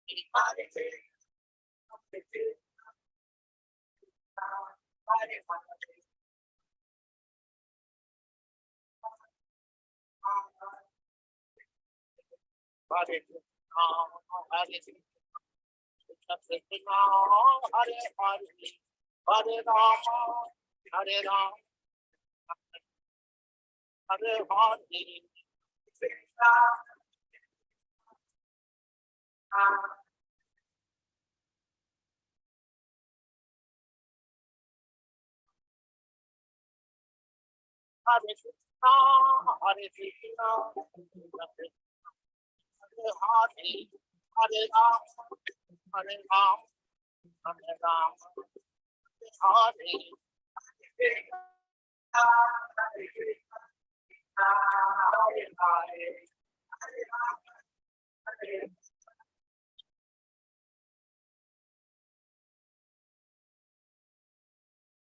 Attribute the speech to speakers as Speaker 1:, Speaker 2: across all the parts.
Speaker 1: Hare Krishna, Hare Hare, Hare Rama, Hare Rama, Hare Hare. Krishna. Hare Krishna, Hare Krishna, Hare Hare, Hare Rama, Hare Rama, Hare Rama, Hare Krishna, Hare Krishna, Hare Hare, Hare Rama, Hare.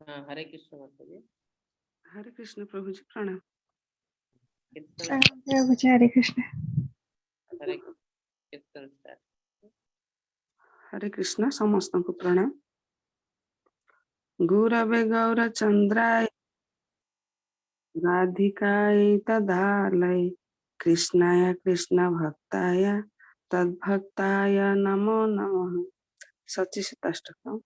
Speaker 2: ହଁ, ହରେ କୃଷ୍ଣ ମାତାଜୀ।
Speaker 3: ହରେ କୃଷ୍ଣ ପ୍ରଭୁଜୀ, ପ୍ରଣାମ।
Speaker 2: କୀର୍ତ୍ତନ।
Speaker 4: ପ୍ରଣାମ ପ୍ରଭୁଜୀ, ହରେ କୃଷ୍ଣ।
Speaker 2: ହରେ କୀର୍ତ୍ତନ start.
Speaker 3: Hare Krishna, ସମସ୍ତଙ୍କୁ ପ୍ରଣାମ। ଗୁରବେ ଗୌରଚନ୍ଦ୍ରାୟ ରାଧିକାୟ ତଦାଲୟ କୃଷ୍ଣାୟ କୃଷ୍ଣ ଭକ୍ତାୟ ତଦ୍ଭକ୍ତାୟ ନମୋ ନମଃ। ସଚୀସୁତାଷ୍ଟକମ୍।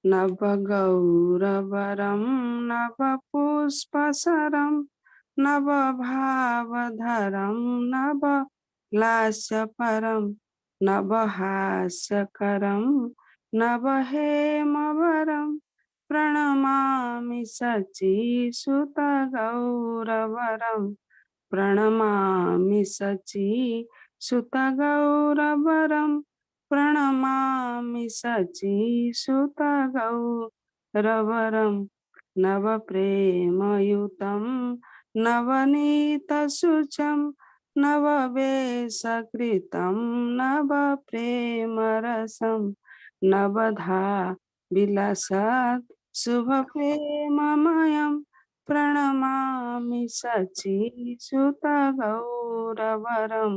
Speaker 3: ନବ ଗୌରବରಂ ନବ ପୁଷ୍ପସରಂ ନବ ଭାବଧରಂ ନବ ଲାସ୍ୟପରಂ ନବ ହାସ୍ୟକରಂ ନବ ହେମବରಂ ପ୍ରଣମାମି ସଚୀସୁତ ଗୌରବରಂ, ପ୍ରଣମାମି ସଚୀସୁତ ଗୌରବରಂ, ପ୍ରଣମାମି ସଚୀସୁତ ଗୌରବରಂ। ନବ ପ୍ରେମୟୁतं ନବନୀତଶୁଚं ନବବେଶକୃतं ନବ ପ୍ରେମରସं ନବଧା ବିଲସत् शुभ प्रेममयं प्रणमामि सचीसुत गौरवरं।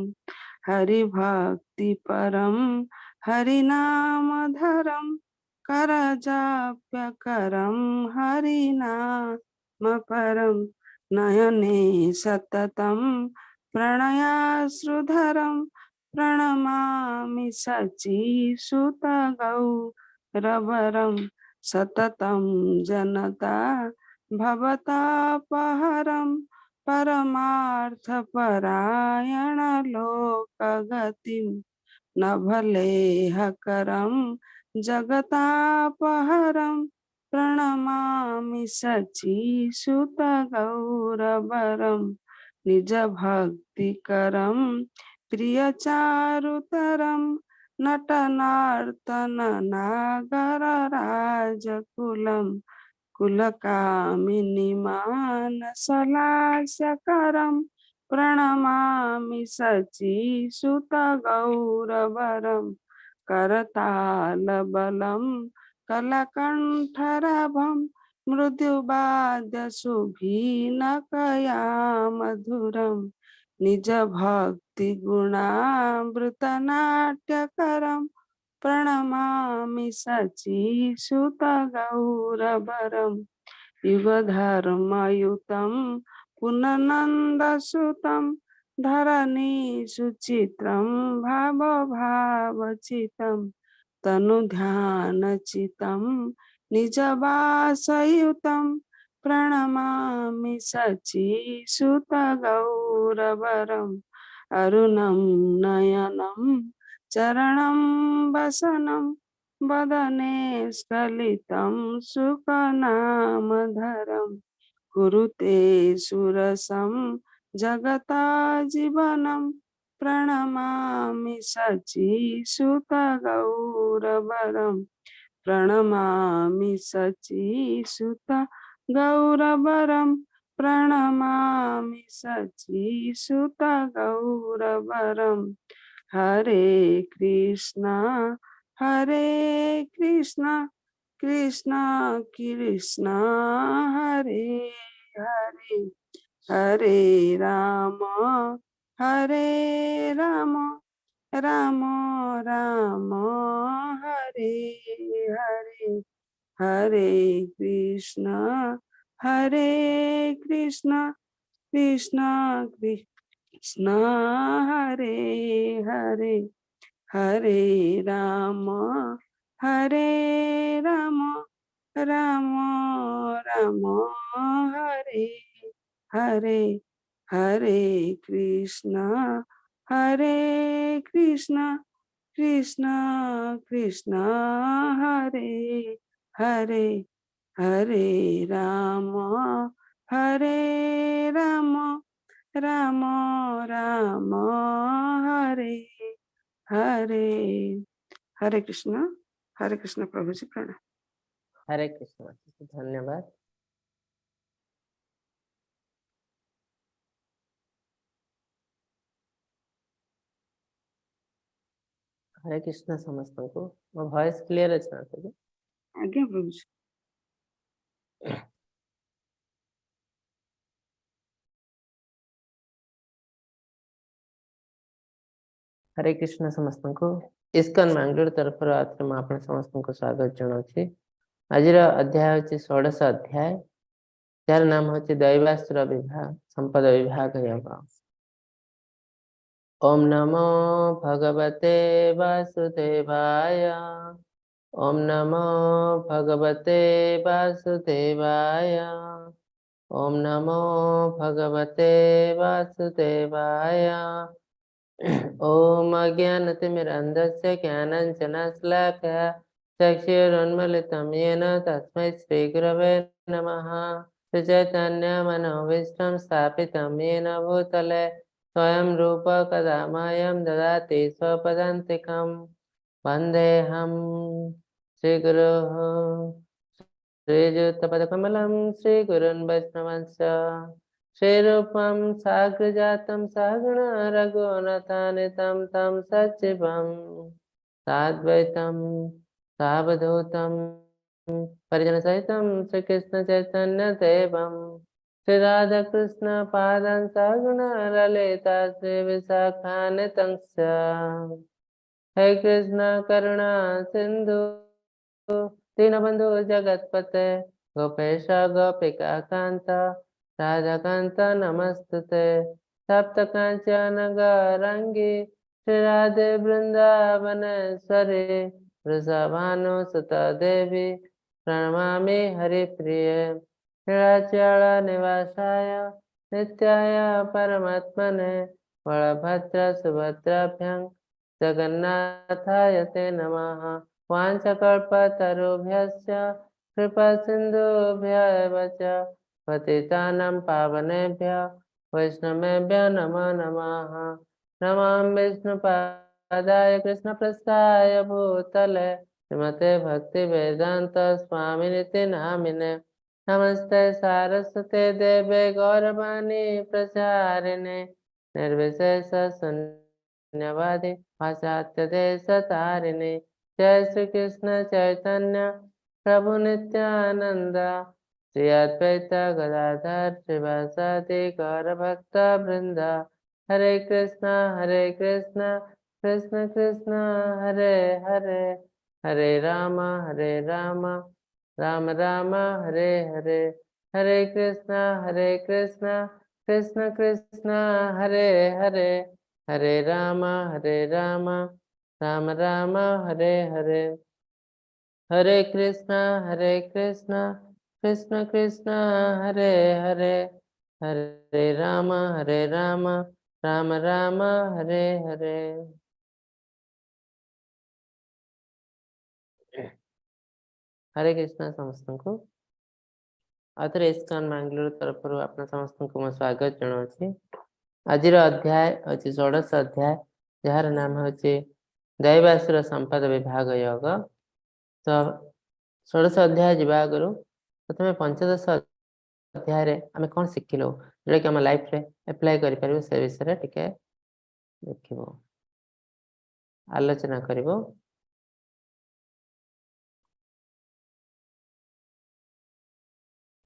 Speaker 3: हरिभक्तिपरं हरिनामधरं करजाप्यकरं हरिनामपरं नयने सततं प्रणयाश्रुधरं प्रणमामि सचीसुत गौरवरं। सततं जनता भवतापहरं परमार्थपरायण लोकगतिं नभलेहकरं जगतापहरं प्रणमामि सचीसुत गौरवरं। निज भक्तिकरं प्रियचारुतरं नटनार्तन नागर राजकुलं कुलकामिनी मानसलास्यकरं प्रणमामि सचीसुत गौरवरं। करतालबलं कलकण्ठरभं मृदुवाद्यशुभीनकया मधुरं निज भक्ति गुणामृतनाट्यकरं प्रणमामि सचीसुत गौरवरं। युगधर्मयुतं पुननन्दसुतं धरणी सुचित्रं भावभावचितं तनुध्यानचितं निजवासयुतं प्रणमामि सचीसुत गौरवरं। अरुणं नयनं चरणं वसनं वदने स्खलितं सुखनामधरं कुरुते सुरसं जगता जीवनं प्रणमामि सचीसुत गौरवरं। प्रणमामि सचीसुत गौरवरं, प्रणमामि सचीसुत गौरवरं। हरे कृष्णा हरे कृष्णा कृष्णा कृष्णा हरे हरे, हरे राम हरे Ram Ram Ram, Hare Hare. Hare Krishna, Hare Krishna, Krishna Krishna, Hare Hare. Hare Rama, Hare Rama, Rama Rama, Hare Hare. Hare Krishna, Hare Krishna, Krishna Krishna, Hare Hare. Hare Rama, Hare Rama, Rama Rama, Hare Hare. Hare Krishna, Hare Krishna Prabhuji, ପ୍ରଣାମ।
Speaker 2: ହରେ କୃଷ୍ଣ, ଧନ୍ୟବାଦ। ହରେ କୃଷ୍ଣ ସମସ୍ତଙ୍କୁ। ମୋ voice clear ଅଛି ନା?
Speaker 3: ଆଜ୍ଞା ପ୍ରଭୁଜୀ।
Speaker 2: ହରେ କୃଷ୍ଣ ସମସ୍ତଙ୍କୁ। ISKCON Bangalore ତରଫରୁ ଆଉଥରେ ମୁଁ ଆପଣ ସମସ୍ତଙ୍କୁ ସ୍ୱାଗତ ଜଣାଉଛି। ଆଜିର ଅଧ୍ୟାୟ ହେଉଛି ଷୋଡ଼ଶ ଅଧ୍ୟାୟ, ଯାହାର ନାମ ହେଉଛି ଦୈବାସୁର ବିଭାଗ ସମ୍ପଦ ବିଭାଗ ଯୋଗ। ଓମ୍ ନମୋ ଭଗବତେ ବାସୁଦେବାୟ। ଓମ୍ ନମୋ ଭଗବତେ ବାସୁଦେବାୟ। ଓମ୍ ନମୋ ଭଗବତେ ବାସୁଦେବାୟ। ॐ अज्ञानतिमिरन्धस्य ज्ञानाञ्जनशलाकया चक्षुरुन्मिलितं येन तस्मै श्रीगुरवे नमः। श्रीचैतन्यमनोभीष्टं स्थापितं येन भूतले स्वयं रूप कदा मह्यं ददाति स्वपदान्तिकं। वन्देऽहं श्रीगुरोः श्रीयुतपदकमलं श्रीगुरुन् वैष्णवंश्च श्रीरूपं साग्रजातं सगुण रघुनाथानितं तं सचिवं साद्वैतं सावधूतं परिजनसहितं श्रीकृष्ण चैतन्य देवं श्रीराधाकृष्ण पादान् सगुण ललिता श्रीविशाखान्वितं च। हे कृष्ण करुणा सिन्धु दीनबन्धु जगत्पते गोपेश गोपिका कान्त राधाकांत नमस्तुते। सप्त कांचन गौरांगी श्री राधे वृंदावनेश्वरी वृषभानु सुता देवी प्रणमामि हरिप्रिये। नीलाचल निवासाय नित्याय परमात्मने बलभद्र सुभद्राभ्यां जगन्नाथाय ते नमः। वाञ्छाकल्पतरुभ्यश्च कृपा सिन्धुभ्य एव च पतितानां पावनेभ्य वैष्णवेभ्य नमो नमः। नमामि विष्णुपादाय कृष्णप्रस्थाय भूतले श्रीमते भक्तिवेदान्त स्वामिनिति नामिने। नमस्ते सारस्वते देवे गौरवाणी प्रचारिणे निर्विशेष शून्यवादी पाश्चात्य देश तारिणे। जय श्री कृष्ण चैतन्य प्रभु नित्यानंद श्री अद्वैत गदाधर श्रीवासादि गौर भक्त वृंद। हरे कृष्णा हरे कृष्णा कृष्ण कृष्ण हरे हरे, हरे राम हरे राम राम राम हरे हरे। हरे कृष्णा हरे कृष्णा कृष्ण कृष्ण हरे हरे, हरे राम हरे राम राम राम हरे हरे। हरे कृष्णा हरे कृष्णा कृष्ण कृष्ण हरे हरे, हरे राम हरे राम राम राम हरे हरे। ହରେ କୃଷ୍ଣ ସମସ୍ତଙ୍କୁ। ଆଉଥରେ ଇସ୍କନ ବାଙ୍ଗାଲୋର ତରଫରୁ ଆପଣ ସମସ୍ତଙ୍କୁ ମୁଁ ସ୍ୱାଗତ ଜଣାଉଛି। ଆଜିର ଅଧ୍ୟାୟ ଅଛି ଷୋଡ଼ଶ ଅଧ୍ୟାୟ, ଯାହାର ନାମ ହେଉଛି ଦୈବାସୁର ସମ୍ପଦ ବିଭାଗ ଯୋଗ। ତ ଷୋଡ଼ଶ ଅଧ୍ୟାୟ ଯିବା ଆଗରୁ ପ୍ରଥମେ ପଞ୍ଚଦଶ ଅଧ୍ୟାୟରେ ଆମେ କଣ ଶିଖିଲୁ, ଯୋଉଟାକି ଆମ ଲାଇଫରେ ଆପ୍ଲାଏ କରିପାରିବୁ, ସେ ବିଷୟରେ ଟିକେ ଦେଖିବୁ, ଆଲୋଚନା କରିବୁ।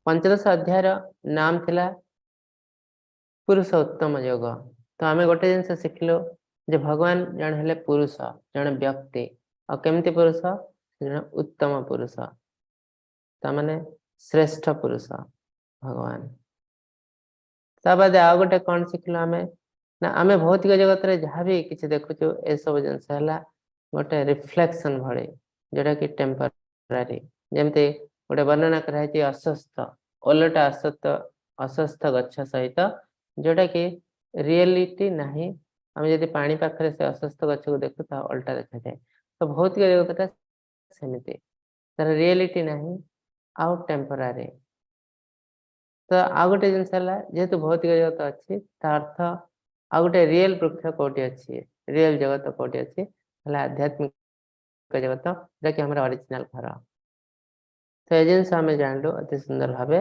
Speaker 2: ପଞ୍ଚଦଶ ଅଧ୍ୟାୟର ନାମ ଥିଲା ପୁରୁଷୋତ୍ତମ ଯୋଗ। ତ ଆମେ ଗୋଟେ ଜିନିଷ ଶିଖିଲୁ ଯେ ଭଗବାନ ଜଣେ ହେଲେ ପୁରୁଷ, ଜଣେ ବ୍ୟକ୍ତି। ଆଉ କେମିତି ପୁରୁଷ? ଜଣେ ଉତ୍ତମ ପୁରୁଷ, ତାମାନେ ଶ୍ରେଷ୍ଠ ପୁରୁଷ ଭଗବାନ। ତା ବାଦେ ଆଉ ଗୋଟେ କଣ ଶିଖିଲୁ ଆମେ ନା, ଆମେ ଭୌତିକ ଜଗତରେ ଯାହା ବି କିଛି ଦେଖୁଛୁ ଏସବୁ ଜିନିଷ ହେଲା ଗୋଟେ ରିଫ୍ଲେକ୍ସନ ଭଳି, ଯୋଉଟା କି ଟେମ୍ପୋରାରୀ। ଯେମିତି ଗୋଟେ ବର୍ଣ୍ଣନା କରାଯାଇଛି ଅସ୍ୱସ୍ଥ, ଓଲଟା ଅସତ୍ୟ, ଅସ୍ୱସ୍ଥ ଗଛ ସହିତ, ଯୋଉଟା କି ରିଏଲିଟି ନାହିଁ। ଆମେ ଯଦି ପାଣି ପାଖରେ ସେ ଅସ୍ୱସ୍ଥ ଗଛକୁ ଦେଖୁ ତାହା ଓଲଟା ଦେଖାଯାଏ। ତ ଭୌତିକ ଜଗତଟା ସେମିତି, ତାର ରିଏଲିଟି ନାହିଁ ଆଉ ଟେମ୍ପୋରାରୀ। ତ ଆଉ ଗୋଟେ ଜିନିଷ ହେଲା, ଯେହେତୁ ଭୌତିକ ଜଗତ ଅଛି, ତା ଅର୍ଥ ଆଉ ଗୋଟେ ରିଏଲ ବୃକ୍ଷ କୋଉଠି ଅଛି, ରିଏଲ ଜଗତ କୋଉଠି ଅଛି, ହେଲା ଆଧ୍ୟାତ୍ମିକ ଜଗତ, ଯୋଉଟା କି ଆମର ଅରିଜିନାଲ ଘର। ତ ଏ ଜିନିଷ ଆମେ ଜାଣିଲୁ ଅତି ସୁନ୍ଦର ଭାବେ।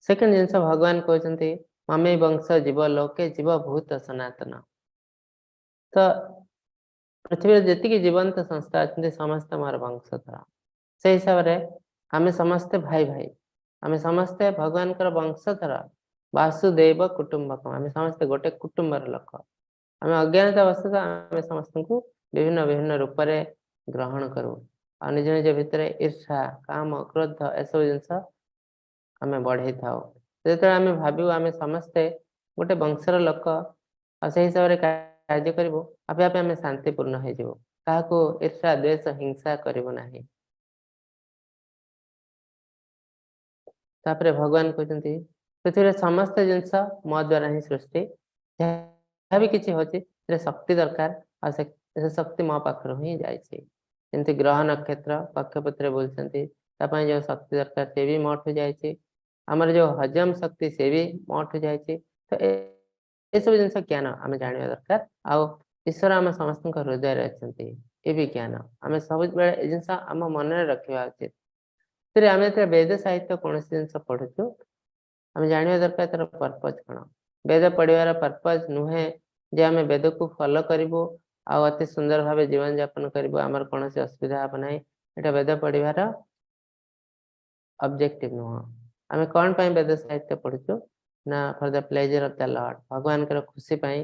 Speaker 2: ସେକେଣ୍ଡ ଜିନିଷ ଭଗବାନ କହୁଛନ୍ତି ମମେ ବଂଶ ଜୀବ ଲୋକେ ଜୀବ ଭୂତ ସନାତନ। ତ ପୃଥିବୀରେ ଯେତିକି ଜୀବନ୍ତ ସଂସ୍ଥା ଅଛନ୍ତି ସମସ୍ତେ ମୋର ବଂଶଧର। ସେଇ ହିସାବରେ ଆମେ ସମସ୍ତେ ଭାଇ ଭାଇ, ଆମେ ସମସ୍ତେ ଭଗବାନଙ୍କର ବଂଶଧର। ବାସୁଦେବ କୁଟୁମ୍ବକମ, ଆମେ ସମସ୍ତେ ଗୋଟେ କୁଟୁମ୍ବର ଲୋକ। ଆମେ ଅଜ୍ଞାନତା ବଶତଃ ଆମେ ସମସ୍ତଙ୍କୁ ବିଭିନ୍ନ ବିଭିନ୍ନ ରୂପରେ ଗ୍ରହଣ କରୁ, ଆଉ ନିଜ ନିଜ ଭିତରେ ଈର୍ଷା, କାମ, କ୍ରୋଧ ଏସବୁ ଜିନିଷ ଆମେ ବଢେଇଥାଉ। ଯେତେବେଳେ ଆମେ ଭାବିବୁ ଆମେ ସମସ୍ତେ ଗୋଟେ ବଂଶର ଲୋକ ଆଉ ସେଇ ହିସାବରେ କାର୍ଯ୍ୟ କରିବୁ, ଆପେ ଆପେ ଆମେ ଶାନ୍ତିପୂର୍ଣ୍ଣ ହେଇଯିବୁ। କାହାକୁ ଈର୍ଷା, ଦ୍ୱେଷ, ହିଂସା କରିବୁ ନାହିଁ। ତାପରେ ଭଗବାନ କହୁଛନ୍ତି ପୃଥିବୀରେ ସମସ୍ତ ଜିନିଷ ମୋ ଦ୍ଵାରା ହିଁ ସୃଷ୍ଟି, ଯାହା ବି କିଛି ହଉଛି ସେଥିରେ ଶକ୍ତି ଦରକାର, ଆଉ ସେ ଶକ୍ତି ମୋ ପାଖରୁ ହିଁ ଯାଇଛି। ଯେମିତି ଗ୍ରହ ନକ୍ଷତ୍ର କକ୍ଷପଥରେ ବୁଲୁଛନ୍ତି, ତା ପାଇଁ ଯୋଉ ଶକ୍ତି ଦରକାର ସେ ବି ମୋଠୁ ଯାଇଛି। ଆମର ଯୋଉ ହଜମ ଶକ୍ତି ସେ ବି ମୋଠୁ ଯାଇଛି। ତ ଏସବୁ ଜିନିଷ ଜ୍ଞାନ ଆମେ ଜାଣିବା ଦରକାର। ଆଉ ଈଶ୍ୱର ଆମ ସମସ୍ତଙ୍କ ହୃଦୟରେ ଅଛନ୍ତି, ଏ ବି ଜ୍ଞାନ ଆମେ ସବୁବେଳେ ଏ ଜିନିଷ ଆମ ମନରେ ରଖିବା ଉଚିତ। ସେଥିରେ ଆମେ ଯେତେବେଳେ ବେଦ ସାହିତ୍ୟ କୌଣସି ଜିନିଷ ପଢୁଛୁ, ଆମେ ଜାଣିବା ଦରକାର ତାର ପର୍ପଜ କଣ। ବେଦ ପଢିବାର ପର୍ପଜ ନୁହେଁ ଯେ ଆମେ ବେଦକୁ ଫଲୋ କରିବୁ ଆଉ ଅତି ସୁନ୍ଦର ଭାବେ ଜୀବନ ଯାପନ କରିବୁ, ଆମର କୌଣସି ଅସୁବିଧା ହବ ନାହିଁ। ଏଇଟା ବେଦ ପଢିବାର ଅବଜେକ୍ଟିଭ ନୁହଁ। ଆମେ କଣ ପାଇଁ ବେଦ ସାହିତ୍ୟ ପଢୁଛୁ ନା for the pleasure of the lord, ଭଗବାନଙ୍କର ଖୁସି ପାଇଁ,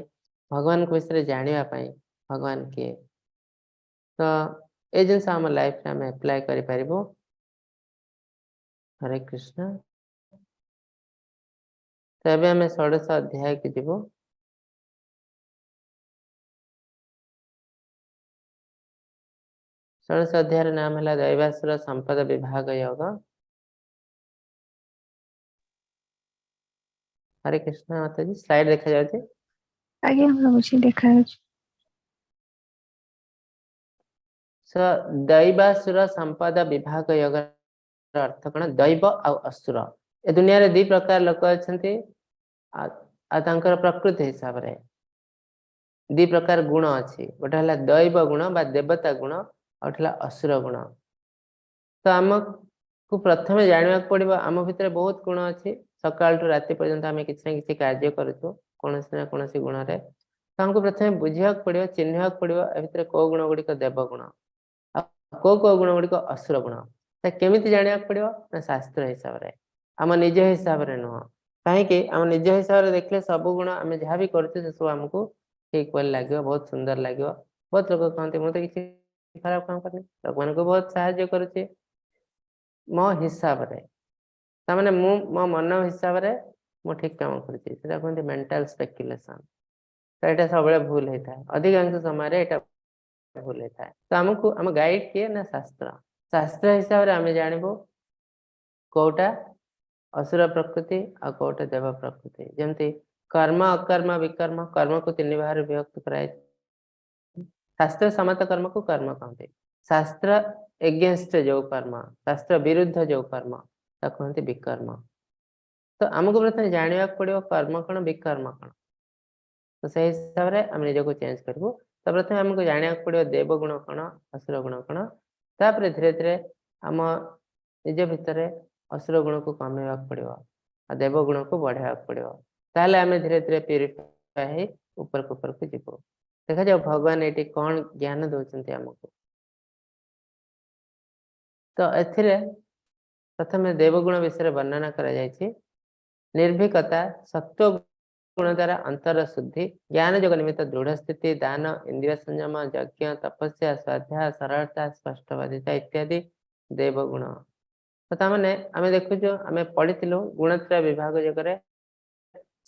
Speaker 2: ଭଗବାନଙ୍କ ବିଷୟରେ ଜାଣିବା ପାଇଁ, ଭଗବାନ କିଏ। ତ ଏ ଜିନିଷ ଆମ ଲାଇଫରେ ଆମେ ଆପ୍ଲାଏ କରିପାରିବୁ। ହରେ କୃଷ୍ଣ। ତ ଏବେ ଆମେ ଷୋଡ଼ଶ ଅଧ୍ୟାୟକୁ ଯିବୁ। ଷୋଡ଼ଶ ଅଧ୍ୟାୟର ନାମ ହେଲା ଦୈବାସୁର ସମ୍ପଦ ବିଭାଗ ଯୋଗ। ହରେ କୃଷ୍ଣ ମାତାଜୀ, ସ୍ଲାଇଡ ଦେଖାଯାଉଛି?
Speaker 4: ଆଜ୍ଞା ପ୍ରଭୁଜୀ ଦେଖାଯାଉଛି।
Speaker 2: ଦୈବାସୁର ସମ୍ପଦ ବିଭାଗ ଯୋଗ ଅର୍ଥ କଣ? ଦୈବ ଆଉ ଅସୁର। ଏ ଦୁନିଆରେ ଦି ପ୍ରକାର ଲୋକ ଅଛନ୍ତି, ଆଉ ତାଙ୍କର ପ୍ରକୃତି ହିସାବରେ ଦି ପ୍ରକାର ଗୁଣ ଅଛି। ଗୋଟେ ହେଲା ଦୈବ ଗୁଣ ବା ଦେବତା ଗୁଣ, ଆଉ ଗୋଟେ ହେଲା ଅସୁର ଗୁଣ। ତ ଆମକୁ ପ୍ରଥମେ ଜାଣିବାକୁ ପଡିବ ଆମ ଭିତରେ ବହୁତ ଗୁଣ ଅଛି। ସକାଳଠୁ ରାତି ପର୍ଯ୍ୟନ୍ତ ଆମେ କିଛି ନା କିଛି କାର୍ଯ୍ୟ କରୁଛୁ କୌଣସି ନା କୌଣସି ଗୁଣରେ। ତ ଆମକୁ ପ୍ରଥମେ ବୁଝିବାକୁ ପଡିବ, ଚିହ୍ନିବାକୁ ପଡିବ ଏ ଭିତରେ କୋଉ ଗୁଣ ଗୁଡିକ ଦେବ ଗୁଣ ଆଉ କୋଉ କୋଉ ଗୁଣ ଗୁଡିକ ଅସୁର ଗୁଣ। ତା କେମିତି ଜାଣିବାକୁ ପଡିବ ନା ଶାସ୍ତ୍ର ହିସାବରେ, ଆମ ନିଜ ହିସାବରେ ନୁହଁ। କାହିଁକି ଆମ ନିଜ ହିସାବରେ ଦେଖିଲେ ସବୁ ଗୁଣ ଆମେ ଯାହା ବି କରୁଛୁ ସେସବୁ ଆମକୁ ଠିକ ବୋଲି ଲାଗିବ, ବହୁତ ସୁନ୍ଦର ଲାଗିବ। ବହୁତ ଲୋକ କହନ୍ତି ମୁଁ ତ କିଛି ଖରାପ କାମ କରିନି, ଲୋକମାନଙ୍କୁ ବହୁତ ସାହାଯ୍ୟ କରୁଛି ମୋ ହିସାବରେ, ତାମାନେ ମୁଁ ମୋ ମନ ହିସାବରେ ମୁଁ ଠିକ କାମ କରୁଛି। ସେଟା କୁହନ୍ତି ମେଣ୍ଟାଲ ସ୍ପେକୁଲେସନ। ତ ଏଇଟା ସବୁବେଳେ ଭୁଲ ହେଇଥାଏ, ଅଧିକାଂଶ ସମୟରେ ଏଇଟା ଭୁଲ ହେଇଥାଏ। ତ ଆମକୁ ଆମ ଗାଇଡ କିଏ ନା ଶାସ୍ତ୍ର। ଶାସ୍ତ୍ର ହିସାବରେ ଆମେ ଜାଣିବୁ କୋଉଟା ଅସୁର ପ୍ରକୃତି ଆଉ କୋଉଟା ଦେବ ପ୍ରକୃତି। ଯେମିତି କର୍ମ, ଅକର୍ମ, ବିକର୍ମ, କର୍ମକୁ ତିନି ଭାଗରେ ବିଭକ୍ତ କରାଯାଇଛି। ଶାସ୍ତ୍ର ସମ୍ମତ କର୍ମକୁ କର୍ମ କହନ୍ତି, ଶାସ୍ତ୍ର ଏଗେନଷ୍ଟ ଯୋଉ କର୍ମ, ଶାସ୍ତ୍ର ବିରୁଦ୍ଧ ଯୋଉ କର୍ମ ତାକୁ କୁହନ୍ତି ବିକର୍ମ। ତ ଆମକୁ ପ୍ରଥମେ ଜାଣିବାକୁ ପଡିବ କର୍ମ କଣ, ବିକର୍ମ କଣ। ତ ସେଇ ହିସାବରେ ଆମେ ନିଜକୁ ଚେଞ୍ଜ କରିବୁ। ତ ପ୍ରଥମେ ଆମକୁ ଜାଣିବାକୁ ପଡିବ ଦେବ ଗୁଣ କଣ, ଅସୁର ଗୁଣ କଣ। ତାପରେ ଧୀରେ ଧୀରେ ଆମ ନିଜ ଭିତରେ ଅସୁର ଗୁଣକୁ କମେଇବାକୁ ପଡିବ ଆଉ ଦେବ ଗୁଣକୁ ବଢେଇବାକୁ ପଡିବ। ତାହେଲେ ଆମେ ଧୀରେ ଧୀରେ ପ୍ୟୁରିଫାଏ ହେଇ ଉପରକୁ ଉପରକୁ ଯିବୁ। ଦେଖାଯାଉ ଭଗବାନ ଏଇଠି କଣ ଜ୍ଞାନ ଦଉଛନ୍ତି ଆମକୁ। ତ ଏଥିରେ ପ୍ରଥମେ ଦେବଗୁଣ ବିଷୟରେ ବର୍ଣ୍ଣନା କରାଯାଇଛି। ନିର୍ଭୀକତା, ସତ୍ୱ ଗୁଣ ଦ୍ୱାରା ଅନ୍ତର ଶୁଦ୍ଧି, ଜ୍ଞାନ ଯୋଗ ନିମିତ୍ତ ଦୃଢ ସ୍ଥିତି, ଦାନ, ଇନ୍ଦ୍ରିୟ ସଂଯମ, ଯଜ୍ଞ, ତପସ୍ୟା, ସ୍ୱାଧ୍ୟାୟ, ସରଳତା, ସ୍ପଷ୍ଟବାଦିତା ଇତ୍ୟାଦି ଦେବ ଗୁଣ। ତ ତାମାନେ ଆମେ ଦେଖୁଛୁ, ଆମେ ପଢିଥିଲୁ ଗୁଣତ୍ରୟ ବିଭାଗ ଯୋଗରେ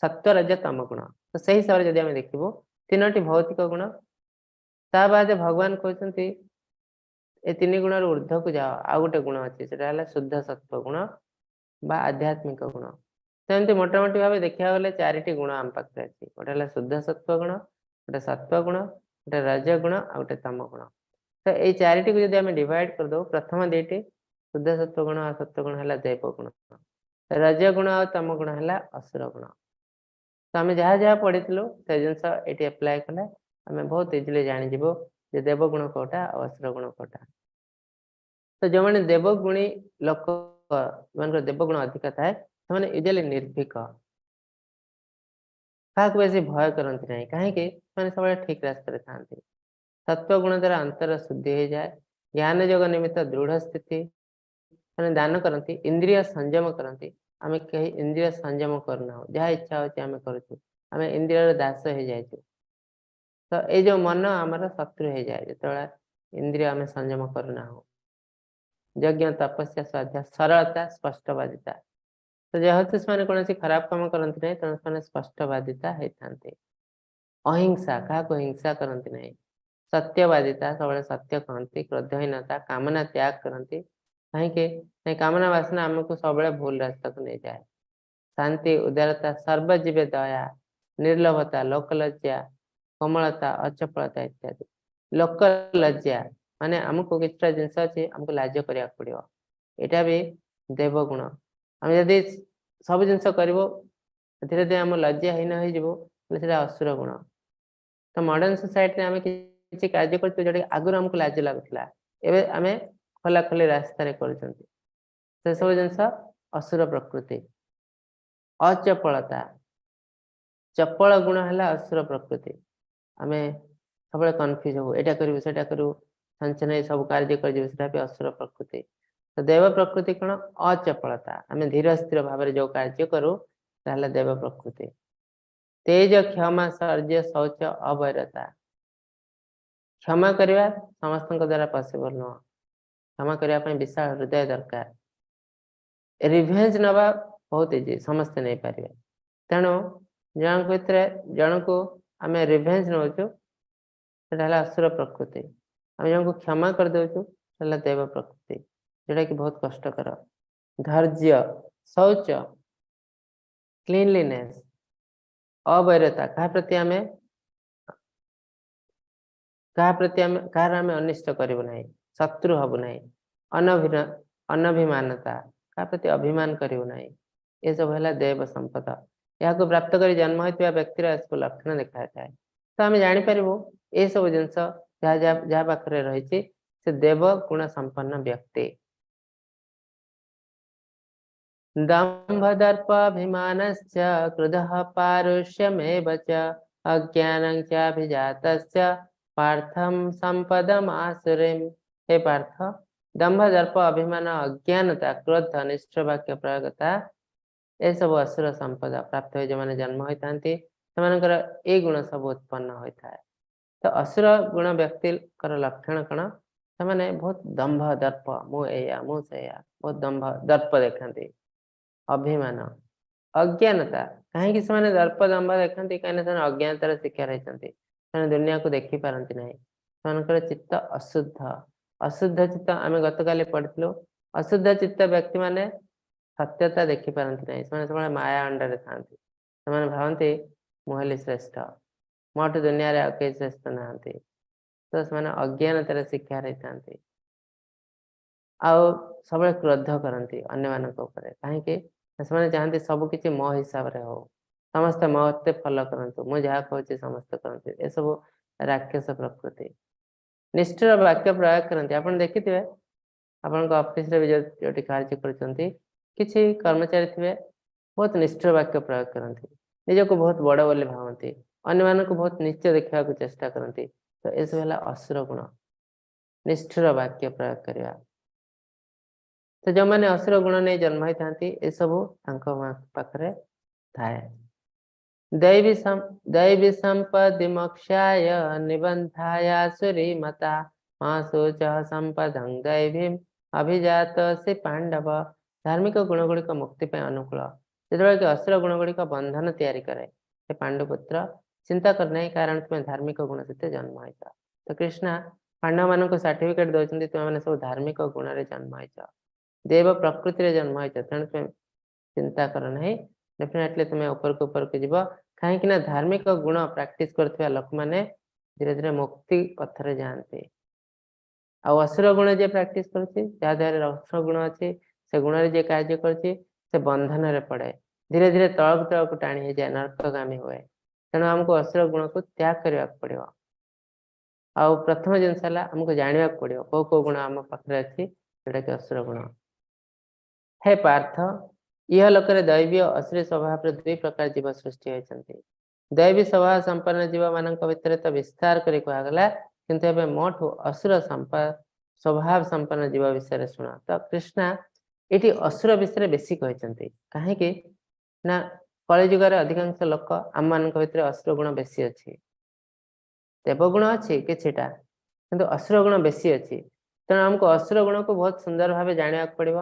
Speaker 2: ସତ୍ୱ, ରଜ, ତମ ଗୁଣ। ତ ସେଇ ହିସାବରେ ଯଦି ଆମେ ଦେଖିବୁ, ତିନୋଟି ଭୌତିକ ଗୁଣ। ତା ବାଦେ ଭଗବାନ କହୁଛନ୍ତି, ଏ ତିନି ଗୁଣରୁ ଉର୍ଦ୍ଧ୍ୱକୁ ଯାଅ, ଆଉ ଗୋଟେ ଗୁଣ ଅଛି, ସେଟା ହେଲା ଶୁଦ୍ଧ ସତ୍ୱ ଗୁଣ ବା ଆଧ୍ୟାତ୍ମିକ ଗୁଣ। ସେମିତି ମୋଟାମୋଟି ଭାବେ ଦେଖିବାକୁ ଗଲେ ଚାରିଟି ଗୁଣ ଆମ ପାଖରେ ଅଛି। ଗୋଟେ ହେଲା ଶୁଦ୍ଧ ସତ୍ୱ ଗୁଣ, ଗୋଟେ ସତ୍ୱ ଗୁଣ, ଗୋଟେ ରଜ ଗୁଣ ଆଉ ଗୋଟେ ତମ ଗୁଣ। ତ ଏଇ ଚାରିଟିକୁ ଯଦି ଆମେ ଡିଭାଇଡ କରିଦଉ, ପ୍ରଥମ ଦିଟି ଶୁଦ୍ଧ ସତ୍ୱ ଗୁଣ ଆଉ ସତ୍ୱ ଗୁଣ ହେଲା ଦେବ ଗୁଣ, ରଜ ଗୁଣ ଆଉ ତମ ଗୁଣ ହେଲା ଅସୁର ଗୁଣ। ତ ଆମେ ଯାହା ଯାହା ପଢିଥିଲୁ, ସେ ଜିନିଷ ଏଇଠି ଆପ୍ଲାଏ କଲେ ଆମେ ବହୁତ ଇଜିଲି ଜାଣିଯିବୁ ଯେ ଦେବ ଗୁଣ କୋଉଟା ଆଉ ଅସୁର ଗୁଣ କୋଉଟା। ତ ଯୋଉମାନେ ଦେବଗୁଣୀ ଲୋକ, ସେମାନଙ୍କର ଦେବଗୁଣ ଅଧିକ ଥାଏ, ସେମାନେ ୟୁଜୁଆଲି ନିର୍ଭୀକ, କାହାକୁ ବେଶୀ ଭୟ କରନ୍ତି ନାହିଁ। କାହିଁକି? ସେମାନେ ସବୁବେଳେ ଠିକ ରାସ୍ତାରେ ଥାନ୍ତି। ସତ୍ୱ ଗୁଣ ଦ୍ୱାରା ଅନ୍ତର ଶୁଦ୍ଧି ହେଇଯାଏ। ଜ୍ଞାନ ଯୋଗ ନିମିତ୍ତ ଦୃଢ ସ୍ଥିତି, ସେମାନେ ଦାନ କରନ୍ତି, ଇନ୍ଦ୍ରିୟ ସଂଯମ କରନ୍ତି। ଆମେ କେହି ଇନ୍ଦ୍ରିୟ ସଂଯମ କରୁନାହୁଁ, ଯାହା ଇଚ୍ଛା ହଉଛି ଆମେ କରୁଛୁ। ଆମେ ଇନ୍ଦ୍ରିୟର ଦାସ ହେଇଯାଇଛୁ। ତ ଏଇ ଯୋଉ ମନ ଆମର ଶତ୍ରୁ ହେଇଯାଏ ଯେତେବେଳେ ଇନ୍ଦ୍ରିୟ ଆମେ ସଂଯମ କରୁନାହୁଁ। ଯଜ୍ଞ, ତପସ୍ୟା, ସ୍ୱାଧ୍ୟାୟ, ସରଳତା, ସ୍ପଷ୍ଟବାଦିତା। ତ ଯେହେତୁ ସେମାନେ କୌଣସି ଖରାପ କାମ କରନ୍ତି ନାହିଁ, ତେଣୁ ସେମାନେ ସ୍ପଷ୍ଟବାଦିତା ହେଇଥାନ୍ତି। ଅହିଂସା, କାହାକୁ ହିଂସା କରନ୍ତି ନାହିଁ। ସତ୍ୟବାଦିତା, ସବୁବେଳେ ସତ୍ୟ କହନ୍ତି। କ୍ରୋଧହୀନତା, କାମନା ତ୍ୟାଗ କରନ୍ତି। କାହିଁକି? କାମନା ବାସନା ଆମକୁ ସବୁବେଳେ ଭୁଲ ରାସ୍ତାକୁ ନେଇଯାଏ। ଶାନ୍ତି, ଉଦାରତା, ସର୍ବଜୀବେ ଦୟା, ନିର୍ଲୋଭତା, ଲୋକଲଜ୍ଜା, କୋମଳତା, ଅଚପଳତା ଇତ୍ୟାଦି। ଲୋକ ଲଜ୍ଜା ମାନେ ଆମକୁ କିଛିଟା ଜିନିଷ ଅଛି, ଆମକୁ ଲାଜ କରିବାକୁ ପଡିବ। ଏଇଟା ବି ଦେବଗୁଣ। ଆମେ ଯଦି ସବୁ ଜିନିଷ କରିବୁ, ଧୀରେ ଧୀରେ ଆମ ଲଜ୍ଜାହୀନ ହେଇଯିବୁ, ତାହେଲେ ସେଟା ଅସୁର ଗୁଣ। ତ ମଡର୍ନ ସୋସାଇଟିରେ ଆମେ କିଛି କାର୍ଯ୍ୟ କରୁଛୁ, ଯୋଉଟା ଆଗରୁ ଆମକୁ ଲାଜ ଲାଗୁଥିଲା, ଏବେ ଆମେ ଖୋଲା ଖୋଲି ରାସ୍ତାରେ କରୁଛନ୍ତି। ସେ ସବୁ ଜିନିଷ ଅସୁର ପ୍ରକୃତି। ଅଚପଳତା, ଚପଳ ଗୁଣ ହେଲା ଅସୁର ପ୍ରକୃତି। ଆମେ ସବୁବେଳେ କନଫ୍ୟୁଜ ହବୁ, ଏଇଟା କରିବୁ, ସେଇଟା କରିବୁ, ଛଞ୍ଚନ ହେଇ ସବୁ କାର୍ଯ୍ୟ କରିଯିବୁ, ସେଟା ବି ଅସୁର ପ୍ରକୃତି। ତ ଦେବ ପ୍ରକୃତି କଣ? ଅଚପଳତା। ଆମେ ଧୀର ସ୍ଥିର ଭାବରେ ଯୋଉ କାର୍ଯ୍ୟ କରୁ, ତାହେଲେ ଦେବ ପ୍ରକୃତି। ତେଜ, କ୍ଷମା, ଶୌର୍ଯ୍ୟ, ଶୌଚ, ଅବୈରତା। କ୍ଷମା କରିବା ସମସ୍ତଙ୍କ ଦ୍ଵାରା ପସିବଲ ନୁହଁ। କ୍ଷମା କରିବା ପାଇଁ ବିଶାଳ ହୃଦୟ ଦରକାର। ରିଭେଞ୍ଜ ନବା ବହୁତ ଇଜି, ସମସ୍ତେ ନେଇପାରିବେ। ତେଣୁ ଜଣଙ୍କ ଭିତରେ ଜଣକୁ ଆମେ ରିଭେଞ୍ଜ ନଉଛୁ, ସେଟା ହେଲା ଅସୁର ପ୍ରକୃତି। ଆମେ ଜଣକୁ କ୍ଷମା କରିଦଉଛୁ, ସେଟା ହେଲା ଦେବ ପ୍ରକୃତି, ଯୋଉଟା କି ବହୁତ କଷ୍ଟକର। ଧୈର୍ଯ୍ୟ, ଶୌଚ, କ୍ଲିନଲିନେସ୍, ଅବୈରତା, କାହା ପ୍ରତି ଆମେ କାହାର ଆମେ ଅନିଷ୍ଟ କରିବୁ ନାହିଁ, ଶତ୍ରୁ ହବୁ ନାହିଁ। ଅନଭିମାନତା, କାହା ପ୍ରତି ଅଭିମାନ କରିବୁ ନାହିଁ। ଏସବୁ ହେଲା ଦେବ ସମ୍ପଦ। ଏହାକୁ ପ୍ରାପ୍ତ କରି ଜନ୍ମ ହୋଇଥିବା ବ୍ୟକ୍ତିର ଏସବୁ ଲକ୍ଷଣ ଦେଖାଯାଇଥାଏ। ତ ଆମେ ଜାଣିପାରିବୁ, ଏସବୁ ଜିନିଷ ଯାହା ଯାହା ଯାହା ପାଖରେ ରହିଛି, ସେ ଦେବ ଗୁଣ ସମ୍ପନ୍ନ ବ୍ୟକ୍ତି। ଦମ୍ଭ ଦର୍ପାଭିମାନଶ୍ଚ କ୍ରୋଧଃ ପାରୁଷ୍ୟମେବ ଚ ଅଜ୍ଞାନଂ ଚାଭିଜାତସ୍ୟ ପାର୍ଥମ ସମ୍ପଦମ ଆସୁରୀମ। ହେ ପାର୍ଥ, ଦମ୍ଭ, ଦର୍ପ, ଅଭିମାନ, ଅଜ୍ଞାନତା, କ୍ରୋଧ, ନିଷ୍ଠୁର ବାକ୍ୟ ପ୍ରୟୋଗତା, ଏସବୁ ଅସୁର ସମ୍ପଦ ପ୍ରାପ୍ତ ହୋଇ ଯେଉଁମାନେ ଜନ୍ମ ହୋଇଥାନ୍ତି, ସେମାନଙ୍କର ଏଇ ଗୁଣ ସବୁ ଉତ୍ପନ୍ନ ହୋଇଥାଏ। ତ ଅସୁର ଗୁଣ ବ୍ୟକ୍ତିଙ୍କର ଲକ୍ଷଣ କଣ? ସେମାନେ ବହୁତ ଦମ୍ଭ ଦର୍ପ, ମୁଁ ଏଇଆ, ମୁଁ ସେଇଆ, ବହୁତ ଦମ୍ଭ ଦର୍ପ ଦେଖାନ୍ତି, ଅଭିମାନ, ଅଜ୍ଞାନତା। କାହିଁକି ସେମାନେ ଦର୍ପ ଦମ୍ଭ ଦେଖାନ୍ତି? କାହିଁକିନା ସେମାନେ ଅଜ୍ଞାନତାର ଶିକାର ହେଇଛନ୍ତି। ସେମାନେ ଦୁନିଆକୁ ଦେଖି ପାରନ୍ତି ନାହିଁ। ସେମାନଙ୍କର ଚିତ୍ତ ଅଶୁଦ୍ଧ। ଅଶୁଦ୍ଧ ଚିତ୍ତ ଆମେ ଗତକାଲି ପଢିଥିଲୁ। ଅଶୁଦ୍ଧ ଚିତ୍ତ ବ୍ୟକ୍ତି ମାନେ ସତ୍ୟତା ଦେଖିପାରନ୍ତି ନାହିଁ। ସେମାନେ ସବୁବେଳେ ମାୟା ଅଣ୍ଡରରେ ଥାନ୍ତି। ସେମାନେ ଭାବନ୍ତି, ମୁଁ ହେଲି ଶ୍ରେଷ୍ଠ, ମୋଠୁ ଦୁନିଆରେ ଆଉ କେହି ଶ୍ରେଷ୍ଠ ନାହାନ୍ତି। ତ ସେମାନେ ଅଜ୍ଞାନତାର ଶିକାର ହେଇଥାନ୍ତି ଆଉ ସବୁବେଳେ କ୍ରୋଧ କରନ୍ତି ଅନ୍ୟମାନଙ୍କ ଉପରେ। କାହିଁକି ନା ସେମାନେ ଚାହାନ୍ତି ସବୁ କିଛି ମୋ ହିସାବରେ ହଉ, ସମସ୍ତେ ମତେ ଫଲୋ କରନ୍ତୁ, ମୁଁ ଯାହା କହୁଛି ସମସ୍ତେ କରନ୍ତୁ। ଏସବୁ ରାକ୍ଷସ ପ୍ରକୃତି। ନିଷ୍ଠୁର ବାକ୍ୟ ପ୍ରୟୋଗ କରନ୍ତି। ଆପଣ ଦେଖିଥିବେ, ଆପଣଙ୍କ ଅଫିସରେ ବି ଯୋଉଠି କାର୍ଯ୍ୟ କରୁଛନ୍ତି, କିଛି କର୍ମଚାରୀ ଥିବେ, ବହୁତ ନିଷ୍ଠୁର ବାକ୍ୟ ପ୍ରୟୋଗ କରନ୍ତି, ନିଜକୁ ବହୁତ ବଡ ବୋଲି ଭାବନ୍ତି, ଅନ୍ୟମାନଙ୍କୁ ବହୁତ ନୀଚ ଦେଖିବାକୁ ଚେଷ୍ଟା କରନ୍ତି। ତ ଏସବୁ ହେଲା ଅସୁର ଗୁଣ, ନିଷ୍ଠୁର ବାକ୍ୟ ପ୍ରୟୋଗ କରିବା। ତ ଯୋଉମାନେ ଅସୁର ଗୁଣ ନେଇ ଜନ୍ମ ହେଇଥାନ୍ତି, ଏସବୁ ତାଙ୍କ ପାଖରେ ଥାଏ। दैवी संपदि मोक्षाय निबंधायासुरी मता मा शोचः संपदं दैवीम् अभिजातोऽसि पाण्डव। ଧାର୍ମିକ ଗୁଣ ଗୁଡ଼ିକ ମୁକ୍ତି ପାଇଁ ଅନୁକୂଳ, ଯେତେବେଳେ କି ଅସୁର ଗୁଣ ଗୁଡ଼ିକ ବନ୍ଧନ ତିଆରି କରେ। ହେ ପାଣ୍ଡୁପୁତ୍ର, ଚିନ୍ତା କର ନାହିଁ, କାରଣ ତୁମେ ଧାର୍ମିକ ଗୁଣ ସହିତ ଜନ୍ମ ହେଇଛ। ତ କୃଷ୍ଣ ପାଣ୍ଡବ ମାନଙ୍କୁ ସାର୍ଟିଫିକେଟ ଦଉଛନ୍ତି, ତୁମେ ସବୁ ଧାର୍ମିକ ଗୁଣରେ ଜନ୍ମ ହେଇଛ, ଦେବ ପ୍ରକୃତିରେ ଜନ୍ମ ହେଇଛ, ତେଣୁ ତୁମେ ଚିନ୍ତା କର ନାହିଁ। ଡେଫିନେଟଲି ତୁମେ ଉପରକୁ ଉପରକୁ ଯିବ। କାହିଁକି ନା ଧାର୍ମିକ ଗୁଣ ପ୍ରାକ୍ଟିସ କରୁଥିବା ଲୋକମାନେ ଧୀରେ ଧୀରେ ମୁକ୍ତି ପଥରେ ଯାଆନ୍ତି। ଆଉ ଅସୁର ଗୁଣ ଯିଏ ପ୍ରାକ୍ଟିସ କରୁଛି, ଯାହା ଦେହରେ ଅସୁର ଗୁଣ ଅଛି, ସେ ଗୁଣରେ ଯିଏ କାର୍ଯ୍ୟ କରୁଛି, ସେ ବନ୍ଧନରେ ପଡେ, ଧୀରେ ଧୀରେ ତଳକୁ ତଳକୁ ଟାଣି ହେଇଯାଏ, ନର୍କଗାମୀ ହୁଏ। ତେଣୁ ଆମକୁ ଅସୁର ଗୁଣକୁ ତ୍ୟାଗ କରିବାକୁ ପଡିବ। ଆଉ ପ୍ରଥମ ଜିନିଷ ହେଲା, ଆମକୁ ଜାଣିବାକୁ ପଡିବ କୋଉ କୋଉ ଗୁଣ ଆମ ପାଖରେ ଅଛି, ଯୋଉଟା କି ଅସୁର ଗୁଣ। ହେ ପାର୍ଥ, ଇହ ଲୋକରେ ଦୈବୀ ଓ ଅସୁରୀ ସ୍ୱଭାବରେ ଦୁଇ ପ୍ରକାର ଜୀବ ସୃଷ୍ଟି ହୋଇଛନ୍ତି। ଦୈବୀ ସ୍ୱଭାବ ସମ୍ପନ୍ନ ଜୀବ ମାନଙ୍କ ଭିତରେ ତ ବିସ୍ତାର କରି କୁହାଗଲା, କିନ୍ତୁ ଏବେ ମୋଠୁ ଅସୁର ସ୍ୱଭାବ ସମ୍ପନ୍ନ ଜୀବ ବିଷୟରେ ଶୁଣ। ତ କୃଷ୍ଣ ଏଠି ଅସୁର ବିଷୟରେ ବେଶୀ କହିଛନ୍ତି। କାହିଁକି ନା କଳିଯୁଗରେ ଅଧିକାଂଶ ଲୋକ, ଆମମାନଙ୍କ ଭିତରେ ଅସୁର ଗୁଣ ବେଶୀ ଅଛି। ଦେବଗୁଣ ଅଛି କିଛିଟା, କିନ୍ତୁ ଅସୁର ଗୁଣ ବେଶୀ ଅଛି। ତେଣୁ ଆମକୁ ଅସୁର ଗୁଣକୁ ବହୁତ ସୁନ୍ଦର ଭାବେ ଜାଣିବାକୁ ପଡିବ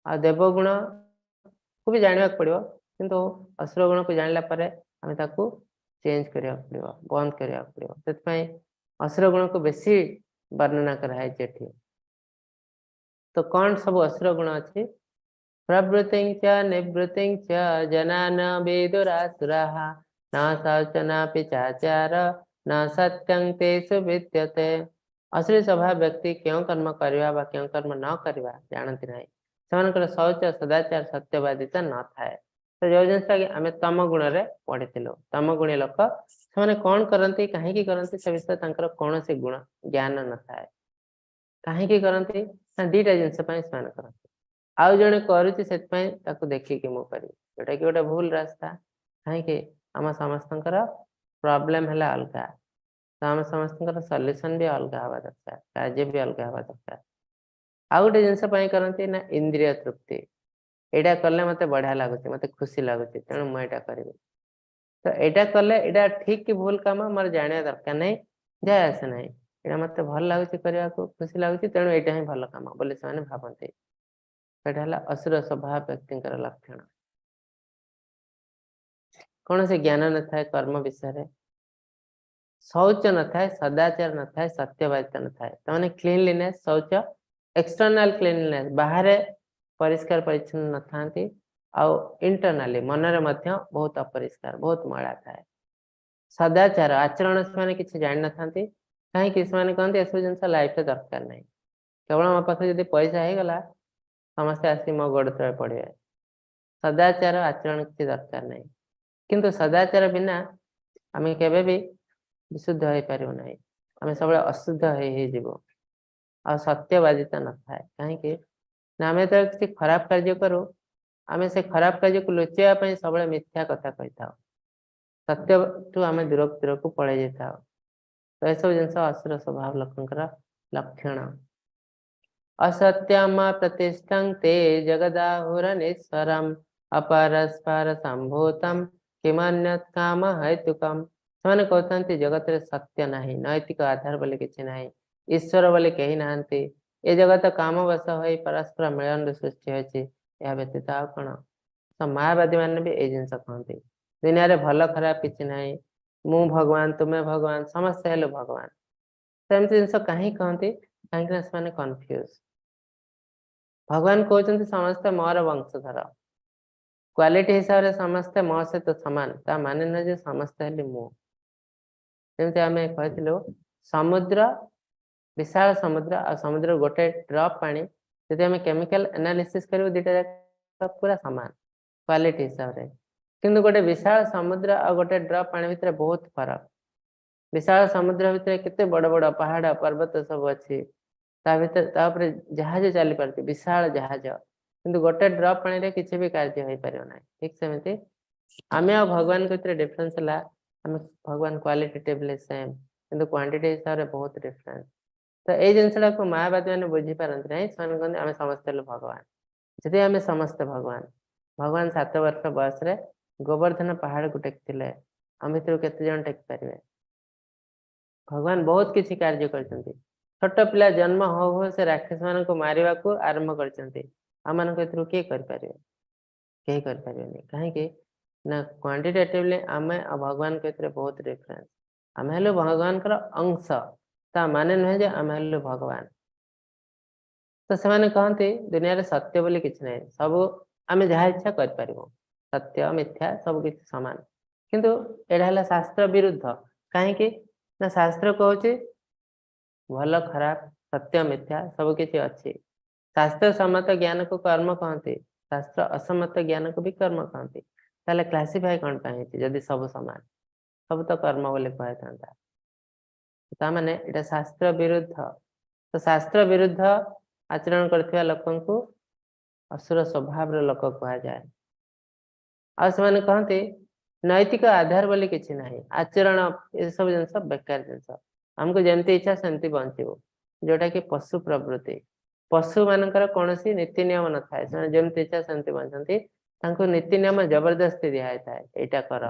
Speaker 2: ଆଉ ଦେବଗୁଣକୁ ବି ଜାଣିବାକୁ ପଡିବ। କିନ୍ତୁ ଅସୁର ଗୁଣକୁ ଜାଣିଲା ପରେ ଆମେ ତାକୁ ଚେଞ୍ଜ କରିବାକୁ ପଡିବ, ବନ୍ଦ କରିବାକୁ ପଡିବ। ସେଥିପାଇଁ ଅସୁର ଗୁଣକୁ ବେଶୀ ବର୍ଣ୍ଣନା କରାହେଇଛି ଏଠି। ତ କଣ ସବୁ ଅସୁର ଗୁଣ ଅଛି? ପ୍ରବୃତ୍ତିଂ ଚ ନିବୃତ୍ତିଂ ଚ जना न विदुरासुराः न शौचं नापि चाचार न सत्यं तेषु विद्यते। ଅସୁରୀ ସ୍ୱଭାବ ବ୍ୟକ୍ତି କେଉଁ କର୍ମ କରିବା ବା କେଉଁ କର୍ମ ନ କରିବା ଜାଣନ୍ତି ନାହିଁ। ସେମାନଙ୍କର ଶୌଚ, ସଦାଚାର, ସତ୍ୟବାଦିତା ନଥାଏ। ତ ଯୋଉ ଜିନିଷ କି ଆମେ ତମ ଗୁଣରେ ପଢିଥିଲୁ, ତମ ଗୁଣୀ ଲୋକ ସେମାନେ କଣ କରନ୍ତି, କାହିଁକି କରନ୍ତି, ସେ ବିଷୟରେ ତାଙ୍କର କୌଣସି ଗୁଣ ଜ୍ଞାନ ନଥାଏ। କାହିଁକି କରନ୍ତି ନା ଦିଟା ଜିନିଷ ପାଇଁ ସେମାନେ କରନ୍ତି। ଆଉ ଜଣେ କରୁଛି, ସେଥିପାଇଁ ତାକୁ ଦେଖିକି ମୁଁ କରିବି, ଯୋଉଟା କି ଗୋଟେ ଭୁଲ ରାସ୍ତା। କାହିଁକି ଆମ ସମସ୍ତଙ୍କର ପ୍ରୋବ୍ଲେମ ହେଲା ଅଲଗା, ତ ଆମ ସମସ୍ତଙ୍କର ସଲ୍ୟୁସନ ବି ଅଲଗା ହବା ଦରକାର, କାର୍ଯ୍ୟ ବି ଅଲଗା ହବା ଦରକାର। ଆଉ ଗୋଟେ ଜିନିଷ ପାଇଁ କରନ୍ତି ନା ଇନ୍ଦ୍ରିୟ ତୃପ୍ତି। ଏଇଟା କଲେ ମତେ ବଢିଆ ଲାଗୁଛି, ମତେ ଖୁସି ଲାଗୁଛି, ତେଣୁ ମୁଁ ଏଇଟା କରିବି। ତ ଏଇଟା କଲେ ଏଇଟା ଠିକ କି ଭୁଲ କାମ ମୋର ଜାଣିବା ଦରକାର ନାହିଁ, ଯାଏ ଆସେ ନାହିଁ। ଏଇଟା ମତେ ଭଲ ଲାଗୁଛି କରିବାକୁ, ଖୁସି ଲାଗୁଛି, ତେଣୁ ଏଇଟା ହିଁ ଭଲ କାମ ବୋଲି ସେମାନେ ଭାବନ୍ତି। ସେଇଟା ହେଲା ଅସୁର ସ୍ୱଭାବ ବ୍ୟକ୍ତିଙ୍କର ଲକ୍ଷଣ। କୌଣସି ଜ୍ଞାନ ନଥାଏ କର୍ମ ବିଷୟରେ, ଶୌଚ ନଥାଏ, ସଦାଚାର ନଥାଏ, ସତ୍ୟବାଦିତା ନଥାଏ। ତାମାନେ କ୍ଲିନଲିନେସ୍, ଶୌଚ, ଏକ୍ସଟର୍ନାଲ କ୍ଲିନଲିନେସ୍, ବାହାରେ ପରିଷ୍କାର ପରିଚ୍ଛନ୍ନ ନଥାନ୍ତି ଆଉ ଇଣ୍ଟରନାଲି ମନରେ ମଧ୍ୟ ବହୁତ ଅପରିଷ୍କାର, ବହୁତ ମଇଳା ଥାଏ। ସଦାଚାର ଆଚରଣ ସେମାନେ କିଛି ଜାଣିନଥାନ୍ତି। କାହିଁକି ସେମାନେ କହନ୍ତି, ଏସବୁ ଜିନିଷ ଲାଇଫରେ ଦରକାର ନାହିଁ, କେବଳ ମୋ ପାଖରେ ଯଦି ପଇସା ହେଇଗଲା, ସମସ୍ତେ ଆସି ମୋ ଗୋଡ଼ ତଳେ ପଡ଼ିବେ। ସଦାଚାର ଆଚରଣ କିଛି ଦରକାର ନାହିଁ। କିନ୍ତୁ ସଦାଚାର ବିନା ଆମେ କେବେ ବି ବିଶୁଦ୍ଧ ହେଇପାରିବୁ ନାହିଁ, ଆମେ ସବୁବେଳେ ଅଶୁଦ୍ଧ ହେଇ ହେଇଯିବୁ। ଆଉ ସତ୍ୟବାଦିତା ନଥାଏ। କାହିଁକି ନା ଆମେ ଯେତେବେଳେ କିଛି ଖରାପ କାର୍ଯ୍ୟ କରୁ, ଆମେ ସେ ଖରାପ କାର୍ଯ୍ୟକୁ ଲୁଚେଇବା ପାଇଁ ସବୁବେଳେ ମିଥ୍ୟା କଥା କହିଥାଉ, ସତ୍ୟଠୁ ଆମେ ଦୂରକୁ ଦୂରକୁ ପଳେଇ ଯାଇଥାଉ। ତ ଏସବୁ ଜିନିଷ ଅସୁର ସ୍ୱଭାବ ଲୋକଙ୍କର ଲକ୍ଷଣ। असत्यम प्रतिष्ठं ते जगदाहुरनीश्वरम् अपरस्पर संभूतम किमन्यत् काम हेतुकम। ସେମାନେ କହୁଥାନ୍ତି, ଜଗତରେ ସତ୍ୟ ନାହିଁ, ନୈତିକ ଆଧାର ବୋଲି କିଛି ନାହିଁ, ଈଶ୍ୱର ବୋଲି କେହି ନାହାନ୍ତି। ଏ ଜଗତ କାମବଶ ହୋଇ ପରସ୍ପର ମିଳନରୁ ସୃଷ୍ଟି ହୋଇଛି, ଏହା ବ୍ୟତୀତ ଆଉ କଣ? ତ ମାୟାବାଦୀ ମାନେ ବି ଏଇ ଜିନିଷ କହନ୍ତି। ଦୁନିଆରେ ଭଲ ଖରାପ କିଛି ନାହିଁ, ମୁଁ ଭଗବାନ, ତୁମେ ଭଗବାନ, ସମସ୍ତେ ହେଲୁ ଭଗବାନ। ସେମିତି ଜିନିଷ କାହିଁ କହନ୍ତି? କାହିଁକି ନା ସେମାନେ କନଫ୍ୟୁଜ। ଭଗବାନ କହୁଛନ୍ତି, ସମସ୍ତେ ମୋର ବଂଶଧର, କ୍ୱାଲିଟି ହିସାବରେ ସମସ୍ତେ ମୋ ସହିତ ସମାନ। ତା ମାନେ ନୁହେଁ ଯେ ସମସ୍ତେ ହେଲେ ମୁଁ। ଯେମିତି ଆମେ କହିଥିଲୁ, ସମୁଦ୍ର, ବିଶାଳ ସମୁଦ୍ର ଆଉ ସମୁଦ୍ର ଗୋଟେ ଡ୍ରପ୍ ପାଣି, ଯଦି ଆମେ କେମିକାଲ ଆନାଲିସିସ୍ କରିବୁ, ଦିଟା ଯାକ ପୁରା ସମାନ କ୍ୱାଲିଟି ହିସାବରେ। କିନ୍ତୁ ଗୋଟେ ବିଶାଳ ସମୁଦ୍ର ଆଉ ଗୋଟେ ଡ୍ରପ୍ ପାଣି ଭିତରେ ବହୁତ ଫରକ। ବିଶାଳ ସମୁଦ୍ର ଭିତରେ କେତେ ବଡ ବଡ ପାହାଡ ପର୍ବତ ସବୁ ଅଛି, ତା ଭିତରେ ତା ଉପରେ ଜାହାଜ ଚାଲି ପାରୁଛି, ବିଶାଳ ଜାହାଜ। କିନ୍ତୁ ଗୋଟେ ଡ୍ରପ୍ ପାଣିରେ କିଛି ବି କାର୍ଯ୍ୟ ହେଇପାରିବ ନାହିଁ। ଠିକ ସେମିତି ଆମେ ଆଉ ଭଗବାନଙ୍କ ଭିତରେ ଡିଫରେନ୍ସ ହେଲା, ଆମେ ଭଗବାନ କ୍ୱାଲିଟେଟିଭଲି ସେମ୍, କିନ୍ତୁ କ୍ୱାଣ୍ଟିଟି ହିସାବରେ ବହୁତ ଡିଫରେନ୍ସ। ତ ଏଇ ଜିନିଷଟାକୁ ମାୟାବାଦୀ ମାନେ ବୁଝିପାରନ୍ତି ନାହିଁ। ସେମାନେ କହନ୍ତି, ଆମେ ସମସ୍ତେ ହେଲୁ ଭଗବାନ। ଯଦି ଆମେ ସମସ୍ତେ ଭଗବାନ, ଭଗବାନ 7 ବର୍ଷ ବୟସରେ ଗୋବର୍ଦ୍ଧନ ପାହାଡକୁ ଟେକିଥିଲେ। ଆମ ଭିତରୁ କେତେ ଜଣ ଟେକି ପାରିବେ? ଭଗବାନ ବହୁତ କିଛି କାର୍ଯ୍ୟ କରିଛନ୍ତି। ଛୋଟ ପିଲା ଜନ୍ମ ହଉ ହଉ ସେ ରାକ୍ଷସ ମାନଙ୍କୁ ମାରିବାକୁ ଆରମ୍ଭ କରିଛନ୍ତି। ଆମମାନଙ୍କ ଭିତରୁ କିଏ କରିପାରିବେ? କେହି କରିପାରିବେନି। କାହିଁକି ନା କ୍ୱାଣ୍ଟିଟେଟିଭଲି ଆମେ ଆଉ ଭଗବାନଙ୍କ ଭିତରେ ବହୁତ ଡିଫରେନ୍ସ। ଆମେ ହେଲୁ ଭଗବାନଙ୍କର ଅଂଶ, ତା ମାନେ ନୁହେଁ ଯେ ଆମେ ହେଲୁ ଭଗବାନ। ତ ସେମାନେ କହନ୍ତି ଦୁନିଆରେ ସତ୍ୟ ବୋଲି କିଛି ନାହିଁ, ସବୁ ଆମେ ଯାହା ଇଚ୍ଛା କରିପାରିବୁ, ସତ୍ୟ ମିଥ୍ୟା ସବୁ କିଛି ସମାନ। କିନ୍ତୁ ଏଇଟା ହେଲା ଶାସ୍ତ୍ର ବିରୁଦ୍ଧ। କାହିଁକି ନା ଶାସ୍ତ୍ର କହୁଛି ଭଲ ଖରାପ ସତ୍ୟ ମିଥ୍ୟା ସବୁ କିଛି ଅଛି। ଶାସ୍ତ୍ର ସମ୍ମତ ଜ୍ଞାନକୁ କର୍ମ କହନ୍ତି, ଶାସ୍ତ୍ର ଅସମ୍ମତ ଜ୍ଞାନକୁ ବି କର୍ମ କହନ୍ତି। ତାହେଲେ କ୍ଲାସିଫାଏ କଣ ପାଇଁ ହେଇଛି ଯଦି ସବୁ ସମାନ? ସବୁ ତ କର୍ମ ବୋଲି କୁହାଯାଇଥାନ୍ତା। ତା ମାନେ ଏଇଟା ଶାସ୍ତ୍ର ବିରୁଦ୍ଧ। ତ ଶାସ୍ତ୍ର ବିରୁଦ୍ଧ ଆଚରଣ କରିଥିବା ଲୋକଙ୍କୁ ଅସୁର ସ୍ୱଭାବର ଲୋକ କୁହାଯାଏ। ଆଉ ସେମାନେ କହନ୍ତି ନୈତିକ ଆଧାର ବୋଲି କିଛି ନାହିଁ, ଆଚରଣ ଏସବୁ ଜିନିଷ ବେକାର ଜିନିଷ, ଆମକୁ ଯେମିତି ଇଚ୍ଛା ସେମିତି ବଞ୍ଚିବୁ, ଯୋଉଟା କି ପଶୁ ପ୍ରବୃତ୍ତି। ପଶୁ ମାନଙ୍କର କୌଣସି ନୀତି ନିୟମ ନଥାଏ, ସେମାନେ ଯେମିତି ଇଚ୍ଛା ସେମିତି ବଞ୍ଚନ୍ତି। ତାଙ୍କୁ ନୀତି ନିୟମ ଜବରଦସ୍ତି ଦିଆହେଇଥାଏ, ଏଇଟା କର,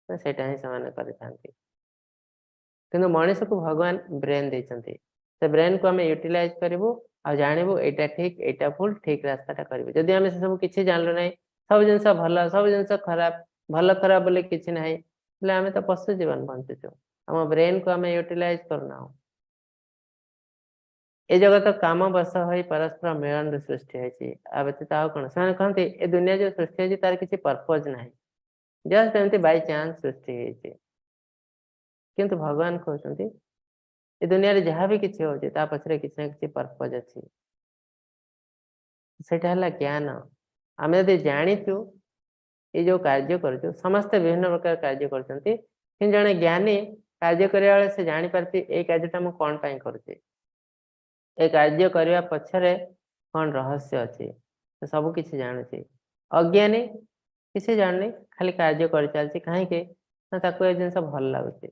Speaker 2: ସେଇଟା ହିଁ ସେମାନେ କରିଥାନ୍ତି। କିନ୍ତୁ ମଣିଷକୁ ଭଗବାନ ବ୍ରେନ୍ ଦେଇଛନ୍ତି, ସେ ବ୍ରେନ୍କୁ ଆମେ ୟୁଟିଲାଇଜ କରିବୁ ଆଉ ଜାଣିବୁ ଏଇଟା ଠିକ ଏଇଟା ଭୁଲ, ଠିକ ରାସ୍ତାଟା କରିବୁ। ଯଦି ଆମେ ସେସବୁ କିଛି ଜାଣିଲୁ ନାହିଁ, ସବୁ ଜିନିଷ ଭଲ ସବୁ ଜିନିଷ ଖରାପ, ଭଲ ଖରାପ ବୋଲି କିଛି ନାହିଁ, ହେଲେ ଆମେ ତ ପଶୁ ଜୀବନ ବଞ୍ଚୁଛୁ, ଆମ ବ୍ରେନ୍କୁ ଆମେ ୟୁଟିଲାଇଜ କରୁନାହୁଁ। ଏ ଜଗତ କାମ ବଶ ହୋଇ ପରସ୍ପର ମିଳନରୁ ସୃଷ୍ଟି ହେଇଛି, ଆ ବ୍ୟତୀତ ଆଉ କଣ? ସେମାନେ କହନ୍ତି ଏ ଦୁନିଆ ଯୋଉ ସୃଷ୍ଟି ହେଇଛି ତାର କିଛି ପର୍ପଜ ନାହିଁ, ଜଷ୍ଟ ଏମିତି ବାଇ ଚାନ୍ସ ସୃଷ୍ଟି ହେଇଛି। କିନ୍ତୁ ଭଗବାନ କହୁଛନ୍ତି ଏ ଦୁନିଆରେ ଯାହା ବି କିଛି ହଉଛି ତା ପଛରେ କିଛି ନା କିଛି ପର୍ପଜ ଅଛି। ସେଇଟା ହେଲା ଜ୍ଞାନ। ଆମେ ଯଦି ଜାଣିଛୁ ଏଇ ଯୋଉ କାର୍ଯ୍ୟ କରୁଛୁ, ସମସ୍ତେ ବିଭିନ୍ନ ପ୍ରକାର କାର୍ଯ୍ୟ କରୁଛନ୍ତି, କିନ୍ତୁ ଜଣେ ଜ୍ଞାନୀ କାର୍ଯ୍ୟ କରିବା ବେଳେ ସେ ଜାଣିପାରୁଛି ଏଇ କାର୍ଯ୍ୟଟା ମୁଁ କଣ ପାଇଁ କରୁଛି, ଏ କାର୍ଯ୍ୟ କରିବା ପଛରେ କଣ ରହସ୍ୟ ଅଛି, ସେ ସବୁ କିଛି ଜାଣୁଛି। ଅଜ୍ଞାନୀ କିଛି ଜାଣୁନି, ଖାଲି କାର୍ଯ୍ୟ କରିଚାଲିଛି। କାହିଁକି ନା ତାକୁ ଏ ଜିନିଷ ଭଲ ଲାଗୁଛି,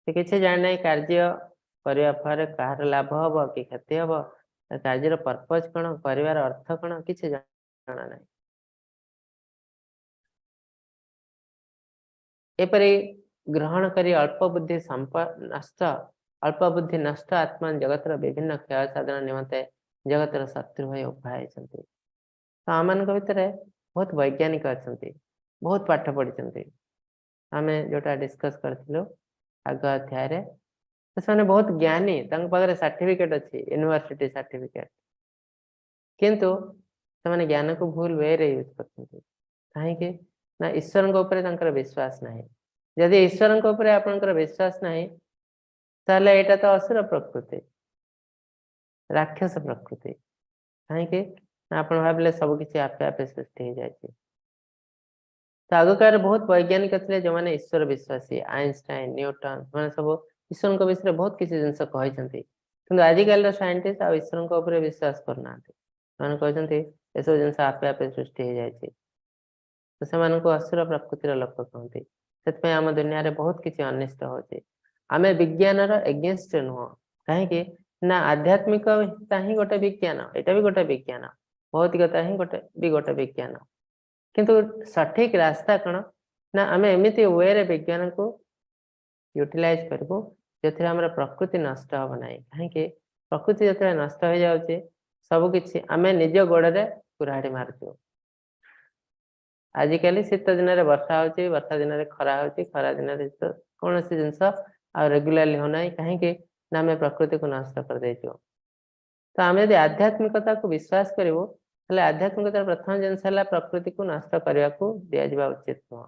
Speaker 2: ସେ କିଛି ଜାଣିନାହିଁ କାର୍ଯ୍ୟ କରିବା ଫଳରେ କାହାର ଲାଭ ହବ କି କ୍ଷତି ହବ, କାର୍ଯ୍ୟର ପର୍ପଜ କଣ, କରିବାର ଅର୍ଥ କଣ, କିଛି ଜଣା ନାହିଁ। ଏପରି ଗ୍ରହଣ କରି ଅଳ୍ପ ବୁଦ୍ଧି ନଷ୍ଟ, ଅଳ୍ପ ବୁଦ୍ଧି ନଷ୍ଟ ଆତ୍ମା ଜଗତର ବିଭିନ୍ନ କ୍ଷୟ ସାଧନ ନିମନ୍ତେ ଜଗତର ଶତ୍ରୁ ହୋଇ ଉଭା ହେଇଛନ୍ତି। ତ ଆମମାନଙ୍କ ଭିତରେ ବହୁତ ବୈଜ୍ଞାନିକ ଅଛନ୍ତି, ବହୁତ ପାଠ ପଢିଛନ୍ତି। ଆମେ ଯୋଉଟା ଡିସ୍କସ କରିଥିଲୁ ଆଗ ଅଧ୍ୟାୟରେ, ସେମାନେ ବହୁତ ଜ୍ଞାନୀ, ତାଙ୍କ ପାଖରେ ସାର୍ଟିଫିକେଟ ଅଛି, ୟୁନିଭର୍ସିଟି ସାର୍ଟିଫିକେଟ, କିନ୍ତୁ ସେମାନେ ଜ୍ଞାନକୁ ଭୁଲ ୱେରେ ୟୁଜ କରୁଛନ୍ତି। କାହିଁକି ନା ଈଶ୍ୱରଙ୍କ ଉପରେ ତାଙ୍କର ବିଶ୍ୱାସ ନାହିଁ। ଯଦି ଈଶ୍ୱରଙ୍କ ଉପରେ ଆପଣଙ୍କର ବିଶ୍ୱାସ ନାହିଁ, ତାହେଲେ ଏଇଟା ତ ଅସୁର ପ୍ରକୃତି, ରାକ୍ଷସ ପ୍ରକୃତି। କାହିଁକି ନା ଆପଣ ଭାବିଲେ ସବୁ କିଛି ଆପେ ଆପେ ସୃଷ୍ଟି ହେଇଯାଇଛି। ତ ଆଗକାଳରେ ବହୁତ ବୈଜ୍ଞାନିକ ଥିଲେ ଯୋଉମାନେ ଈଶ୍ୱର ବିଶ୍ୱାସୀ, ଆଇନଷ୍ଟାଇନ, ନ୍ୟୁଟନ, ସେମାନେ ସବୁ ଈଶ୍ୱରଙ୍କ ବିଷୟରେ ବହୁତ କିଛି ଜିନିଷ କହିଛନ୍ତି। କିନ୍ତୁ ଆଜିକାଲିର ସାଇଣ୍ଟିଷ୍ଟ ଆଉ ଈଶ୍ୱରଙ୍କ ଉପରେ ବିଶ୍ୱାସ କରୁନାହାନ୍ତି। ସେମାନେ କହୁଛନ୍ତି ଏସବୁ ଜିନିଷ ଆପେ ଆପେ ସୃଷ୍ଟି ହେଇଯାଇଛି। ତ ସେମାନଙ୍କୁ ଅସୁର ପ୍ରକୃତିର ଲୋକ କୁହନ୍ତି। ସେଥିପାଇଁ ଆମ ଦୁନିଆରେ ବହୁତ କିଛି ଅନିଷ୍ଟ ହଉଛି। ଆମେ ବିଜ୍ଞାନର ଏଗେନଷ୍ଟ ନୁହଁ, କାହିଁକି ନା ଆଧ୍ୟାତ୍ମିକତା ହିଁ ଗୋଟେ ବିଜ୍ଞାନ, ଏଇଟା ବି ଗୋଟେ ବିଜ୍ଞାନ, ଭୌତିକତା ହିଁ ଗୋଟେ ବିଜ୍ଞାନ। କିନ୍ତୁ ସଠିକ ରାସ୍ତା କଣ ନା ଆମେ ଏମିତି ୱେରେ ବିଜ୍ଞାନକୁ ୟୁଟିଲାଇଜ କରିବୁ ଯେଉଁଥିରେ ଆମର ପ୍ରକୃତି ନଷ୍ଟ ହବ ନାହିଁ। କାହିଁକି ପ୍ରକୃତି ଯେତେବେଳେ ନଷ୍ଟ ହେଇଯାଉଛି, ସବୁ କିଛି ଆମେ ନିଜ ଗୋଡରେ କୁରାଢି ମାରୁଛୁ। ଆଜିକାଲି ଶୀତ ଦିନରେ ବର୍ଷା ହଉଛି, ବର୍ଷା ଦିନରେ ଖରା ହଉଛି, ଖରା ଦିନରେ ଶୀତ, କୌଣସି ଜିନିଷ ଆଉ ରେଗୁଲାରଲି ହଉନାହିଁ। କାହିଁକି ନା ଆମେ ପ୍ରକୃତିକୁ ନଷ୍ଟ କରିଦେଇଛୁ। ତ ଆମେ ଯଦି ଆଧ୍ୟାତ୍ମିକତାକୁ ବିଶ୍ୱାସ କରିବୁ, ହେଲେ ଆଧ୍ୟାତ୍ମିକତାର ପ୍ରଥମ ଜିନିଷ ହେଲା ପ୍ରକୃତିକୁ ନଷ୍ଟ କରିବାକୁ ଦିଆଯିବା ଉଚିତ ନୁହଁ।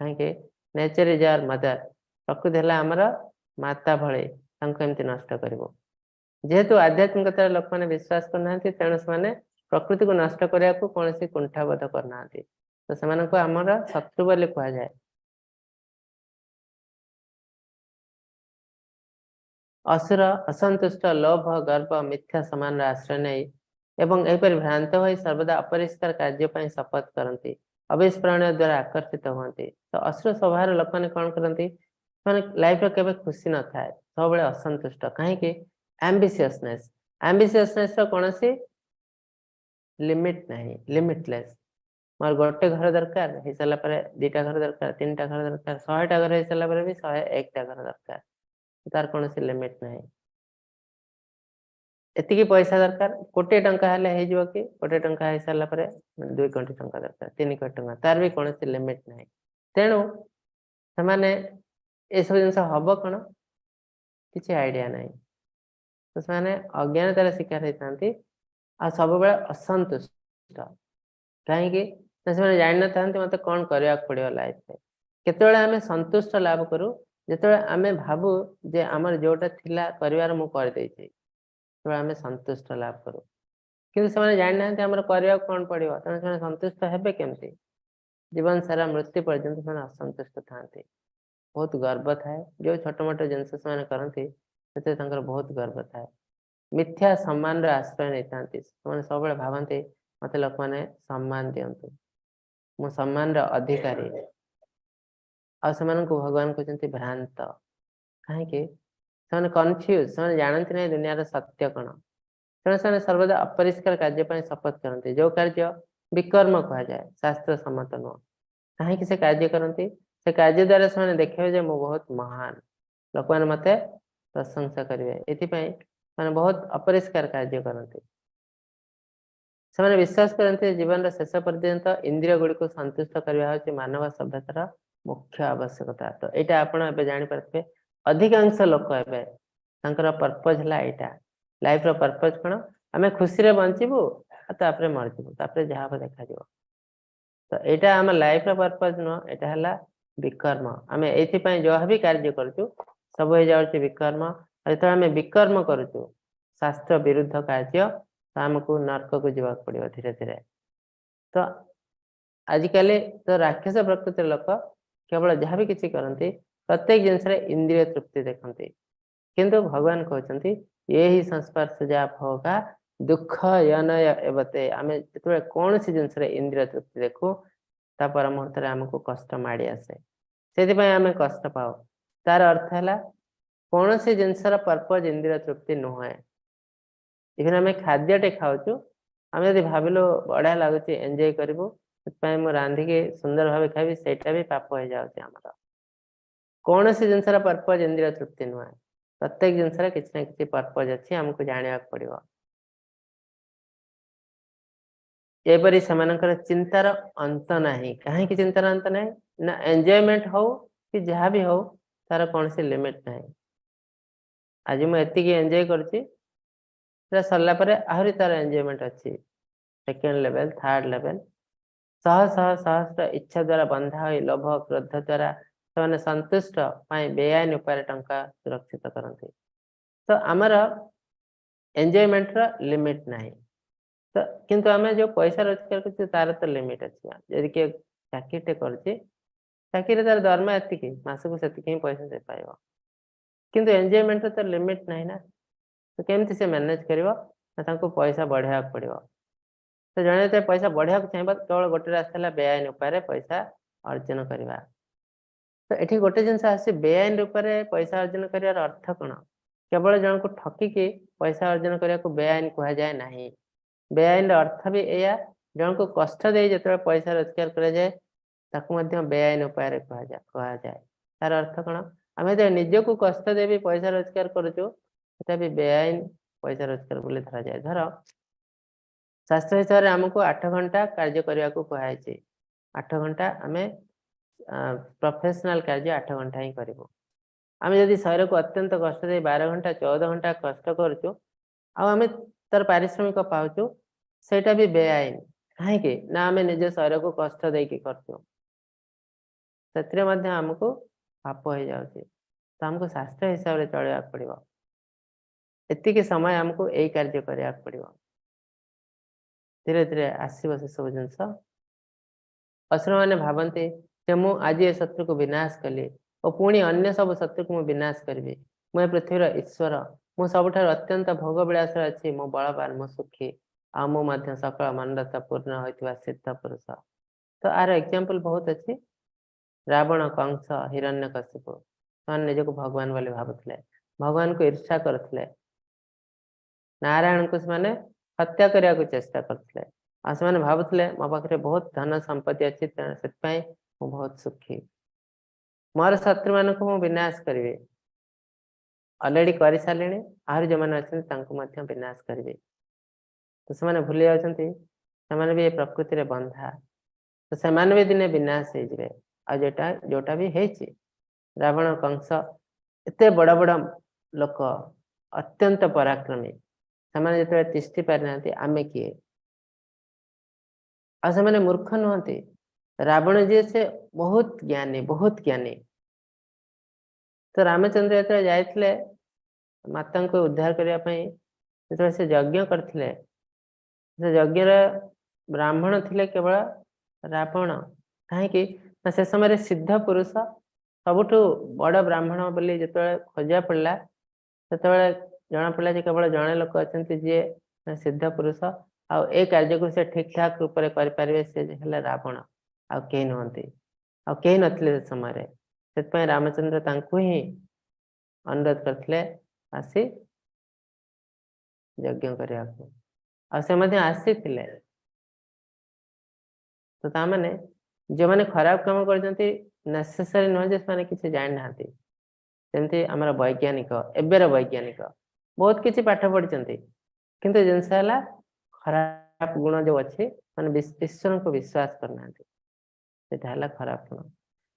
Speaker 2: କାହିଁକି ନେଚର is our ମଦର, ପ୍ରକୃତି ହେଲା ଆମର ମାତା ଭଳି, ତାଙ୍କୁ ଏମିତି ନଷ୍ଟ କରିବୁ। ଯେହେତୁ ଆଧ୍ୟାତ୍ମିକତାର ଲୋକମାନେ ବିଶ୍ୱାସ କରୁନାହାନ୍ତି, ତେଣୁ ସେମାନେ ପ୍ରକୃତିକୁ ନଷ୍ଟ କରିବାକୁ କୌଣସି କୁଣ୍ଠାବୋଧ କରୁନାହାନ୍ତି। ତ ସେମାନଙ୍କୁ ଆମର ଶତ୍ରୁ ବୋଲି କୁହାଯାଏ। ଅସୁର ଅସନ୍ତୁଷ୍ଟ, ଲୋଭ, ଗର୍ବ, ମିଥ୍ୟା ସମାନର ଆଶ୍ରୟ ନେଇ ଏବଂ ଏହିପରି ଭ୍ରାନ୍ତ ହୋଇ ସର୍ବଦା ଅପରିଷ୍କାର କାର୍ଯ୍ୟ ପାଇଁ ଶପଥ କରନ୍ତି, ଅବିସ୍ମରଣୀୟ ଦ୍ୱାରା ଆକର୍ଷିତ ହୁଅନ୍ତି। ତ ଅସୁର ସ୍ୱଭାବର ଲୋକମାନେ କଣ କରନ୍ତି, ସେମାନେ ଲାଇଫରେ କେବେ ଖୁସି ନଥାଏ, ସବୁବେଳେ ଅସନ୍ତୁଷ୍ଟ। କାହିଁକି? ଆମ୍ବିସିୟସନେସ୍, ଆମ୍ବିସିୟସନେସ୍ ର କୌଣସି ଲିମିଟ ନାହିଁ, ଲିମିଟଲେସ୍। ମୋର ଗୋଟେ ଘର ଦରକାର ହେଇସାରିଲା ପରେ ଦିଟା ଘର ଦରକାର, ତିନିଟା ଘର ଦରକାର, 100ଟା ଘର ହେଇସାରିଲା ପରେ ବି 101ଟା ଘର ଦରକାର। ତାର କୌଣସି ଲିମିଟ ନାହିଁ। ଏତିକି ପଇସା ଦରକାର, କୋଟିଏ ଟଙ୍କା ହେଲେ ହେଇଯିବ କି? କୋଟିଏ ଟଙ୍କା ହେଇସାରିଲା ପରେ 2 କୋଟି ଟଙ୍କା ଦରକାର, 3 କୋଟି ଟଙ୍କା, ତାର ବି କୌଣସି ଲିମିଟ ନାହିଁ। ତେଣୁ ସେମାନେ ଏସବୁ ଜିନିଷ ହବ କଣ କିଛି ଆଇଡିଆ ନାହିଁ। ତ ସେମାନେ ଅଜ୍ଞାନତାର ଶିକାର ହେଇଥାନ୍ତି ଆଉ ସବୁବେଳେ ଅସନ୍ତୁଷ୍ଟ। କାହିଁକି ନା ସେମାନେ ଜାଣିନଥାନ୍ତି ମତେ କଣ କରିବାକୁ ପଡିବ ଲାଇଫରେ। କେତେବେଳେ ଆମେ ସନ୍ତୁଷ୍ଟ ଲାଭ କରୁ? ଯେତେବେଳେ ଆମେ ଭାବୁ ଯେ ଆମର ଯୋଉଟା ଥିଲା କରିବାର ମୁଁ କରିଦେଇଛି, ସେତେବେଳେ ଆମେ ସନ୍ତୁଷ୍ଟ ଲାଭ କରୁ। କିନ୍ତୁ ସେମାନେ ଜାଣିନାହାନ୍ତି ଆମର କରିବାକୁ କଣ ପଡିବ, ତେଣୁ ସେମାନେ ସନ୍ତୁଷ୍ଟ ହେବେ କେମିତି? ଜୀବନ ସାରା ମୃତ୍ୟୁ ପର୍ଯ୍ୟନ୍ତ ସେମାନେ ଅସନ୍ତୁଷ୍ଟ ଥାନ୍ତି। ବହୁତ ଗର୍ବ ଥାଏ। ଯୋଉ ଛୋଟ ମୋଟ ଜିନିଷ ସେମାନେ କରନ୍ତି, ସେଥିରେ ତାଙ୍କର ବହୁତ ଗର୍ବ ଥାଏ। ମିଥ୍ୟା ସମ୍ମାନର ଆଶ୍ରୟ ନେଇଥାନ୍ତି। ସେମାନେ ସବୁବେଳେ ଭାବନ୍ତି ମତେ ଲୋକମାନେ ସମ୍ମାନ ଦିଅନ୍ତୁ, ମୁଁ ସମ୍ମାନର ଅଧିକାରୀ। ଆଉ ସେମାନଙ୍କୁ ଭଗବାନ କହୁଛନ୍ତି ଭ୍ରାନ୍ତ। କାହିଁକି? ସେମାନେ କନଫ୍ୟୁଜ, ସେମାନେ ଜାଣନ୍ତି ନାହିଁ ଦୁନିଆର ସତ୍ୟ କଣ। ତେଣୁ ସେମାନେ ସର୍ବଦା ଅପରିଷ୍କାର କାର୍ଯ୍ୟ ପାଇଁ ଶପଥ କରନ୍ତି, ଯୋଉ କାର୍ଯ୍ୟ ବିକର୍ମ କୁହାଯାଏ, ଶାସ୍ତ୍ର ସମ୍ମତ ନୁହଁ। କାହିଁକି ସେ କାର୍ଯ୍ୟ କରନ୍ତି? ସେ କାର୍ଯ୍ୟ ଦ୍ୱାରା ସେମାନେ ଦେଖିବେ ଯେ ମୁଁ ବହୁତ ମହାନ, ଲୋକମାନେ ମତେ ପ୍ରଶଂସା କରିବେ। ଏଥିପାଇଁ ସେମାନେ ବହୁତ ଅପରିଷ୍କାର କାର୍ଯ୍ୟ କରନ୍ତି। ସେମାନେ ବିଶ୍ୱାସ କରନ୍ତି ଯେ ଜୀବନର ଶେଷ ପର୍ଯ୍ୟନ୍ତ ଇନ୍ଦ୍ରିୟ ଗୁଡ଼ିକୁ ସନ୍ତୁଷ୍ଟ କରିବା ହେଉଛି ମାନବ ସଭ୍ୟତାର ମୁଖ୍ୟ ଆବଶ୍ୟକତା। ତ ଏଇଟା ଆପଣ ଏବେ ଜାଣିପାରୁଥିବେ, ଅଧିକାଂଶ ଲୋକ ଏବେ ତାଙ୍କର ପର୍ପଜ ହେଲା ଏଇଟା। ଲାଇଫର ପର୍ପଜ କଣ? ଆମେ ଖୁସିରେ ବଞ୍ଚିବୁ ଆଉ ତାପରେ ମରିଯିବୁ, ତାପରେ ଯାହା ହବ ଦେଖାଯିବ। ତ ଏଇଟା ଆମ ଲାଇଫର ପର୍ପଜ ନୁହଁ, ଏଇଟା ହେଲା ବିକର୍ମ। ଆମେ ଏଇଥିପାଇଁ ଯାହା ବି କାର୍ଯ୍ୟ କରୁଛୁ ସବୁ ହେଇଯାଉଛି ବିକର୍ମ। ଆଉ ଯେତେବେଳେ ଆମେ ବିକର୍ମ କରୁଛୁ, ଶାସ୍ତ୍ର ବିରୁଦ୍ଧ କାର୍ଯ୍ୟ, ତ ଆମକୁ ନର୍କକୁ ଯିବାକୁ ପଡିବ ଧୀରେ ଧୀରେ। ତ ଆଜିକାଲି ତ ରାକ୍ଷସ ପ୍ରକୃତିର ଲୋକ କେବଳ ଯାହା ବି କିଛି କରନ୍ତି, ପ୍ରତ୍ୟେକ ଜିନିଷରେ ଇନ୍ଦ୍ରିୟ ତୃପ୍ତି ଦେଖନ୍ତି। କିନ୍ତୁ ଭଗବାନ କହୁଛନ୍ତି ଏହି ସଂସ୍ପର୍ଶ ଯାହା ଭୋଗା ଦୁଃଖ ୟନୟ ଏବତେ। ଆମେ ଯେତେବେଳେ କୌଣସି ଜିନିଷରେ ଇନ୍ଦ୍ରିୟ ତୃପ୍ତି ଦେଖୁ, ତା ପର ମୁହୂର୍ତ୍ତରେ ଆମକୁ କଷ୍ଟ ମାଡି ଆସେ, ସେଥିପାଇଁ ଆମେ କଷ୍ଟ ପାଉ। ତାର ଅର୍ଥ ହେଲା କୌଣସି ଜିନିଷର ପର୍ପଜ ଇନ୍ଦ୍ରିୟ ତୃପ୍ତି ନୁହେଁ। ଇଭେନ ଆମେ ଖାଦ୍ୟଟେ ଖାଉଛୁ, ଆମେ ଯଦି ଭାବିଲୁ ବଢିଆ ଲାଗୁଛି, ଏନ୍ଜୟ କରିବୁ, ସେଥିପାଇଁ ମୁଁ ରାନ୍ଧିକି ସୁନ୍ଦର ଭାବେ ଖାଇବି, ସେଇଟା ବି ପାପ ହେଇଯାଉଛି ଆମର। କୌଣସି ଜିନିଷର ପର୍ପଜ ଇନ୍ଦ୍ରିୟ ତୃପ୍ତି ନୁହେଁ। ପ୍ରତ୍ୟେକ ଜିନିଷର କିଛି ନା କିଛି ପର୍ପଜ ଅଛି, ଆମକୁ ଜାଣିବାକୁ ପଡିବ। ଏପରି ସେମାନଙ୍କର ଚିନ୍ତାର ଅନ୍ତ ନାହିଁ। କାହିଁକି ଚିନ୍ତାର ଅନ୍ତ ନାହିଁ? ନା ଏନ୍ଜୟମେଣ୍ଟ ହଉ କି ଯାହା ବି ହଉ, ତାର କୌଣସି ଲିମିଟ ନାହିଁ। ଆଜି ମୁଁ ଏତିକି ଏନ୍ଜୟ କରୁଛି, ସେଟା ସରିଲା ପରେ ଆହୁରି ତାର ଏନ୍ଜୟମେଣ୍ଟ ଅଛି, ସେକେଣ୍ଡ ଲେଭେଲ, ଥାର୍ଡ ଲେଭେଲ। ଶହ ଶହ ସହସ୍ର ଇଚ୍ଛା ଦ୍ୱାରା ବନ୍ଧା ହୋଇ ଲୋଭ କ୍ରୋଧ ଦ୍ୱାରା ସେମାନେ ସନ୍ତୁଷ୍ଟ ପାଇଁ ବେଆଇନ ଉପାୟରେ ଟଙ୍କା ସୁରକ୍ଷିତ କରନ୍ତି। ତ ଆମର ଏନ୍ଜୟମେଣ୍ଟର ଲିମିଟ ନାହିଁ। ତ କିନ୍ତୁ ଆମେ ଯୋଉ ପଇସା ରୋଜଗାର କରୁଛୁ ତାର ତ ଲିମିଟ ଅଛି। ଯଦି କିଏ ଚାକିରିଟେ କରୁଛି, ଚାକିରିରେ ତାର ଦରମା ଏତିକି, ମାସକୁ ସେତିକି ହିଁ ପଇସା ସେ ପାଇବ। କିନ୍ତୁ ଏନ୍ଜୟମେଣ୍ଟର ତ ଲିମିଟ ନାହିଁ ନା। ତ କେମିତି ସେ ମ୍ୟାନେଜ କରିବ? ନା ତାଙ୍କୁ ପଇସା ବଢେଇବାକୁ ପଡିବ। ତ ଜଣେ ଯେତେବେଳେ ପଇସା ବଢେଇବାକୁ ଚାହିଁବ, କେବଳ ଗୋଟେ ରାସ୍ତା ହେଲା ବେଆଇନ ଉପାୟରେ ପଇସା ଅର୍ଜନ କରିବା। ତ ଏଠି ଗୋଟେ ଜିନିଷ ଆସୁଛି, ବେଆଇନ ରୂପରେ ପଇସା ଅର୍ଜନ କରିବାର ଅର୍ଥ କଣ? କେବଳ ଜଣକୁ ଠକିକି ପଇସା ଅର୍ଜନ କରିବାକୁ ବେଆଇନ କୁହାଯାଏ ନାହିଁ। ବେଆଇନର ଅର୍ଥ ବି ଏଇଆ, ଜଣକୁ କଷ୍ଟ ଦେଇ ଯେତେବେଳେ ପଇସା ରୋଜଗାର କରାଯାଏ, ତାକୁ ମଧ୍ୟ ବେଆଇନ ଉପାୟରେ କୁହାଯାଏ। ତାର ଅର୍ଥ କଣ? ଆମେ ଯେତେବେଳେ ନିଜକୁ କଷ୍ଟ ଦେଇ ପଇସା ରୋଜଗାର କରୁଛୁ, ସେଟା ବି ବେଆଇନ ପଇସା ରୋଜଗାର ବୋଲି ଧରାଯାଏ। ଧର ଶାସ୍ତ୍ର ହିସାବରେ ଆମକୁ 8 ଘଣ୍ଟା କାର୍ଯ୍ୟ କରିବାକୁ କୁହାଯାଇଛି। 8 ଘଣ୍ଟା ଆମେ ପ୍ରଫେସନାଲ କାର୍ଯ୍ୟ 8 ଘଣ୍ଟା ହିଁ କରିବୁ। ଆମେ ଯଦି ଶରୀରକୁ ଅତ୍ୟନ୍ତ କଷ୍ଟ ଦେଇ 12 ଘଣ୍ଟା, 14 ଘଣ୍ଟା କଷ୍ଟ କରୁଛୁ ଆଉ ଆମେ ତାର ପାରିଶ୍ରମିକ ପାଉଛୁ, ସେଇଟା ବି ବେଆଇନ। କାହିଁକି ନା ଆମେ ନିଜ ଶରୀରକୁ କଷ୍ଟ ଦେଇକି କରୁଛୁ, ସେଥିରେ ମଧ୍ୟ ଆମକୁ ପାପ ହେଇଯାଉଛି। ତ ଆମକୁ ଶାସ୍ତ୍ର ହିସାବରେ ଚଳିବାକୁ ପଡିବ। ଏତିକି ସମୟ ଆମକୁ ଏଇ କାର୍ଯ୍ୟ କରିବାକୁ ପଡିବ। ଧୀରେ ଧୀରେ ଆସିବ ସେ ସବୁ ଜିନିଷ। ଅସୁରମାନେ ଭାବନ୍ତି ଯେ ମୁଁ ଆଜି ଏ ଶତ୍ରୁକୁ ବିନାଶ କଲି ଓ ପୁଣି ଅନ୍ୟ ସବୁ ଶତ୍ରୁକୁ ମୁଁ ବିନାଶ କରିବି। ମୁଁ ଏ ପୃଥିବୀର ଈଶ୍ୱର। ମୁଁ ସବୁଠାରୁ ଅତ୍ୟନ୍ତ ଭୋଗ ବିଳାସରେ ଅଛି। ମୁଁ ବଳବାନ, ମୁଁ ସୁଖୀ ଆଉ ମୁଁ ମଧ୍ୟ ସକଳ ମନୋରଥ ପୂର୍ଣ୍ଣ ହୋଇଥିବା ସିଦ୍ଧ ପୁରୁଷ। ତ ଆର ଏକ୍ଜାମ୍ପଲ ବହୁତ ଅଛି। ରାବଣ, କଂସ, ହିରଣ୍ୟକଶିପୁ, ସେମାନେ ନିଜକୁ ଭଗବାନ ବୋଲି ଭାବୁଥିଲେ, ଭଗବାନଙ୍କୁ ଈର୍ଷା କରୁଥିଲେ, ନାରାୟଣଙ୍କୁ ସେମାନେ ହତ୍ୟା କରିବାକୁ ଚେଷ୍ଟା କରୁଥିଲେ। ଆଉ ସେମାନେ ଭାବୁଥିଲେ ମୋ ପାଖରେ ବହୁତ ଧନ ସମ୍ପତ୍ତି ଅଛି, ତେଣୁ ସେଥିପାଇଁ ମୁଁ ବହୁତ ସୁଖୀ। ମୋର ଶତ୍ରୁମାନଙ୍କୁ ମୁଁ ବିନାଶ କରିବି, ଅଲରେଡି କରିସାରିଲିଣି, ଆହୁରି ଯୋଉମାନେ ଅଛନ୍ତି ତାଙ୍କୁ ମଧ୍ୟ ବିନାଶ କରିବି। ତ ସେମାନେ ଭୁଲି ଯାଉଛନ୍ତି ସେମାନେ ବି ଏ ପ୍ରକୃତିରେ ବନ୍ଧା, ତ ସେମାନେ ବି ଦିନେ ବିନାଶ ହେଇଯିବେ। ଆଉ ଯୋଉଟା ବି ହେଇଛି, ରାବଣ, କଂସ ଏତେ ବଡ ବଡ ଲୋକ, ଅତ୍ୟନ୍ତ ପରାକ୍ରମୀ, ସେମାନେ ଯେତେବେଳେ ତିଷ୍ଠି ପାରିନାହାନ୍ତି, ଆମେ କିଏ? ଆଉ ସେମାନେ ମୂର୍ଖ ନୁହନ୍ତି। ରାବଣ ଯିଏ ସେ ବହୁତ ଜ୍ଞାନୀ, ବହୁତ ଜ୍ଞାନୀ। ତ ରାମଚନ୍ଦ୍ର ଯେତେବେଳେ ଯାଇଥିଲେ ମାତାଙ୍କୁ ଉଦ୍ଧାର କରିବା ପାଇଁ, ଯେତେବେଳେ ସେ ଯଜ୍ଞ କରିଥିଲେ, ସେ ଯଜ୍ଞର ବ୍ରାହ୍ମଣ ଥିଲେ କେବଳ ରାବଣ। କାହିଁକି ନା ସେ ସମୟରେ ସିଦ୍ଧ ପୁରୁଷ ସବୁଠୁ ବଡ ବ୍ରାହ୍ମଣ ବୋଲି ଯେତେବେଳେ ଖୋଜା ପଡିଲା, ସେତେବେଳେ ଜଣା ପଡିଲା ଯେ କେବଳ ଜଣେ ଲୋକ ଅଛନ୍ତି ଯିଏ ସିଦ୍ଧ ପୁରୁଷ, ଆଉ ଏ କାର୍ଯ୍ୟକୁ ସେ ଠିକ ଠାକ ରୂପରେ କରିପାରିବେ, ସେ ହେଲେ ରାବଣ, ଆଉ କେହି ନୁହନ୍ତି। ଆଉ କେହି ନଥିଲେ ସେ ସମୟରେ। ସେଥିପାଇଁ ରାମଚନ୍ଦ୍ର ତାଙ୍କୁ ହିଁ ଅନୁରୋଧ କରିଥିଲେ ଆସି ଯଜ୍ଞ କରିବାକୁ, ଆଉ ସେ ମଧ୍ୟ ଆସିଥିଲେ। ତ ତାମାନେ ଯେଉଁମାନେ ଖରାପ କାମ କରିଛନ୍ତି, ନେସେସାରୀ ନୁହେଁ ଯେ ସେମାନେ କିଛି ଜାଣିନାହାନ୍ତି। ଯେମିତି ଆମର ବୈଜ୍ଞାନିକ, ଏବେର ବୈଜ୍ଞାନିକ ବହୁତ କିଛି ପାଠ ପଢିଛନ୍ତି, କିନ୍ତୁ ଜିନିଷ ହେଲା ଖରାପ ଗୁଣ ଯୋଉ ଅଛି, ମାନେ ଈଶ୍ୱରଙ୍କୁ ବିଶ୍ୱାସ କରୁନାହାନ୍ତି, ସେଟା ହେଲା ଖରାପ ଗୁଣ।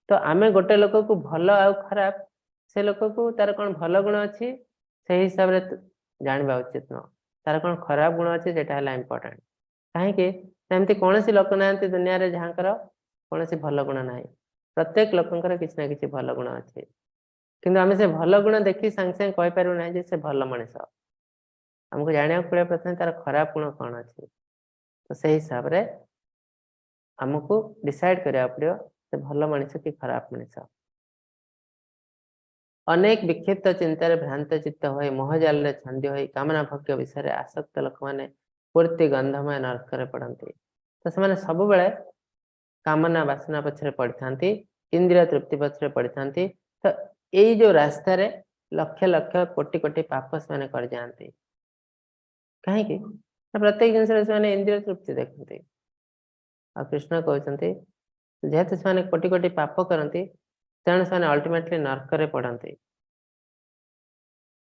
Speaker 2: ତ ଆମେ ଗୋଟେ ଲୋକକୁ ଭଲ ଆଉ ଖରାପ, ସେ ଲୋକକୁ ତାର କଣ ଭଲ ଗୁଣ ଅଛି ସେଇ ହିସାବରେ ଜାଣିବା ଉଚିତ ନୁହଁ, ତାର କଣ ଖରାପ ଗୁଣ ଅଛି ସେଟା ହେଲା ଇମ୍ପୋର୍ଟାଣ୍ଟ। କାହିଁକି ଏମିତି କୌଣସି ଲୋକ ନାହାନ୍ତି ଦୁନିଆରେ ଯାହାଙ୍କର କୌଣସି ଭଲ ଗୁଣ ନାହିଁ। ପ୍ରତ୍ୟେକ ଲୋକଙ୍କର କିଛି ନା କିଛି ଭଲ ଗୁଣ ଅଛି, କିନ୍ତୁ ଆମେ ସେ ଭଲ ଗୁଣ ଦେଖି ସାଙ୍ଗେ ସାଙ୍ଗେ କହିପାରିବୁ ନାହିଁ ଯେ ସେ ଭଲ ମଣିଷ। ଆମକୁ ଜାଣିବାକୁ ପଡିବ ପ୍ରଥମେ ତାର ଖରାପ ଗୁଣ କଣ ଅଛି। ତ ସେଇ ହିସାବରେ ଆମକୁ ଡିସାଇଡ କରିବାକୁ ପଡିବ ସେ ଭଲ ମଣିଷ କି ଖରାପ ମଣିଷ। ଅନେକ ବିକ୍ଷିପ୍ତ ଚିନ୍ତାରେ ଭ୍ରାନ୍ତ ଚିତ୍ତ ହୋଇ ମୋହଜାଲରେ ଛନ୍ଦି ହୋଇ କାମନା ଭୋଗ୍ୟ ବିଷୟରେ ଆସକ୍ତ ଲୋକମାନେ ପୂର୍ତ୍ତି ଗନ୍ଧମୟ ନର୍କରେ ପଡନ୍ତି। ତ ସେମାନେ ସବୁବେଳେ କାମନା ବାସନା ପଛରେ ପଡିଥାନ୍ତି, ଇନ୍ଦ୍ରିୟ ତୃପ୍ତି ପଛରେ ପଡିଥାନ୍ତି। ତ ଏଇ ଯୋଉ ରାସ୍ତାରେ ଲକ୍ଷ ଲକ୍ଷ କୋଟି କୋଟି ପାପ ସେମାନେ କରିଯାଆନ୍ତି। କାହିଁକି ନା ପ୍ରତ୍ୟେକ ଜିନିଷରେ ସେମାନେ ଇନ୍ଦ୍ରିୟ ତୃପ୍ତି ଦେଖନ୍ତି। ଆଉ କୃଷ୍ଣ କହୁଛନ୍ତି ଯେହେତୁ ସେମାନେ କୋଟି କୋଟି ପାପ କରନ୍ତି, ତେଣୁ ସେମାନେ ଅଲ୍ଟିମେଟଲି ନର୍କରେ ପଡନ୍ତି।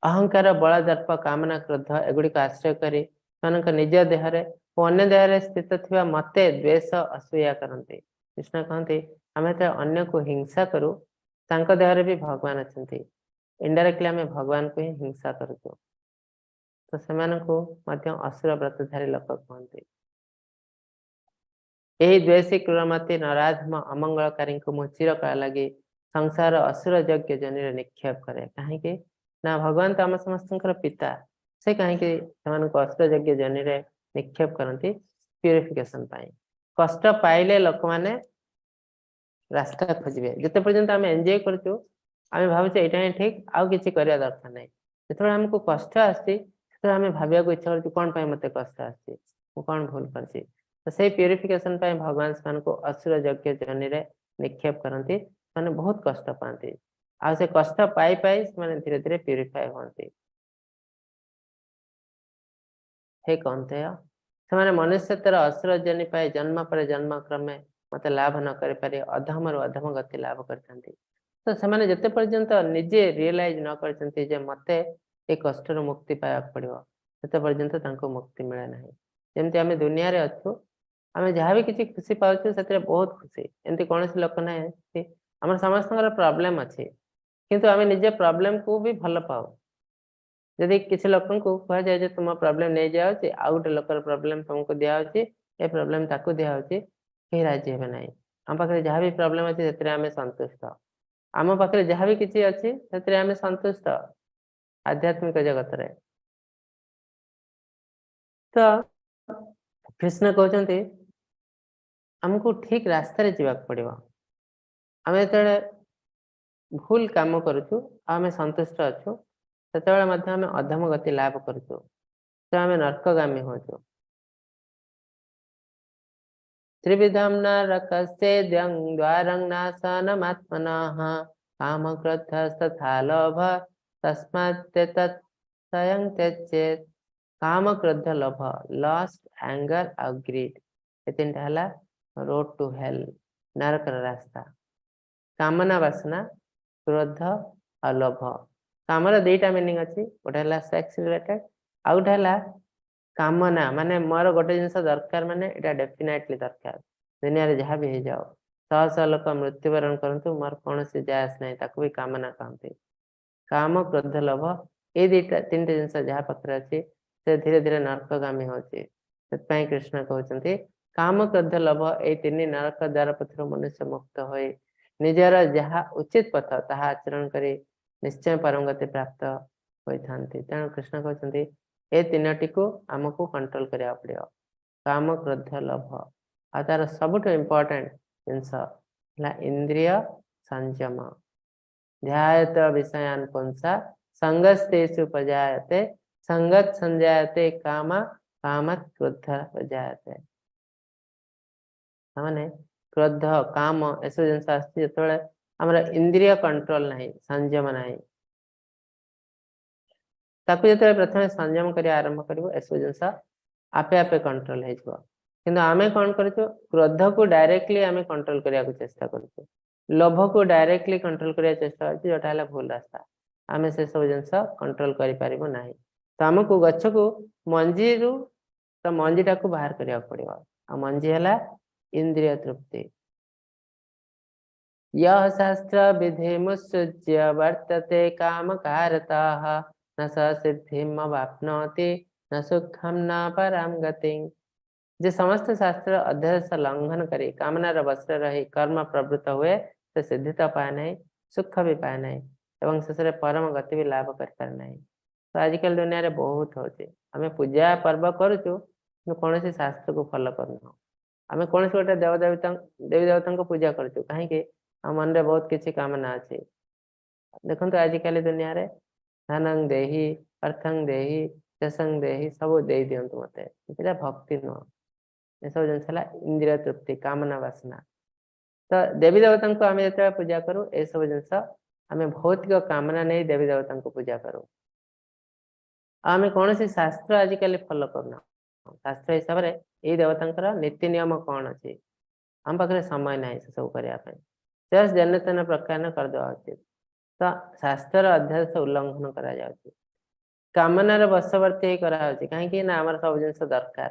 Speaker 2: ଅହଙ୍କାର, ବଳ, ଦର୍ପ, କାମନା, କ୍ରୋଧ ଏଗୁଡିକ ଆଶ୍ରୟ କରି ସେମାନଙ୍କ ନିଜ ଦେହରେ ଓ ଅନ୍ୟ ଦେହରେ ସ୍ଥିତ ଥିବା ମତେ ଦ୍ୱେଷ ଅସୂୟା କରନ୍ତି। କୃଷ୍ଣ କହନ୍ତି ଆମେ ଯେତେବେଳେ ଅନ୍ୟକୁ ହିଂସା କରୁ, ତାଙ୍କ ଦେହରେ ବି ଭଗବାନ ଅଛନ୍ତି, ଇନଡାଇରେକ୍ଟଲି ଆମେ ଭଗବାନଙ୍କୁ ହିଁ ହିଂସା କରୁଛୁ। ତ ସେମାନଙ୍କୁ ମଧ୍ୟ ଅସୁର ବ୍ରତଧାରୀ ଲୋକ କୁହନ୍ତି। ଏହି ଦ୍ୱେଷୀ କ୍ରୂରମତି ନରାଧମ ଅମଙ୍ଗଳକାରୀଙ୍କୁ ମୁଁ ଚିରକାଳ ଲାଗି ସଂସାର ଅସୁର ଯଜ୍ଞ ଜନିରେ ନିକ୍ଷେପ କରେ। କାହିଁକି ନା ଭଗବାନ ତ ଆମ ସମସ୍ତଙ୍କର ପିତା, ସେ କାହିଁକି ସେମାନଙ୍କୁ ଅସୁର ଯଜ୍ଞ ଜନିରେ ନିକ୍ଷେପ କରନ୍ତି? ପ୍ୟୁରିଫିକେସନ ପାଇଁ। କଷ୍ଟ ପାଇଲେ ଲୋକମାନେ ରାସ୍ତା ଖୋଜିବେ। ଯେତେ ପର୍ଯ୍ୟନ୍ତ ଆମେ ଏନ୍ଜୟ କରୁଛୁ, ଆମେ ଭାବୁଛେ ଏଇଟା ହିଁ ଠିକ, ଆଉ କିଛି କରିବା ଦରକାର ନାହିଁ। ଯେତେବେଳେ ଆମକୁ କଷ୍ଟ ଆସୁଛି, ସେତେବେଳେ ଆମେ ଭାବିବାକୁ ଇଚ୍ଛା କରୁଛୁ କଣ ପାଇଁ ମତେ କଷ୍ଟ ଆସୁଛି, ମୁଁ କଣ ଭୁଲ କରିଛି। ତ ସେଇ ପ୍ୟୁରିଫିକେସନ ପାଇଁ ଭଗବାନ ସେମାନଙ୍କୁ ଅସୁର ଯଜ୍ଞ ଜନିରେ ନିକ୍ଷେପ କରନ୍ତି। ସେମାନେ ବହୁତ କଷ୍ଟ ପାଆନ୍ତି, ଆଉ ସେ କଷ୍ଟ ପାଇ ପାଇ ସେମାନେ ଧୀରେ ଧୀରେ ପ୍ୟୁରିଫାଏ ହୁଅନ୍ତି। ହେ କୌନ୍ତେୟ, ସେମାନେ ମନୁଷ୍ୟତ୍ୱର ଅସୁର ଜନି ପାଇ ଜନ୍ମ ପରେ ଜନ୍ମ କ୍ରମେ ମତେ ଲାଭ ନ କରିପାରି ଅଧମରୁ ଅଧମ ଗତି ଲାଭ କରିଥାନ୍ତି। ତ ସେମାନେ ଯେତେ ପର୍ଯ୍ୟନ୍ତ ନିଜେ ରିଏଲାଇଜ ନ କରିଛନ୍ତି ଯେ ମତେ ଏ କଷ୍ଟରୁ ମୁକ୍ତି ପାଇବାକୁ ପଡିବ, ସେତେ ପର୍ଯ୍ୟନ୍ତ ତାଙ୍କୁ ମୁକ୍ତି ମିଳେ ନାହିଁ। ଯେମିତି ଆମେ ଦୁନିଆରେ ଅଛୁ, ଆମେ ଯାହା ବି କିଛି ଖୁସି ପାଉଛୁ ସେଥିରେ ବହୁତ ଖୁସି। ଏମିତି କୌଣସି ଲୋକ ନାହିଁ, ଆମର ସମସ୍ତଙ୍କର ପ୍ରୋବ୍ଲେମ ଅଛି, କିନ୍ତୁ ଆମେ ନିଜ ପ୍ରୋବ୍ଲେମକୁ ବି ଭଲ ପାଉ। ଯଦି କିଛି ଲୋକଙ୍କୁ କୁହାଯାଏ ଯେ ତୁମ ପ୍ରୋବ୍ଲେମ ନେଇଯାଉଛି, ଆଉ ଗୋଟେ ଲୋକର ପ୍ରୋବ୍ଲେମ ତମକୁ ଦିଆହଉଛି, ଏ ପ୍ରୋବ୍ଲେମ ତାକୁ ଦିଆହଉଛି, କେହି ରାଜି ହେବେ ନାହିଁ। ଆମ ପାଖରେ ଯାହା ବି ପ୍ରୋବ୍ଲେମ ଅଛି ସେଥିରେ ଆମେ ସନ୍ତୁଷ୍ଟ, ଆମ ପାଖରେ ଯାହା ବି କିଛି ଅଛି ସେଥିରେ ଆମେ ସନ୍ତୁଷ୍ଟ ଆଧ୍ୟାତ୍ମିକ ଜଗତରେ। ତ କୃଷ୍ଣ କହୁଛନ୍ତି ଆମକୁ ଠିକ ରାସ୍ତାରେ ଯିବାକୁ ପଡିବ। ଆମେ ଯେତେବେଳେ ଭୁଲ କାମ କରୁଛୁ ଆଉ ଆମେ ସନ୍ତୁଷ୍ଟ ଅଛୁ, ସେତେବେଳେ ମଧ୍ୟ ଆମେ ଅଧମ ଗତି ଲାଭ କରୁଛୁ, ତ ଆମେ ନର୍କଗାମୀ ହଉଛୁ। ତ୍ରିବିଧମ ନରକସ୍ୟେଦ୍ୟଂ ଦ୍ୱାରଂ ନାଶନମାତ୍ମନଃ କାମ କ୍ରୋଧସ୍ତଥା ଲୋଭ ତସ୍ମାତ୍ ତତ୍ ସ୍ୱୟଂ ତ୍ୟଜେତ୍। କାମ କ୍ରୋଧ ଲୋଭ, ଲଷ୍ଟ, ଆଙ୍ଗର ଆଉ ଗ୍ରୀଡ୍, ଏ ତିନିଟା ହେଲା ରୋଡ ଟୁ ହେଲ୍, ନରକର ରାସ୍ତା। କାମନା ବାସନା, କ୍ରୋଧ ଆଉ ଲୋଭ। କାମର ଦିଟା ମିନିଂ ଅଛି, ଗୋଟେ ହେଲା ସେକ୍ସ ରିଲେଟେଡ, ଆଉ ଗୋଟେ ହେଲା କାମନା ମାନେ ମୋର ଗୋଟେ ଜିନିଷ ଦରକାର, ମାନେ ଏଇଟା ଡେଫିନେଟଲି ଦରକାର, ଦୁନିଆରେ ଯାହା ବି ହେଇଯାଉ, ଶହ ଶହ ଲୋକ ମୃତ୍ୟୁବରଣ କରନ୍ତୁ, ମୋର କୌଣସି ଯାଏ ଆସ ନାହିଁ, ତାକୁ ବି କାମନା କହନ୍ତି। କାମ, କ୍ରୋଧ, ଲୋଭ ଏଇ ଦିଟା ତିନିଟା ଜିନିଷ ଯାହା ପାଖରେ ଅଛି ସେ ଧୀରେ ଧୀରେ ନର୍କଗାମୀ ହଉଛି। ସେଥିପାଇଁ କୃଷ୍ଣ କହୁଛନ୍ତି କାମ, କ୍ରୋଧ, ଲୋଭ ଏଇ ତିନି ନରକ ଦ୍ୱାର ପଥରୁ ମନୁଷ୍ୟ ମୁକ୍ତ ହୋଇ ନିଜର ଯାହା ଉଚିତ ପଥ ତାହା ଆଚରଣ କରି ନିଶ୍ଚୟ ପରମ ଗତି ପ୍ରାପ୍ତ ହୋଇଥାନ୍ତି। ତେଣୁ କୃଷ୍ଣ କହୁଛନ୍ତି ଏ ତିନୋଟିକୁ ଆମକୁ କଣ୍ଟ୍ରୋଲ କରିବାକୁ ପଡିବ, କାମ, କ୍ରୋଧ, ଲୋଭ। ଆଉ ତାର ସବୁଠୁ ଇମ୍ପୋର୍ଟାଣ୍ଟ ଜିନିଷ ହେଲା ଇନ୍ଦ୍ରିୟ ସଂଯମ। ଧ୍ୟାୟତ ବିଷୟାନ ପୁଂସା ସଙ୍ଗସ୍ତେଷୁ ପଜାୟତେ ସଙ୍ଗତ ସଂଜାୟତେ କାମ କାମତ କ୍ରୋଧ ପଜାୟତେ। ମାନେ କ୍ରୋଧ, କାମ ଏସବୁ ଜିନିଷ ଆସୁଛି ଯେତେବେଳେ ଆମର ଇନ୍ଦ୍ରିୟ କଣ୍ଟ୍ରୋଲ ନାହିଁ, ସଂଯମ ନାହିଁ। ତାକୁ ଯେତେବେଳେ ପ୍ରଥମେ ସଂଯମ କରିବା ଆରମ୍ଭ କରିବୁ, ଏସବୁ ଜିନିଷ ଆପେ ଆପେ କଣ୍ଟ୍ରୋଲ ହେଇଯିବ। କିନ୍ତୁ ଆମେ କଣ କରୁଛୁ? କ୍ରୋଧକୁ ଡାଇରେକ୍ଟଲି ଆମେ କଣ୍ଟ୍ରୋଲ କରିବାକୁ ଚେଷ୍ଟା କରୁଛୁ, ଲୋଭକୁ ଡାଇରେକ୍ଟଲି କଣ୍ଟ୍ରୋଲ କରିବାକୁ ଚେଷ୍ଟା କରୁଛୁ, ଯୋଉଟା ହେଲା ଭୁଲ ରାସ୍ତା। ଆମେ ସେ ସବୁ ଜିନିଷ କଣ୍ଟ୍ରୋଲ କରିପାରିବୁ ନାହିଁ। ତ ଆମକୁ ଗଛକୁ ମଞ୍ଜିରୁ ତ ମଞ୍ଜିଟାକୁ ବାହାର କରିବାକୁ ପଡିବ। ଆଉ ମଞ୍ଜି ହେଲା ଇନ୍ଦ୍ରିୟ ତୃପ୍ତି। यः शास्त्र विधिमुत्सृज्य वर्तते कामकारतः न स सिद्धिम् अवाप्नोति न सुखम न पराम गतिं। ଯେ ସମସ୍ତ ଶାସ୍ତ୍ର ଅଧ୍ୟାଦେଶ ଲଙ୍ଘନ କରି କାମନାର ବଶରେ ରହି କର୍ମ ପ୍ରବୃତ୍ତ ହୁଏ, ସେ ସିଦ୍ଧି ତ ପାଏ ନାହିଁ, ସୁଖ ବି ପାଏ ନାହିଁ ଏବଂ ଶେଷରେ ପରମ ଗତି ବି ଲାଭ କରିପାରେ ନାହିଁ। ତ ଆଜିକାଲି ଦୁନିଆରେ ବହୁତ ହଉଛି, ଆମେ ପୂଜା ପର୍ବ କରୁଛୁ କିନ୍ତୁ କୌଣସି ଶାସ୍ତ୍ରକୁ ଫଲୋ କରୁନାହୁଁ। ଆମେ କୌଣସି ଗୋଟେ ଦେବୀ ଦେବତାଙ୍କୁ ପୂଜା କରୁଛୁ, କାହିଁକି? ଆମ ମନରେ ବହୁତ କିଛି କାମନା ଅଛି। ଦେଖନ୍ତୁ ଆଜିକାଲି ଦୁନିଆରେ ଧନଂ ଦେହି, ଅର୍ଥଂ ଦେହି, ଯଶଂ ଦେହି, ସବୁ ଦେଇ ଦିଅନ୍ତୁ ମତେ। ଏଇଟା ଭକ୍ତି ନୁହଁ। ଏସବୁ ଜିନିଷ ହେଲା ଇନ୍ଦ୍ରିୟ ତୃପ୍ତି, କାମନା ବାସନା। ତ ଦେବୀ ଦେବତାଙ୍କୁ ଆମେ ଯେତେବେଳେ ପୂଜା କରୁ, ଏସବୁ ଜିନିଷ ଆମେ ଭୌତିକ କାମନା ନେଇ ଦେବୀ ଦେବତାଙ୍କୁ ପୂଜା କରୁ। ଆଉ ଆମେ କୌଣସି ଶାସ୍ତ୍ର ଆଜିକାଲି ଫଲୋ କରୁନାହୁଁ। ଶାସ୍ତ୍ର ହିସାବରେ ଏଇ ଦେବତାଙ୍କର ନୀତି ନିୟମ କଣ ଅଛି, ଆମ ପାଖରେ ସମୟ ନାହିଁ ସେସବୁ କରିବା ପାଇଁ। ଜଷ୍ଟ ଯେନ ତେନ ପ୍ରକାର କରିଦେବା ଉଚିତ। ତ ଶାସ୍ତ୍ରର ଅଧ୍ୟାଦେଶ ଉଲ୍ଲଂଘନ କରାଯାଉଛି, କାମନାର ବଶବର୍ତ୍ତୀ ହେଇ କରାଯାଉଛି। କାହିଁକି ନା ଆମର ସବୁ ଜିନିଷ ଦରକାର,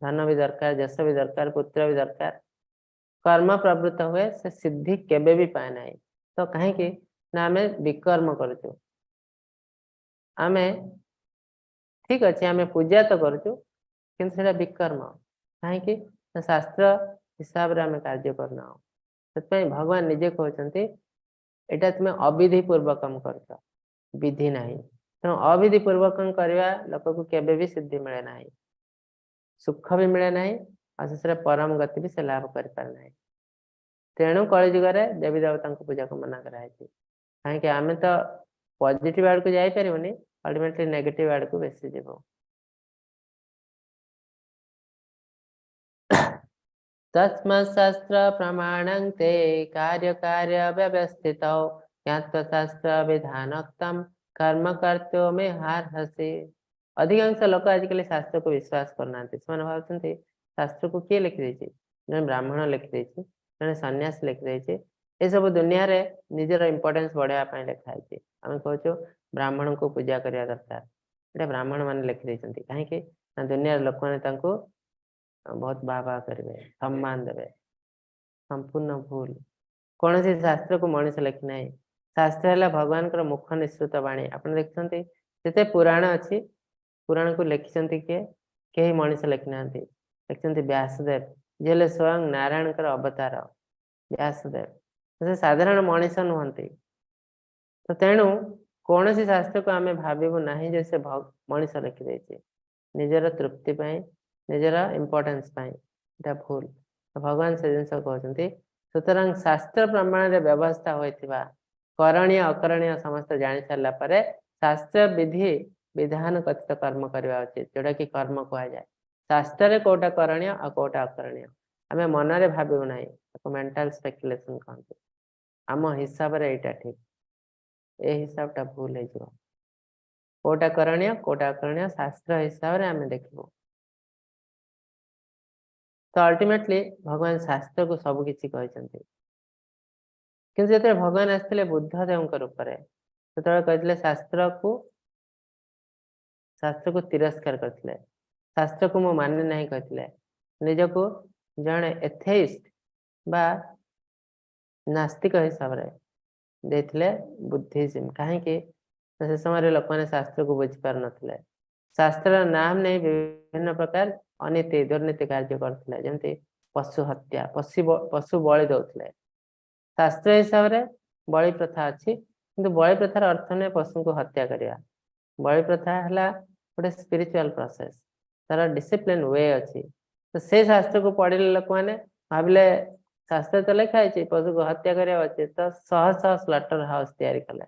Speaker 2: ଧନ ବି ଦରକାର, ଯଶ ବି ଦରକାର, ପୁତ୍ର ବି ଦରକାର। କର୍ମ ପ୍ରବୃତ୍ତ ହୁଏ, ସେ ସିଦ୍ଧି କେବେ ବି ପାଏ ନାହିଁ। ତ କାହିଁକି ନା ଆମେ ବିକର୍ମ କରୁଛୁ। ଆମେ ଠିକ ଅଛି, ଆମେ ପୂଜା ତ କରୁଛୁ, କିନ୍ତୁ ସେଇଟା ବିକର୍ମ। କାହିଁକି ନା ଶାସ୍ତ୍ର ହିସାବରେ ଆମେ କାର୍ଯ୍ୟ କରୁନାହୁଁ। ସେଥିପାଇଁ ଭଗବାନ ନିଜେ କହୁଛନ୍ତି ଏଇଟା ତୁମେ ଅବିଧି ପୂର୍ବକମ କରୁଛ, ବିଧି ନାହିଁ। ତେଣୁ ଅବିଧି ପୂର୍ବକମ କରିବା ଲୋକକୁ କେବେ ବି ସିଦ୍ଧି ମିଳେ ନାହିଁ, ସୁଖ ବି ମିଳେ ନାହିଁ, ଆଉ ଶେଷରେ ପରମ ଗତି ବି ସେ ଲାଭ କରିପାରେ ନାହିଁ। ତେଣୁ କଳିଯୁଗରେ ଦେବୀ ଦେବତାଙ୍କୁ ପୂଜାକୁ ମନା କରାଯାଇଛି। କାହିଁକି ଆମେ ତ ପଜିଟିଭ ଆଡକୁ ଯାଇପାରିବୁନି, ଅଲ୍ଟିମେଟଲି ନେଗେଟିଭ ଆଡକୁ ବେଶୀ ଯିବୁ। ତସ୍ମାत् ଶାସ୍ତ୍ର ପ୍ରମାଣଂ ତେ କାର୍ଯ୍ୟ କାର୍ଯ୍ୟ ବ୍ୟବସ୍ଥିତौ ଜ୍ଞାତ୍ୱା ଶାସ୍ତ୍ର ବିଧାନୋକ୍ତಂ କର୍ମ କର୍ତ୍ତୁମିହାର୍ହସି। ଅଧିକାଂଶ ଲୋକ ଆଜିକାଲି ଶାସ୍ତ୍ରକୁ ବିଶ୍ୱାସ କରୁନାହାନ୍ତି। ସେମାନେ ଭାବୁଛନ୍ତି ଶାସ୍ତ୍ରକୁ କିଏ ଲେଖିଦେଇଛି? ଜଣେ ବ୍ରାହ୍ମଣ ଲେଖିଦେଇଛି, ଜଣେ ସନ୍ନ୍ୟାସୀ ଲେଖିଦେଇଛି। ଏସବୁ ଦୁନିଆରେ ନିଜର ଇମ୍ପୋର୍ଟାନ୍ସ ବଢେଇବା ପାଇଁ ଲେଖା ହେଇଛି। ଆମେ କହୁଛୁ ବ୍ରାହ୍ମଣଙ୍କୁ ପୂଜା କରିବା ଦରକାର, ଏଇଟା ବ୍ରାହ୍ମଣ ମାନେ ଲେଖିଦେଇଛନ୍ତି। କାହିଁକି ନା ଦୁନିଆର ଲୋକମାନେ ତାଙ୍କୁ ବହୁତ ବାହ ବାହ କରିବେ, ସମ୍ମାନ ଦେବେ। ସମ୍ପୂର୍ଣ୍ଣ ଭୁଲ। କୌଣସି ଶାସ୍ତ୍ରକୁ ମଣିଷ ଲେଖି ନାହିଁ। ଶାସ୍ତ୍ର ହେଲା ଭଗବାନଙ୍କର ମୁଖ ନିଃସୃତ ବାଣୀ। ଆପଣ ଦେଖୁଛନ୍ତି ଯେତେ ପୁରାଣ ଅଛି, ପୁରାଣକୁ ଲେଖିଛନ୍ତି କିଏ? କେହି ମଣିଷ ଲେଖିନାହାନ୍ତି। ଲେଖିଛନ୍ତି ବ୍ୟାସଦେବ, ଯିଏ ହେଲେ ସ୍ୱୟଂ ନାରାୟଣଙ୍କର ଅବତାର ବ୍ୟାସଦେବ। ସେ ସାଧାରଣ ମଣିଷ ନୁହନ୍ତି। ତ ତେଣୁ କୌଣସି ଶାସ୍ତ୍ରକୁ ଆମେ ଭାବିବୁ ନାହିଁ ଯେ ସେ ମଣିଷ ଲେଖିଦେଇଛି ନିଜର ତୃପ୍ତି ପାଇଁ, ନିଜର ଇମ୍ପୋର୍ଟାନ୍ସ ପାଇଁ। ଏଇଟା ଭୁଲ। ଭଗବାନ ସେ ଜିନିଷ କହୁଛନ୍ତି। ସୁତରାଂ ଶାସ୍ତ୍ର ପ୍ରମାଣରେ ବ୍ୟବସ୍ଥା ହୋଇଥିବା କରଣୀୟ ଅକରଣୀୟ ସମସ୍ତେ ଜାଣି ସାରିଲା ପରେ ଶାସ୍ତ୍ର ବିଧି ବିଧାନ କଥିତ କର୍ମ କରିବା ଉଚିତ, ଯୋଉଟା କି କର୍ମ କୁହାଯାଏ। ଶାସ୍ତ୍ରରେ କୋଉଟା କରଣୀୟ ଆଉ କୋଉଟା ଅକରଣୀୟ ଆମେ ମନରେ ଭାବିବୁ ନାହିଁ, ତାକୁ ମେଣ୍ଟାଲ ସ୍ପେକୁଲେସନ କହନ୍ତି। ଆମ ହିସାବରେ ଏଇଟା ଠିକ, ଏ ହିସାବଟା ଭୁଲ ହେଇଯିବ। କୋଉଟା କରଣୀୟ କୋଉଟା ଅକରଣୀୟ ଶାସ୍ତ୍ର ହିସାବରେ ଆମେ ଦେଖିବୁ। ତ ତ ଅଲ୍ଟିମେଟଲି ଭଗବାନ ଶାସ୍ତ୍ରକୁ ସବୁ କିଛି କହିଛନ୍ତି। କିନ୍ତୁ ଯେତେବେଳେ ଭଗବାନ ଆସିଥିଲେ ବୁଦ୍ଧ ଦେବଙ୍କ ରୂପରେ, ସେତେବେଳେ କହିଥିଲେ ଶାସ୍ତ୍ରକୁ ଶାସ୍ତ୍ରକୁ ତିରସ୍କାର କରିଥିଲେ, ଶାସ୍ତ୍ରକୁ ମୁଁ ମାନେ ନାହିଁ କହିଥିଲେ, ନିଜକୁ ଜଣେ ଏଥେଇଷ୍ଟ ବା ନାସ୍ତିକ ହିସାବରେ ଦେଇଥିଲେ ବୁଦ୍ଧିଜିମ୍। କାହିଁକି ନା ସେ ସମୟରେ ଲୋକମାନେ ଶାସ୍ତ୍ରକୁ ବୁଝି ପାରୁନଥିଲେ, ଶାସ୍ତ୍ରର ନାମ ନେଇ ବିଭିନ୍ନ ପ୍ରକାର ଅନୀତି ଦୁର୍ନୀତି କାର୍ଯ୍ୟ କରୁଥିଲେ, ଯେମିତି ପଶୁ ହତ୍ୟା, ପଶୁ ବଳି ଦଉଥିଲେ। ଶାସ୍ତ୍ର ହିସାବରେ ବଳି ପ୍ରଥା ଅଛି, କିନ୍ତୁ ବଳି ପ୍ରଥାର ଅର୍ଥ ନୁହେଁ ପଶୁଙ୍କୁ ହତ୍ୟା କରିବା। ବଳି ପ୍ରଥା ହେଲା ଗୋଟେ ସ୍ପିରିଚୁଆଲ ପ୍ରୋସେସ, ତାର ଡିସିପ୍ଲିନ we ଅଛି। ତ ସେ ଶାସ୍ତ୍ରକୁ ପଢିଲେ ଲୋକମାନେ ଭାବିଲେ ଶାସ୍ତ୍ର ତ ଲେଖା ହେଇଛି ପଶୁକୁ ହତ୍ୟା କରିବା ଅଛି, ତ ଶହ ଶହ ସ୍ଲଟର ହାଉସ ତିଆରି କଲେ।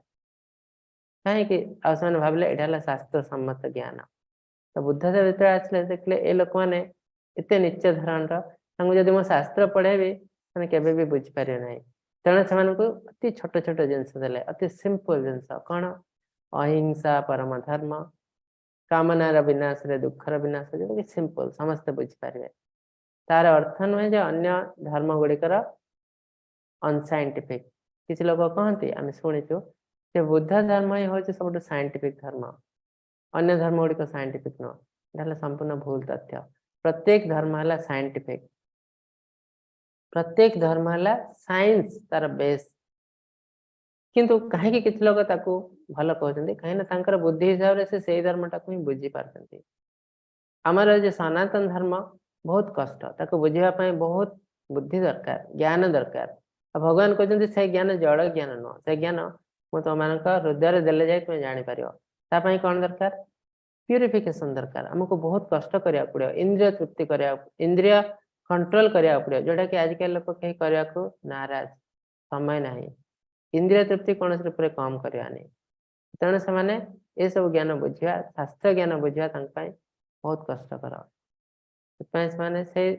Speaker 2: କାହିଁକି? ଆଉ ସେମାନେ ଭାବିଲେ ଏଇଟା ହେଲା ଶାସ୍ତ୍ର ସମ୍ମତ ଜ୍ଞାନ। ତ ବୁଦ୍ଧଦେବ ଯେତେବେଳେ ଆସିଲେ ଦେଖିଲେ ଏ ଲୋକମାନେ ଏତେ ନିଚ ଧରଣର, ତାଙ୍କୁ ଯଦି ମୁଁ ଶାସ୍ତ୍ର ପଢେଇବି ସେମାନେ କେବେ ବି ବୁଝିପାରିବେ ନାହିଁ। ତେଣୁ ସେମାନଙ୍କୁ ଅତି ଛୋଟ ଛୋଟ ଜିନିଷ ଦେଲେ, ଅତି ସିମ୍ପଲ ଜିନିଷ। କଣ? ଅହିଂସା ପରମ ଧର୍ମ, କାମନାର ବିନାଶରେ ଦୁଃଖର ବିନାଶ, ଯୋଉଟା କି ସିମ୍ପଲ ସମସ୍ତେ ବୁଝିପାରିବେ। ତାର ଅର୍ଥ ନୁହେଁ ଯେ ଅନ୍ୟ ଧର୍ମ ଗୁଡ଼ିକର ଅନସାଇଣ୍ଟିଫିକ। କିଛି ଲୋକ କହନ୍ତି, ଆମେ ଶୁଣିଛୁ ଯେ ବୁଦ୍ଧ ଧର୍ମ ହିଁ ହଉଛି ସବୁଠୁ ସାଇଣ୍ଟିଫିକ ଧର୍ମ, ଅନ୍ୟ ଧର୍ମ ଗୁଡ଼ିକ ସାଇଣ୍ଟିଫିକ ନୁହଁ। ଏଟା ହେଲା ସମ୍ପୂର୍ଣ୍ଣ ଭୁଲ ତଥ୍ୟ। ପ୍ରତ୍ୟେକ ଧର୍ମ ହେଲା ସାଇଣ୍ଟିଫିକ, ପ୍ରତ୍ୟେକ ଧର୍ମ ହେଲା ସାଇନ୍ସ ତାର ବେସ୍। କିନ୍ତୁ କାହିଁକି କିଛି ଲୋକ ତାକୁ ଭଲ କହୁଛନ୍ତି? କାହିଁକି ନା ତାଙ୍କର ବୁଦ୍ଧି ହିସାବରେ ସେ ସେଇ ଧର୍ମଟାକୁ ହିଁ ବୁଝି ପାରୁଛନ୍ତି। ଆମର ଯେ ସନାତନ ଧର୍ମ ବହୁତ କଷ୍ଟ, ତାକୁ ବୁଝିବା ପାଇଁ ବହୁତ ବୁଦ୍ଧି ଦରକାର, ଜ୍ଞାନ ଦରକାର। ଆଉ ଭଗବାନ କହୁଛନ୍ତି ସେ ଜ୍ଞାନ ଜଡ଼ ଜ୍ଞାନ ନୁହଁ, ସେ ଜ୍ଞାନ ମୁଁ ତମମାନଙ୍କ ହୃଦୟରେ ଦେଲେ ଯାଇ ତୁମେ ଜାଣିପାରିବ। ତା ପାଇଁ କଣ ଦରକାର? ପ୍ୟୁରିଫିକେସନ ଦରକାର। ଆମକୁ ବହୁତ କଷ୍ଟ କରିବାକୁ ପଡିବ, ଇନ୍ଦ୍ରିୟ ତୃପ୍ତି କରିବାକୁ, ଇନ୍ଦ୍ରିୟ କଣ୍ଟ୍ରୋଲ କରିବାକୁ ପଡିବ, ଯୋଉଟା କି ଆଜିକାଲି ଲୋକ କେହି କରିବାକୁ ନାରାଜ, ସମୟ ନାହିଁ। ଇନ୍ଦ୍ରିୟ ତୃପ୍ତି କୌଣସି ରୂପରେ କମ କରିବାନି। ତେଣୁ ସେମାନେ ଏସବୁ ଜ୍ଞାନ ବୁଝିବା, ଶାସ୍ତ୍ର ଜ୍ଞାନ ବୁଝିବା ତାଙ୍କ ପାଇଁ ବହୁତ କଷ୍ଟକର। ସେଥିପାଇଁ ସେମାନେ ସେଇ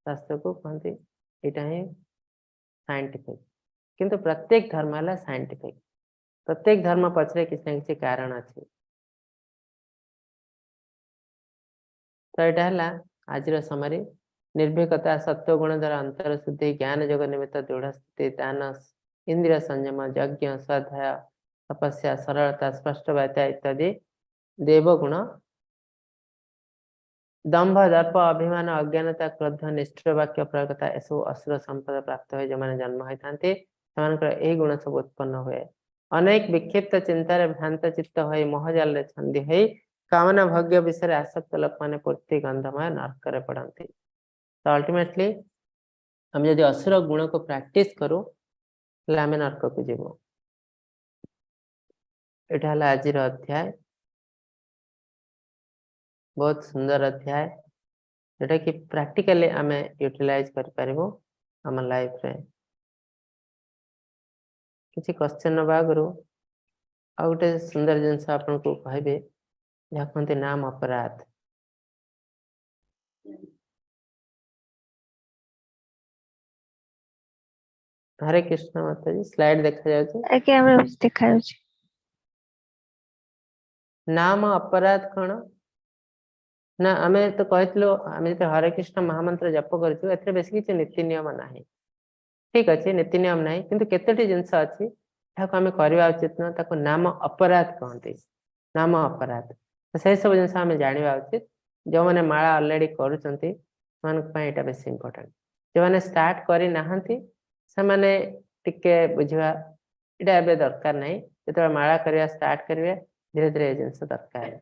Speaker 2: ଶାସ୍ତ୍ରକୁ କୁହନ୍ତି ଏଇଟା ହିଁ ସାଇଣ୍ଟିଫିକ। କିନ୍ତୁ ପ୍ରତ୍ୟେକ ଧର୍ମ ହେଲା ସାଇଣ୍ଟିଫିକ, ପ୍ରତ୍ୟେକ ଧର୍ମ ପଛରେ କିଛି ନା କିଛି କାରଣ ଅଛି। ତ ଏଇଟା ହେଲା ଆଜିର ସମାରି। ନିର୍ଭୀକତା, ସତ୍ୱଗୁଣ ଦ୍ୱାରା ଅନ୍ତର ଶୁଦ୍ଧି, ଜ୍ଞାନ ଯୋଗ ନିମିତ୍ତ ଦୃଢ଼ ସ୍ଥିତି, ଦାନ, ଇନ୍ଦ୍ରିୟ ସଂଯମ, ଯଜ୍ଞ, ସ୍ୱାଧ୍ୟାୟ, ତପସ୍ୟା, ସରଳତା, ସ୍ପଷ୍ଟବାଦିତା ଇତ୍ୟାଦି ଦେବଗୁଣ। ଦମ୍ଭ, ଦର୍ପ, ଅଭିମାନ, ଅଜ୍ଞାନତା, କ୍ରୋଧ, ନିଷ୍ଠୁର ବାକ୍ୟ ପ୍ରୟୋଗତା, ଏସବୁ ଅସୁର ସମ୍ପଦ ପ୍ରାପ୍ତ ହୋଇ ଯେଉଁମାନେ ଜନ୍ମ ହୋଇଥାନ୍ତି ସେମାନଙ୍କର ଏହି ଗୁଣ ସବୁ ଉତ୍ପନ୍ନ ହୁଏ। ଅନେକ ବିକ୍ଷିପ୍ତ ଚିନ୍ତାରେ ଭ୍ରାନ୍ତ ଚିତ୍ତ ହୋଇ ମୋହଜାଲରେ ଛନ୍ଦି ହୋଇ କାମନା ଭୋଗ୍ୟ ବିଷୟରେ ଆସକ୍ତ ଲୋକମାନେ ପୂର୍ତ୍ତି ଗନ୍ଧମୟ ନର୍କରେ ପଡନ୍ତି। ତ ଅଲ୍ଟିମେଟଲି ଆମେ ଯଦି ଅସୁର ଗୁଣକୁ ପ୍ରାକ୍ଟିସ କରୁ ତାହେଲେ ଆମେ ନର୍କକୁ ଯିବୁ। ଏଇଟା ହେଲା ଆଜିର ଅଧ୍ୟାୟ, ବହୁତ ସୁନ୍ଦର ଅଧ୍ୟାୟ, ଯୋଉଟା କି ପ୍ରାକ୍ଟିକାଲି ଆମେ ୟୁଟିଲାଇଜ କରିପାରିବୁ ଆମ ଲାଇଫରେ। କିଛି କ୍ୱେଶ୍ଚନ ନବା ଆଗରୁ ଆଉ ଗୋଟେ ସୁନ୍ଦର ଜିନିଷ ଆପଣଙ୍କୁ କହିବି, ଯାହା କୁହନ୍ତି ନାମ ଅପରାଧ। ହରେ କୃଷ୍ଣ ମାତାଜୀ, ସ୍ଲାଇଡ ଦେଖାଯାଉଛି?
Speaker 4: ଆଜ୍ଞା ପ୍ରଭୁଜୀ ଦେଖାଯାଉଛି।
Speaker 2: ନାମ ଅପରାଧ କଣ ନା, ଆମେ ତ କହିଥିଲୁ ଆମେ ଯେତେବେଳେ ହରେ କୃଷ୍ଣ ମହାମନ୍ତ୍ର ଜପ କରୁଛୁ ଏଥିରେ ବେଶୀ କିଛି ନୀତି ନିୟମ ନାହିଁ। ଠିକ ଅଛି, ନୀତି ନିୟମ ନାହିଁ, କିନ୍ତୁ କେତୋଟି ଜିନିଷ ଅଛି ଯାହାକୁ ଆମେ କରିବା ଉଚିତ ନୁହଁ, ତାକୁ ନାମ ଅପରାଧ କହନ୍ତି। ନାମ ଅପରାଧ, ତ ସେଇ ସବୁ ଜିନିଷ ଆମେ ଜାଣିବା ଉଚିତ। ଯେଉଁମାନେ ମାଳା ଅଲରେଡି କରୁଛନ୍ତି ସେମାନଙ୍କ ପାଇଁ ଏଇଟା ବେଶୀ ଇମ୍ପୋର୍ଟାଣ୍ଟ। ଯେଉଁମାନେ ଷ୍ଟାର୍ଟ କରିନାହାନ୍ତି ସେମାନେ ଟିକେ ବୁଝିବା ଏଇଟା ଏବେ ଦରକାର ନାହିଁ। ଯେତେବେଳେ ମାଳା କରିବା ଷ୍ଟାର୍ଟ କରିବେ ଧୀରେ ଧୀରେ ଏ ଜିନିଷ ଦରକାର।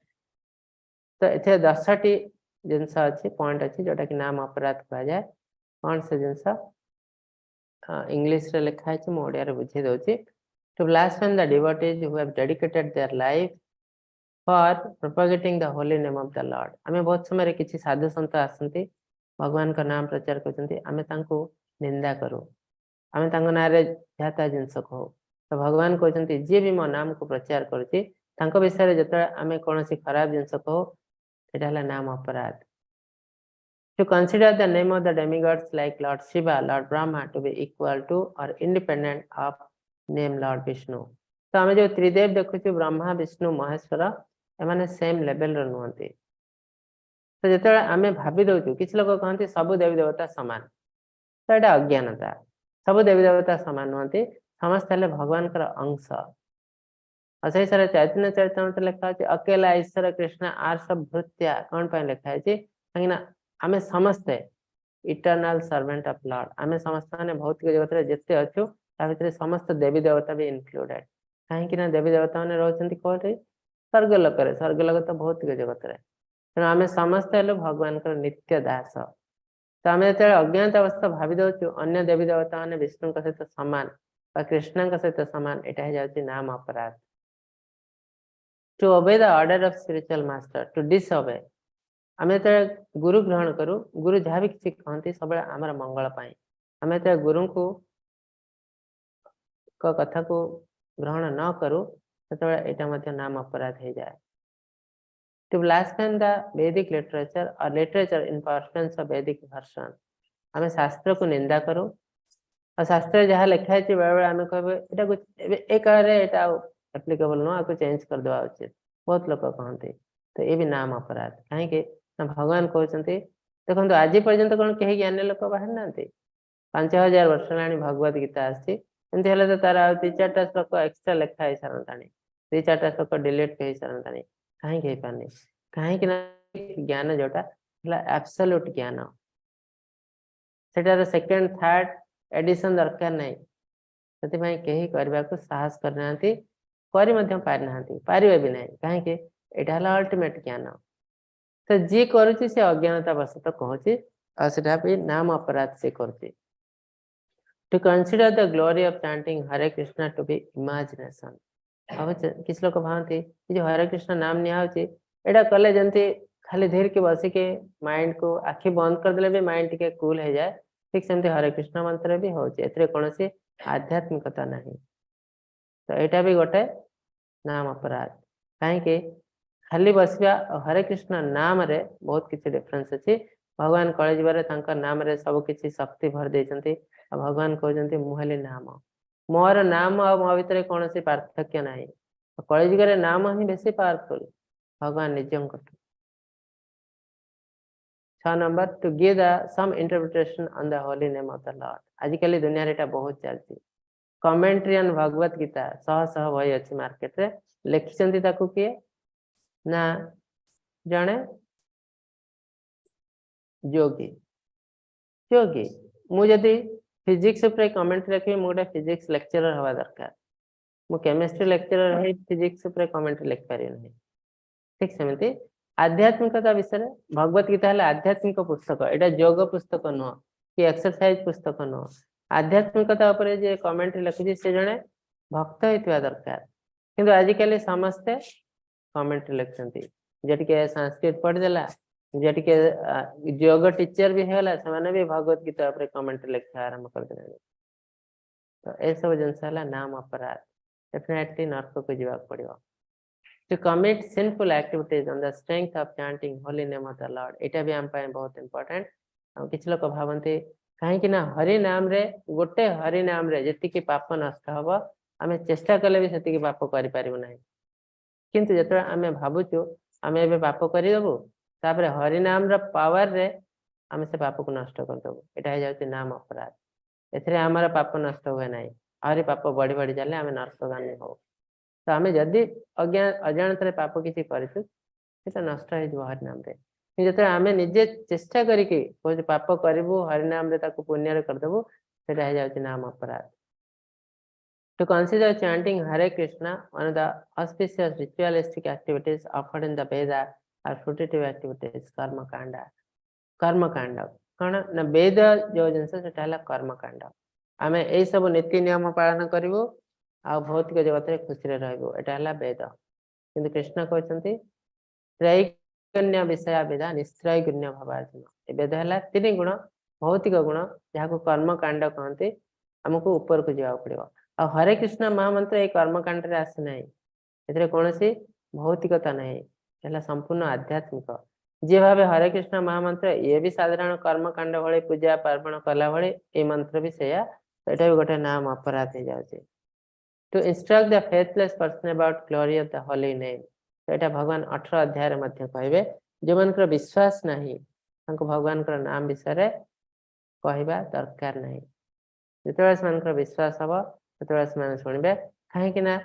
Speaker 2: ତ ଏଥିରେ 10ଟି ଜିନିଷ ଅଛି, ପଏଣ୍ଟ ଅଛି, ଯୋଉଟା କି ନାମ ଅପରାଧ କୁହାଯାଏ। କଣ ସେ ଜିନିଷ? ଇଂଲିଶରେ ଲେଖା ହେଇଛି, ମୁଁ ଓଡ଼ିଆରେ ବୁଝେଇ ଦଉଛି। To blaspheme the devotees who have dedicated their life for propagating the holy name of the Lord. ଆମେ ବହୁତ ସମୟରେ କିଛି ସାଧୁ ସନ୍ଥ ଆସନ୍ତି, ଭଗବାନଙ୍କ ନାମ ପ୍ରଚାର କରୁଛନ୍ତି, ଆମେ ତାଙ୍କୁ ନିନ୍ଦା କରୁ, ଆମେ ତାଙ୍କ ନାଁରେ ଯାହା ତାହା ଜିନିଷ କହୁ। ତ ଭଗବାନ କହୁଛନ୍ତି ଯିଏ ବି ମୋ ନାମକୁ ପ୍ରଚାର କରୁଛି ତାଙ୍କ ବିଷୟରେ ଯେତେବେଳେ ଆମେ କୌଣସି ଖରାପ ଜିନିଷ କହୁ, ଏଇଟା ହେଲା ନାମ ଅପରାଧ। To consider the name of the demigods like Lord Shiva, Lord Brahma to be equal to or independent of name Lord Vishnu. ତ ଆମେ ଯୋଉ ତ୍ରିଦେବ ଦେଖୁଛୁ ବ୍ରହ୍ମା, ବିଷ୍ଣୁ, ମହେଶ୍ୱର, ଏମାନେ ସେମ୍ ଲେଭେଲର ନୁହନ୍ତି। ତ ତ ଯେତେବେଳେ ଆମେ ଭାବି ଦଉଛୁ, କିଛି ଲୋକ କହନ୍ତି ସବୁ ଦେବୀ ଦେବତା ସମାନ, ତ ଏଇଟା ଅଜ୍ଞାନତା। ସବୁ ଦେବୀ ଦେବତା ସମାନ ନୁହନ୍ତି, ସମସ୍ତେ ହେଲେ ଭଗବାନଙ୍କର ଅଂଶ। ଆଉ ସେଇ ସାରା ଚୈତନ୍ୟ ଚରିତାମୃତ ଲେଖା ଅଛି, "ଅକେଲା ଈଶ୍ୱର କୃଷ୍ଣ, ଆର ସବ ଭୃତ୍ୟା"। କଣ ପାଇଁ ଲେଖା ହେଇଛି? କାହିଁକି ନା ଆମେ ସମସ୍ତେ ଇଟର୍ନାଲ ସର୍ଭେଣ୍ଟ ଅଫ ଲର୍ଡ। ଆମେ ସମସ୍ତେ ମାନେ ଭୌତିକ ଜଗତରେ ଯେତେ ଅଛୁ, ତା ଭିତରେ ସମସ୍ତ ଦେବୀ ଦେବତା ବି ଇନକ୍ଲୁଡେଡ। କାହିଁକି ନା ଦେବୀ ଦେବତା ମାନେ ରହୁଛନ୍ତି କୋଉଠି? ସ୍ୱର୍ଗ ଲୋକରେ। ସ୍ୱର୍ଗ ଲୋକ ତ ଭୌତିକ ଜଗତରେ। ତେଣୁ ଆମେ ସମସ୍ତେ ହେଲୁ ଭଗବାନଙ୍କର ନିତ୍ୟ ଦାସ। ତ ଆମେ ଯେତେବେଳେ ଅଜ୍ଞାତ ଅବସ୍ଥା ଭାବି ଦଉଛୁ ଅନ୍ୟ ଦେବୀ ଦେବତା ମାନେ ବିଷ୍ଣୁଙ୍କ ସହିତ ସମାନ ବା କୃଷ୍ଣଙ୍କ ସହିତ ସମାନ, ଏଇଟା ହେଇଯାଉଛି ନାମ ଅପରାଧ। To obey the order of spiritual master, to disobey. ଆମେ ଯେତେବେଳେ ଗୁରୁ ଗ୍ରହଣ କରୁ, ଗୁରୁ ଯାହା ବି କିଛି କହନ୍ତି ସବୁବେଳେ ଆମର ମଙ୍ଗଳ ପାଇଁ। ଆମେ ଯେତେବେଳେ ଗୁରୁଙ୍କୁ ଙ୍କ କଥାକୁ ଗ୍ରହଣ ନ କରୁ, ସେତେବେଳେ ଏଇଟା ମଧ୍ୟ ନାମ ଅପରାଧ ହେଇଯାଏ। To blaspheme the Vedic literature or literature in pursuance of Vedic version. ଆମେ ଶାସ୍ତ୍ରକୁ ନିନ୍ଦା କରୁ ଆଉ ଶାସ୍ତ୍ରରେ ଯାହା ଲେଖା ହେଇଛି, ବେଳେବେଳେ ଆମେ କହିବେ ଏଟାକୁ ଏବେ ଏ କାଳରେ ଏଇଟା ଆଉ ଆପ୍ଲିକେବଲ ନୁହଁ, ଆକୁ ଚେଞ୍ଜ କରିଦେବା ଉଚିତ, ବହୁତ ଲୋକ କହନ୍ତି। ତ ଏ ବି ନାମ ଅପରାଧ। କାହିଁକି ନା ଭଗବାନ କହୁଛନ୍ତି, ଦେଖନ୍ତୁ, ଆଜି ପର୍ଯ୍ୟନ୍ତ କଣ କେହି ଜ୍ଞାନୀ ଲୋକ ବାହାରି ନାହାନ୍ତି? 5000 ବର୍ଷ ହେଲାଣି ଭଗବତ ଗୀତା ଆସିଛି। ଏମିତି ହେଲେ ତ ତାର ଆଉ ଦି ଚାରିଟା ଶ୍ଲୋକ ଏକ୍ସଟ୍ରା ଲେଖା ହେଇସାରନ୍ତାଣି, ଦି ଚାରିଟା ଶ୍ଲୋକ ଡିଲିଟ ହେଇସାରନ୍ତାଣି। କାହିଁକି ହେଇପାରୁନି? କାହିଁକି ନା ଜ୍ଞାନ ଯୋଉଟା ହେଲା ଆବସଲ୍ୟୁଟ ଜ୍ଞାନ, ସେଟାର ସେକେଣ୍ଡ ଥାର୍ଡ ଏଡିସନ ଦରକାର ନାହିଁ। ସେଥିପାଇଁ କେହି କରିବାକୁ ସାହସ କରିନାହାନ୍ତି, କରି ମଧ୍ୟ ପାରିନାହାନ୍ତି, ପାରିବେ ବି ନାହିଁ। କାହିଁକି? ଏଇଟା ହେଲା ଅଲ୍ଟିମେଟ ଜ୍ଞାନ। ତ ଯିଏ କରୁଛି, ସେ ଅଜ୍ଞାନତା ବଶତଃ କହୁଛି ଆଉ ସେଟା ବି ନାମ ଅପରାଧ ସେ କରୁଛି। To consider the glory of chanting Hare Krishna to be imagination. କିଛି ଲୋକ ଭାବନ୍ତି ଏ ଯୋଉ ହରେ କୃଷ୍ଣ ନାମ ନିଆ ହଉଛି, ଏଇଟା କଲେ ଯେମିତି ଖାଲି ଧୀରକି ବସିକି ମାଇଣ୍ଡ କୁ ଆଖି ବନ୍ଦ କରିଦେଲେ ବି ମାଇଣ୍ଡ ଟିକେ କୁଲ ହେଇଯାଏ, ଠିକ ସେମିତି ହରେ କୃଷ୍ଣ ମନ୍ତ୍ର ବି ହଉଛି, ଏଥିରେ କୌଣସି ଆଧ୍ୟାତ୍ମିକତା ନାହିଁ। ତ ଏଇଟା ବି ଗୋଟେ ନାମ ଅପରାଧ। କାହିଁକି? ଖାଲି ବସିବା ଆଉ ହରେ କୃଷ୍ଣ ନାମରେ ବହୁତ କିଛି ଡିଫରେନ୍ସ ଅଛି। ଭଗବାନ କଳିଯୁଗରେ ତାଙ୍କ ନାମରେ ସବୁ କିଛି ଶକ୍ତି ଭରି ଦେଇଛନ୍ତି। ଆଉ ଭଗବାନ କହୁଛନ୍ତି, ମୁଁ ହେଲି ନାମ, ମୋର ନାମ ଆଉ ମୋ ଭିତରେ କୌଣସି ପାର୍ଥକ୍ୟ ନାହିଁ। କଳିଯୁଗରେ ନାମ ହିଁ ବେଶୀ ପାୱାରଫୁଲ ଭଗବାନ ନିଜଙ୍କଠୁ। 6 number, to give the some interpretation on the holy name of the Lord. ଆଜିକାଲି ଦୁନିଆରେ ଏଇଟା ବହୁତ ଚାଲିଛି, କମେଣ୍ଟ୍ରି ଅନ୍ ଭଗବତ ଗୀତା। ଶହ ଶହ ବହି ଅଛି ମାର୍କେଟରେ। ଲେଖିଛନ୍ତି ତାକୁ କିଏ ନା ଜଣେ ଯୋଗୀ। ଯୋଗୀ, ମୁଁ ଯଦି ଫିଜିକ୍ସ ଉପରେ କମେଣ୍ଟ ଲେଖିବି, ମୁଁ ଗୋଟେ ଫିଜିକ୍ସ ଲେକ୍ଚରର ହବା ଦରକାର। ମୁଁ କେମିଷ୍ଟ୍ରି ଲେକ୍ଚରର ହେଇ ଫିଜିକ୍ସ ଉପରେ କମେଣ୍ଟ ଲେଖିପାରିବି ନାହିଁ। ଠିକ ସେମିତି ଆଧ୍ୟାତ୍ମିକତା ବିଷୟରେ, ଭଗବତ ଗୀତା ହେଲା ଆଧ୍ୟାତ୍ମିକ ପୁସ୍ତକ। ଏଇଟା ଯୋଗ ପୁସ୍ତକ ନୁହଁ କି ଏକ୍ସରସାଇଜ ପୁସ୍ତକ ନୁହଁ। ଆଧ୍ୟାତ୍ମିକତା ଉପରେ ଯିଏ କମେଣ୍ଟ ଲେଖୁଛି, ସେ ଜଣେ ଭକ୍ତ ହେଇଥିବା ଦରକାର। କିନ୍ତୁ ଆଜିକାଲି ସମସ୍ତେ କମେଣ୍ଟ ଲେଖୁଛନ୍ତି। ଯିଏ ଟିକେ ସାଂସ୍କ୍ରିଟ ପଢିଦେଲା, ଯିଏ ଟିକେ ଯୋଗ ଟିଚର ବି ହେଇଗଲା, ସେମାନେ ବି ଭଗବତ ଗୀତା ଉପରେ କମେଣ୍ଟ ଲେଖିବା ଆରମ୍ଭ କରିଦେଲେଣି। ତ ଏସବୁ ଜିନିଷ ହେଲା ନାମ ଅପରାଧ। ଡେଫିନେଟଲି ନର୍କକୁ ଯିବାକୁ ପଡିବ। To commit sinful activities on the strength of chanting holy name of the Lord. ଏଇଟା ବି ଆମ ପାଇଁ ବହୁତ ଇମ୍ପୋର୍ଟାଣ୍ଟ। ଆଉ କିଛି ଲୋକ ଭାବନ୍ତି, କାହିଁକି ନା ହରି ନାମରେ, ଗୋଟେ ହରି ନାମରେ ଯେତିକି ପାପ ନଷ୍ଟ ହବ, ଆମେ ଚେଷ୍ଟା କଲେ ବି ସେତିକି ପାପ କରିପାରିବୁ ନାହିଁ। କିନ୍ତୁ ଯେତେବେଳେ ଆମେ ଭାବୁଛୁ ଆମେ ଏବେ ପାପ କରିଦବୁ, ତାପରେ ହରିନାମର ପାୱାରରେ ଆମେ ସେ ପାପକୁ ନଷ୍ଟ କରିଦବୁ, ଏଇଟା ହେଇଯାଉଛି ନାମ ଅପରାଧ। ଏଥିରେ ଆମର ପାପ ନଷ୍ଟ ହୁଏ ନାହିଁ, ଆହୁରି ପାପ ବଢି ବଢି ଚାଲେ, ଆମେ ନର୍କଗାମୀ ହଉ। ତ ଆମେ ଯଦି ଅଜାଣତରେ ପାପ କିଛି କରିଛୁ, ସେଟା ନଷ୍ଟ ହେଇଯିବ ହରିନାମରେ। କିନ୍ତୁ ଯେତେବେଳେ ଆମେ ନିଜେ ଚେଷ୍ଟା କରିକି କହୁଛୁ ପାପ କରିବୁ, ହରିନାମରେ ତାକୁ ପୁଣ୍ୟରେ କରିଦବୁ, ସେଟା ହେଇଯାଉଛି ନାମ ଅପରାଧ। To consider chanting Hare Krishna one of the auspicious ritualistic activities offered in the Veda or fruitive activities, karma kanda. କର୍ମ କାଣ୍ଡ କଣ ନା ବେଦ ଯୋଉ ଜିନିଷ, ସେଟା ହେଲା କର୍ମକାଣ୍ଡ। ଆମେ ଏଇ ସବୁ ନୀତି ନିୟମ ପାଳନ କରିବୁ ଆଉ ଭୌତିକ ଜଗତରେ ଖୁସିରେ ରହିବୁ, ଏଟା ହେଲା ବେଦ। କିନ୍ତୁ କୃଷ୍ଣ କହୁଛନ୍ତି, ତ୍ରୈଗୁଣ୍ୟ ବିଷୟା ବେଦା ନିସ୍ତ୍ରୈଗୁଣ୍ୟ ଭବାର୍ଜୁନ। ଏ ବେଦ ହେଲା ତିନି ଗୁଣ, ଭୌତିକ ଗୁଣ, ଯାହାକୁ କର୍ମକାଣ୍ଡ କହନ୍ତି। ଆମକୁ ଉପରକୁ ଯିବାକୁ ପଡିବ। ଆଉ ହରେ କୃଷ୍ଣ ମହାମନ୍ତ୍ର ଏଇ କର୍ମକାଣ୍ଡରେ ଆସୁନାହିଁ। ଏଥିରେ କୌଣସି ଭୌତିକତା ନାହିଁ, ହେଲା ସମ୍ପୂର୍ଣ୍ଣ ଆଧ୍ୟାତ୍ମିକ। ଯିଏ ଭାବେ ହରେ କୃଷ୍ଣ ମହାମନ୍ତ୍ର ଇଏ ବି ସାଧାରଣ କର୍ମକାଣ୍ଡ ଭଳି, ପୂଜା ପାର୍ବଣ କଲା ଭଳି, ଏଇ ମନ୍ତ୍ର ବି ସେଇଆ, ଏଇଟା ବି ଗୋଟେ ନାମ ଅପରାଧ ହେଇଯାଉଛି। To instruct the faithless person about glory of the holy name. ଏଇଟା ଭଗବାନ 18 ଅଧ୍ୟାୟରେ ମଧ୍ୟ କହିବେ। ଯେଉଁମାନଙ୍କର ବିଶ୍ୱାସ ନାହିଁ, ତାଙ୍କୁ ଭଗବାନଙ୍କର ନାମ ବିଷୟରେ କହିବା ଦରକାର ନାହିଁ। ଯେତେବେଳେ ସେମାନଙ୍କର ବିଶ୍ୱାସ ହବ, ସେତେବେଳେ ସେମାନେ ଶୁଣିବେ। କାହିଁକି ନା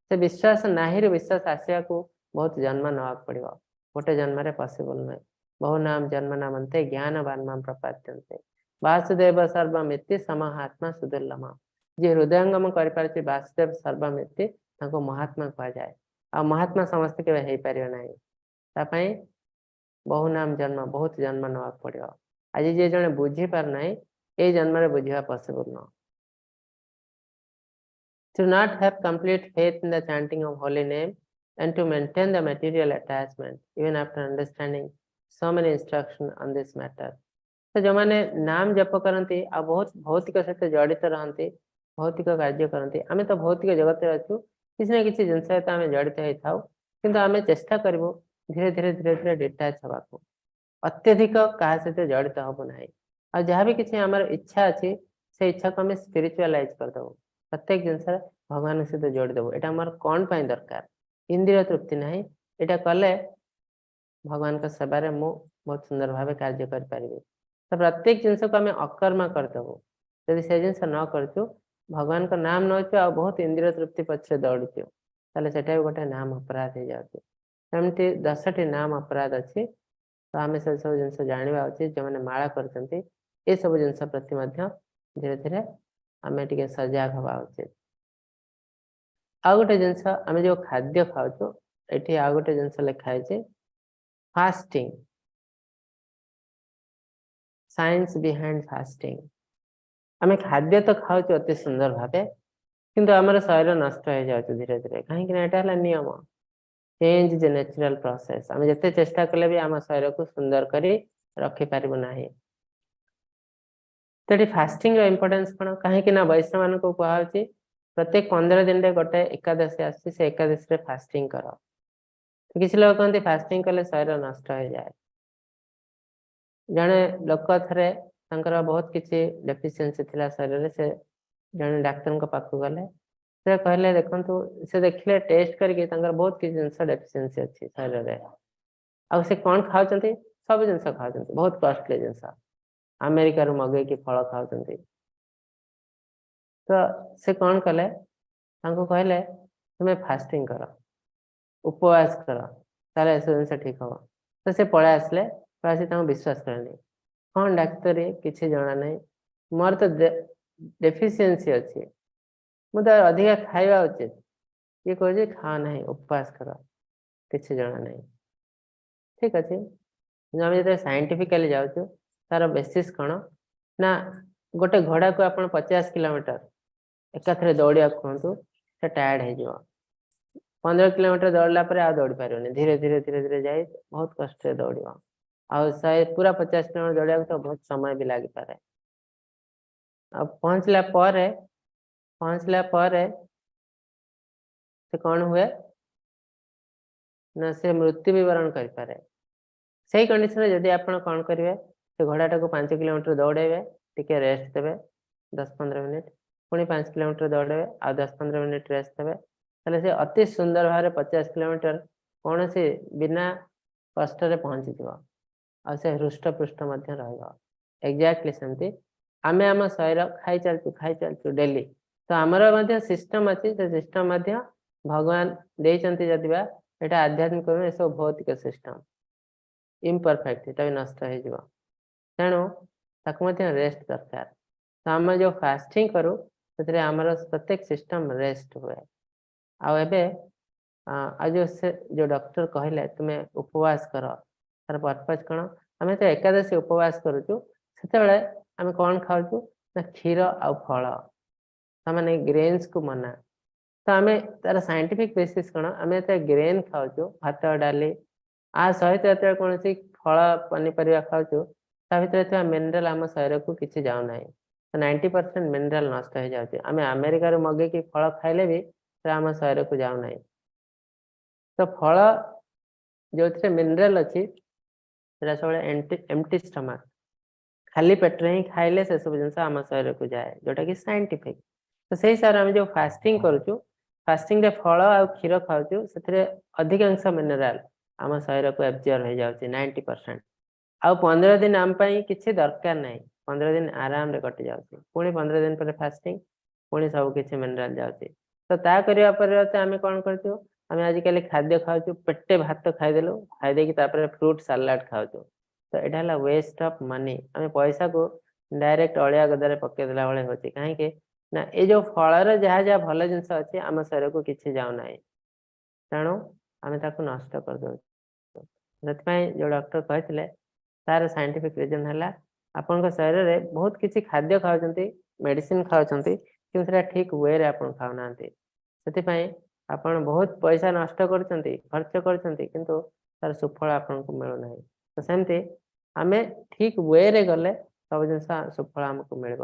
Speaker 2: ସେ ବିଶ୍ୱାସ ନାହିଁରୁ ବିଶ୍ୱାସ ଆସିବାକୁ ବହୁତ ଜନ୍ମ ନେବାକୁ ପଡିବ, ଗୋଟେ ଜନ୍ମରେ ପସିବଲ ନୁହେଁ। बहूनाम जन्मनामन्ते ज्ञानवान् मां प्रपद्यन्ते वासुदेवः सर्वमिति स महात्मा सुदुर्लभः। ଯିଏ ହୃଦୟଙ୍ଗମ କରିପାରୁଛି वासुदेवः सर्वमिति, ତାଙ୍କୁ ମହାତ୍ମା କୁହାଯାଏ। ଆଉ ମହାତ୍ମା ସମସ୍ତେ କେବେ ହେଇପାରିବେ ନାହିଁ। ତା ପାଇଁ ବହୁନାମ ଜନ୍ମ, ବହୁତ ଜନ୍ମ ନେବାକୁ ପଡିବ। ଆଜି ଯିଏ ଜଣେ ବୁଝିପାରୁନାହିଁ, ଏଇ ଜନ୍ମରେ ବୁଝିବା ପସିବଲ ନୁହଁ। To not have complete faith in the chanting of holy name and to maintain the material attachment even after understanding so many instruction on this matter. ତ ଯୋଉମାନେ ନାମ ଜପ କରନ୍ତି ଆଉ ବହୁତ ଭୌତିକ ସହିତ ଜଡ଼ିତ ରହନ୍ତି, ଭୌତିକ କାର୍ଯ୍ୟ କରନ୍ତି, ଆମେ ତ ଭୌତିକ ଜଗତରେ ଅଛୁ, କିଛି ନା କିଛି ଜିନିଷ ସହିତ ଆମେ ଜଡ଼ିତ ହେଇଥାଉ। କିନ୍ତୁ ଆମେ ଚେଷ୍ଟା କରିବୁ ଧୀରେ ଧୀରେ ଧୀରେ ଧୀରେ ଡିଟାଚ୍ ହବାକୁ। ଅତ୍ୟଧିକ କାହା ସହିତ ଜଡ଼ିତ ହବୁ ନାହିଁ। ଆଉ ଯାହା ବି କିଛି ଆମର ଇଚ୍ଛା ଅଛି, ସେ ଇଚ୍ଛାକୁ ଆମେ ସ୍ପିରିଚୁଆଲାଇଜ କରିଦବୁ। ପ୍ରତ୍ୟେକ ଜିନିଷରେ ଭଗବାନଙ୍କ ସହିତ ଯୋଡ଼ିଦବୁ। ଏଇଟା ଆମର କଣ ପାଇଁ ଦରକାର? ଇନ୍ଦ୍ରିୟ ତୃପ୍ତି ନାହିଁ, ଏଇଟା କଲେ ଭଗବାନଙ୍କ ସେବାରେ ମୁଁ ବହୁତ ସୁନ୍ଦର ଭାବେ କାର୍ଯ୍ୟ କରିପାରିବି। ତ ପ୍ରତ୍ୟେକ ଜିନିଷକୁ ଆମେ ଅକର୍ମା କରିଦବୁ। ଯଦି ସେ ଜିନିଷ ନ କରୁଛୁ, ଭଗବାନଙ୍କ ନାମ ନଉଛୁ ଆଉ ବହୁତ ଇନ୍ଦ୍ରିୟ ତୃପ୍ତି ପଛରେ ଦୌଡୁଛୁ, ତାହେଲେ ସେଟା ବି ଗୋଟେ ନାମ ଅପରାଧ ହେଇଯାଉଛି। ସେମିତି 10ଟି ନାମ ଅପରାଧ ଅଛି। ତ ଆମେ ସେ ସବୁ ଜିନିଷ ଜାଣିବା ଉଚିତ। ଯେଉଁମାନେ ମାଳା କରୁଛନ୍ତି, ଏସବୁ ଜିନିଷ ପ୍ରତି ମଧ୍ୟ ଧୀରେ ଧୀରେ ଆମେ ଟିକେ ସଜାଗ ହବା ଉଚିତ। ଆଉ ଗୋଟେ ଜିନିଷ, ଆମେ ଯୋଉ ଖାଦ୍ୟ ଖାଉଛୁ, ଏଠି ଆଉ ଗୋଟେ ଜିନିଷ ଲେଖା ହେଇଛି, ଫାଷ୍ଟିଂ, ସାଇନ୍ସ ବିହାଇଣ୍ଡ ଫାଷ୍ଟିଂ। ଆମେ ଖାଦ୍ୟ ତ ଖାଉଛୁ ଅତି ସୁନ୍ଦର ଭାବେ, କିନ୍ତୁ ଆମର ଶରୀର ନଷ୍ଟ ହେଇଯାଉଛି ଧୀରେ ଧୀରେ। କାହିଁକି ନା ଏଇଟା ହେଲା ନିୟମ। Change is a natural process. ଆମେ ଯେତେ ଚେଷ୍ଟା କଲେ ବି ଆମ ଶରୀରକୁ ସୁନ୍ଦର କରି ରଖିପାରିବୁ ନାହିଁ। ତ ଏଠି ଫାଷ୍ଟିଂ ର ଇମ୍ପୋର୍ଟାନ୍ସ କଣ? କାହିଁକି ନା ବୈଷ୍ଣବ ମାନଙ୍କୁ କୁହାହଉଛି, ପ୍ରତ୍ୟେକ 15 ଦିନରେ ଗୋଟେ ଏକାଦଶୀ ଆସୁଛି, ସେ ଏକାଦଶୀରେ ଫାଷ୍ଟିଂ କର। କିଛି ଲୋକ କହନ୍ତି, ଫାଷ୍ଟିଂ କଲେ ଶରୀର ନଷ୍ଟ ହେଇଯାଏ। ଜଣେ ଲୋକ ଥରେ, ତାଙ୍କର ବହୁତ କିଛି ଡେଫିସିଏନ୍ସି ଥିଲା ଶରୀରରେ, ସେ ଜଣେ ଡାକ୍ତରଙ୍କ ପାଖକୁ ଗଲେ। ସେ କହିଲେ, ଦେଖନ୍ତୁ, ସେ ଦେଖିଲେ ଟେଷ୍ଟ କରିକି, ତାଙ୍କର ବହୁତ କିଛି ଜିନିଷ ଡେଫିସିଏନ୍ସି ଅଛି ଶରୀରରେ। ଆଉ ସେ କଣ ଖାଉଛନ୍ତି? ସବୁ ଜିନିଷ ଖାଉଛନ୍ତି, ବହୁତ କଷ୍ଟଲି ଜିନିଷ, ଆମେରିକାରୁ ମଗେଇକି ଫଳ ଖାଉଛନ୍ତି। ତ ସେ କଣ କଲେ? ତାଙ୍କୁ କହିଲେ, ତୁମେ ଫାଷ୍ଟିଂ କର, ଉପବାସ କର, ତାହେଲେ ଏସବୁ ଜିନିଷ ଠିକ ହବ। ତ ସେ ପଳେଇ ଆସିଲେ। ପଳେଇ ଆସି ତାଙ୍କୁ ବିଶ୍ୱାସ କଲେନି। କଣ ଡାକ୍ତରୀ, କିଛି ଜଣା ନାହିଁ। ମୋର ତ ଡେଫିସିଏନ୍ସି ଅଛି, ମୁଁ ତ ଅଧିକା ଖାଇବା ଉଚିତ। ଇଏ କହୁଛି ଖାଅ ନାହିଁ, ଉପବାସ କର। କିଛି ଜଣା ନାହିଁ। ଠିକ ଅଛି, କିନ୍ତୁ ଆମେ ଯେତେବେଳେ ସାଇଣ୍ଟିଫିକାଲି ଯାଉଛୁ, ତାର ବେସିସ୍ କଣ ନା ଗୋଟେ ଘୋଡାକୁ ଆପଣ 50 କିଲୋମିଟର ଏକାଥରେ ଦୌଡ଼ିବାକୁ କୁହନ୍ତୁ, ସେ ଟାୟାର୍ଡ ହେଇଯିବ। 15 କିଲୋମିଟର ଦୌଡ଼ିଲା ପରେ ଆଉ ଦୌଡ଼ି ପାରିବନି। ଧୀରେ ଧୀରେ ଧୀରେ ଧୀରେ ଯାଇ ବହୁତ କଷ୍ଟରେ ଦୌଡ଼ିବ। ଆଉ 100 ପୁରା 50 କିଲୋମିଟର ଦୌଡ଼ିବାକୁ ତ ବହୁତ ସମୟ ବି ଲାଗିପାରେ। ଆଉ ପହଞ୍ଚିଲା ପରେ ସେ କଣ ହୁଏ ନା ସେ ମୃତ୍ୟୁ ବିବରଣ କରିପାରେ। ସେଇ କଣ୍ଡିସନରେ ଯଦି ଆପଣ କଣ କରିବେ, ସେ ଘୋଡାଟାକୁ 5 କିଲୋମିଟର ଦୌଡେଇବେ, ଟିକେ ରେଷ୍ଟ ଦେବେ 10-15 ମିନିଟ, ପୁଣି 5 କିଲୋମିଟର ଦୌଡେଇବେ, ଆଉ 10-15 ମିନିଟ ରେଷ୍ଟ ଦେବେ, ତାହେଲେ ସେ ଅତି ସୁନ୍ଦର ଭାବରେ 50 କିଲୋମିଟର କୌଣସି ବିନା କଷ୍ଟରେ ପହଞ୍ଚିଯିବ ଆଉ ସେ ହୃଷ୍ଟପୃଷ୍ଟ ମଧ୍ୟ ରହିବ। ଏକ୍ଜାକ୍ଟଲି ସେମିତି ଆମେ ଆମ ଶରୀର ଖାଇ ଚାଲିଛୁ, ଖାଇ ଚାଲିଛୁ ଡେଲି। ତ ଆମର ମଧ୍ୟ ସିଷ୍ଟମ ଅଛି। ସେ ସିଷ୍ଟମ ମଧ୍ୟ ଭଗବାନ ଦେଇଛନ୍ତି। ଯଦି ବା ଏଇଟା ଆଧ୍ୟାତ୍ମିକ ନୁହେଁ, ଏସବୁ ଭୌତିକ ସିଷ୍ଟମ, ଇମ୍ପରଫେକ୍ଟ, ଏଟା ବି ନଷ୍ଟ ହେଇଯିବ। ତେଣୁ ତାକୁ ମଧ୍ୟ ରେଷ୍ଟ ଦରକାର। ତ ଆମେ ଯୋଉ ଫାଷ୍ଟିଂ କରୁ, ସେଥିରେ ଆମର ପ୍ରତ୍ୟେକ ସିଷ୍ଟମ ରେଷ୍ଟ ହୁଏ। ଆଉ ଏବେ ଆଉ ଯୋଉ ସେ ଯୋଉ ଡକ୍ଟର କହିଲେ, ତୁମେ ଉପବାସ କର, ତାର ପର୍ପଜ କଣ? ଆମେ ତ ଏକାଦଶୀ ଉପବାସ କରୁଛୁ, ସେତେବେଳେ ଆମେ କଣ ଖାଉଛୁ ନା କ୍ଷୀର ଆଉ ଫଳ, ତାମାନେ ଗ୍ରେନ୍ସ କୁ ମନା। ତ ଆମେ ତାର ସାଇଣ୍ଟିଫିକ ବେସିସ୍ କଣ? ଆମେ ଯେତେବେଳେ ଗ୍ରେନ୍ ଖାଉଛୁ, ଭାତ, ଡାଲି, ଆ ସହିତ ଯେତେବେଳେ କୌଣସି ଫଳ ପନିପରିବା ଖାଉଛୁ, ତା ଭିତରେ ଥିବା ମିନେରାଲ ଆମ ଶରୀରକୁ କିଛି ଯାଉନାହିଁ। 90% ମିନେରାଲ ନଷ୍ଟ ହେଇଯାଉଛି। ଆମେ ଆମେରିକାରୁ ମଗେଇକି ଫଳ ଖାଇଲେ ବି ସେଟା ଆମ ଶରୀରକୁ ଯାଉନାହିଁ। ତ ଫଳ ଯୋଉଥିରେ ମିନେରାଲ ଅଛି, ସେଟା ସବୁବେଳେ ଏମ୍ଟି ଷ୍ଟମାକ୍, ଖାଲି ପେଟରେ ହିଁ ଖାଇଲେ ସେସବୁ ଜିନିଷ ଆମ ଶରୀରକୁ ଯାଏ, ଯୋଉଟା କି ସାଇଣ୍ଟିଫିକ। ତ ସେଇ ହିସାବରେ ଆମେ ଯୋଉ ଫାଷ୍ଟିଂ କରୁଛୁ, ଫାଷ୍ଟିଂରେ ଫଳ ଆଉ କ୍ଷୀର ଖାଉଛୁ, ସେଥିରେ ଅଧିକାଂଶ ମିନେରାଲ ଆମ ଶରୀରକୁ ଏବଜର୍ବ ହେଇଯାଉଛି 90%। ଆଉ 15 ଦିନ ଆମ ପାଇଁ କିଛି ଦରକାର ନାହିଁ, 15 ଦିନ ଆରାମରେ କଟି ଯାଉଛି। ପୁଣି 15 ଦିନ ପରେ ଫାଷ୍ଟିଂ, ପୁଣି ସବୁ କିଛି ମିନେରାଲ ଯାଉଛି। ତ ତା କରିବା ପରିବର୍ତ୍ତେ ଆମେ କଣ କରୁଛୁ, ଆମେ ଆଜିକାଲି ଖାଦ୍ୟ ଖାଉଛୁ, ପେଟେ ଭାତ ଖାଇଦେଲୁ, ଖାଇଦେଇକି ତାପରେ ଫ୍ରୁଟ ସାଲାଡ ଖାଉଛୁ। ତ ଏଇଟା ହେଲା ୱେଷ୍ଟ ଅଫ ମନି। ଆମେ ପଇସାକୁ ଡାଇରେକ୍ଟ ଅଳିଆ ଗଦାରେ ପକେଇଦେଲା ଭଳିଆ ହଉଛି। କାହିଁକି ନା ଏଇ ଯୋଉ ଫଳରେ ଯାହା ଯାହା ଭଲ ଜିନିଷ ଅଛି ଆମ ଶରୀରକୁ କିଛି ଯାଉନାହିଁ, ତେଣୁ ଆମେ ତାକୁ ନଷ୍ଟ କରିଦଉଛୁ। ସେଥିପାଇଁ ଯୋଉ ଡକ୍ଟର କହିଥିଲେ ତାର ସାଇଣ୍ଟିଫିକ ରିଜନ ହେଲା ଆପଣଙ୍କ ଶରୀରରେ ବହୁତ କିଛି ଖାଦ୍ୟ ଖାଉଛନ୍ତି, ମେଡିସିନ ଖାଉଛନ୍ତି, କିନ୍ତୁ ସେଟା ଠିକ ୱେରେ ଆପଣ ଖାଉନାହାନ୍ତି। ସେଥିପାଇଁ ଆପଣ ବହୁତ ପଇସା ନଷ୍ଟ କରୁଛନ୍ତି, ଖର୍ଚ୍ଚ କରୁଛନ୍ତି, କିନ୍ତୁ ତାର ସୁଫଳ ଆପଣଙ୍କୁ ମିଳୁନାହିଁ। ତ ସେମିତି ଆମେ ଠିକ ୱେରେ ଗଲେ ସବୁ ଜିନିଷ ସୁଫଳ ଆମକୁ ମିଳିବ।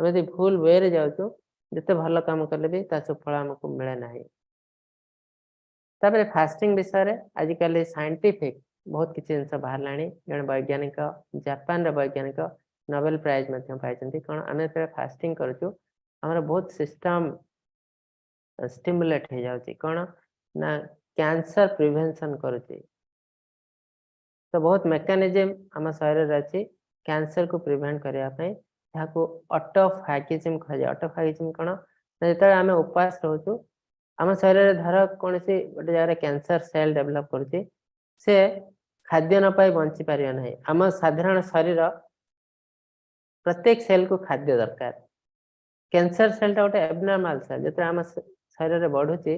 Speaker 2: ଆମେ ଯଦି ଭୁଲ ୱେରେ ଯାଉଛୁ, ଯେତେ ଭଲ କାମ କଲେ ବି ତା ସୁଫଳ ଆମକୁ ମିଳେ ନାହିଁ। ତାପରେ ଫାଷ୍ଟିଂ ବିଷୟରେ ଆଜିକାଲି ସାଇଣ୍ଟିଫିକ ବହୁତ କିଛି ଜିନିଷ ବାହାରିଲାଣି। ଜଣେ ବୈଜ୍ଞାନିକ, ଜାପାନର ବୈଜ୍ଞାନିକ, ନୋବେଲ ପ୍ରାଇଜ ମଧ୍ୟ ପାଇଛନ୍ତି। କଣ, ଆମେ ଯେତେବେଳେ ଫାଷ୍ଟିଂ କରୁଛୁ ଆମର ବହୁତ ସିଷ୍ଟମ ଷ୍ଟିମୁଲେଟ ହେଇଯାଉଛି। କଣ ନା କ୍ୟାନ୍ସର ପ୍ରିଭେନ୍ସନ କରୁଛି। ତ ବହୁତ ମେକାନିଜିମ ଆମ ଶରୀରରେ ଅଛି କ୍ୟାନ୍ସରକୁ ପ୍ରିଭେଣ୍ଟ କରିବା ପାଇଁ, ଯାହାକୁ ଅଟୋଫାଗିଜିମ କୁହାଯାଏ। ଅଟୋଫାଗିଜିମ କଣ ନା ଯେତେବେଳେ ଆମେ ଉପବାସ ରହୁଛୁ, ଆମ ଶରୀରରେ ଧର କୌଣସି ଗୋଟେ ଜାଗାରେ କ୍ୟାନ୍ସର ସେଲ୍ ଡେଭଲପ କରୁଛି, ସେ ଖାଦ୍ୟ ନ ପାଇ ବଞ୍ଚି ପାରିବ ନାହିଁ। ଆମ ସାଧାରଣ ଶରୀର ପ୍ରତ୍ୟେକ ସେଲକୁ ଖାଦ୍ୟ ଦରକାର। କ୍ୟାନ୍ସର ସେଲଟା ଗୋଟେ ଏବନର୍ମାଲ ସେଲ୍, ଯେତେବେଳେ ଆମ ଶରୀରରେ ବଢୁଛି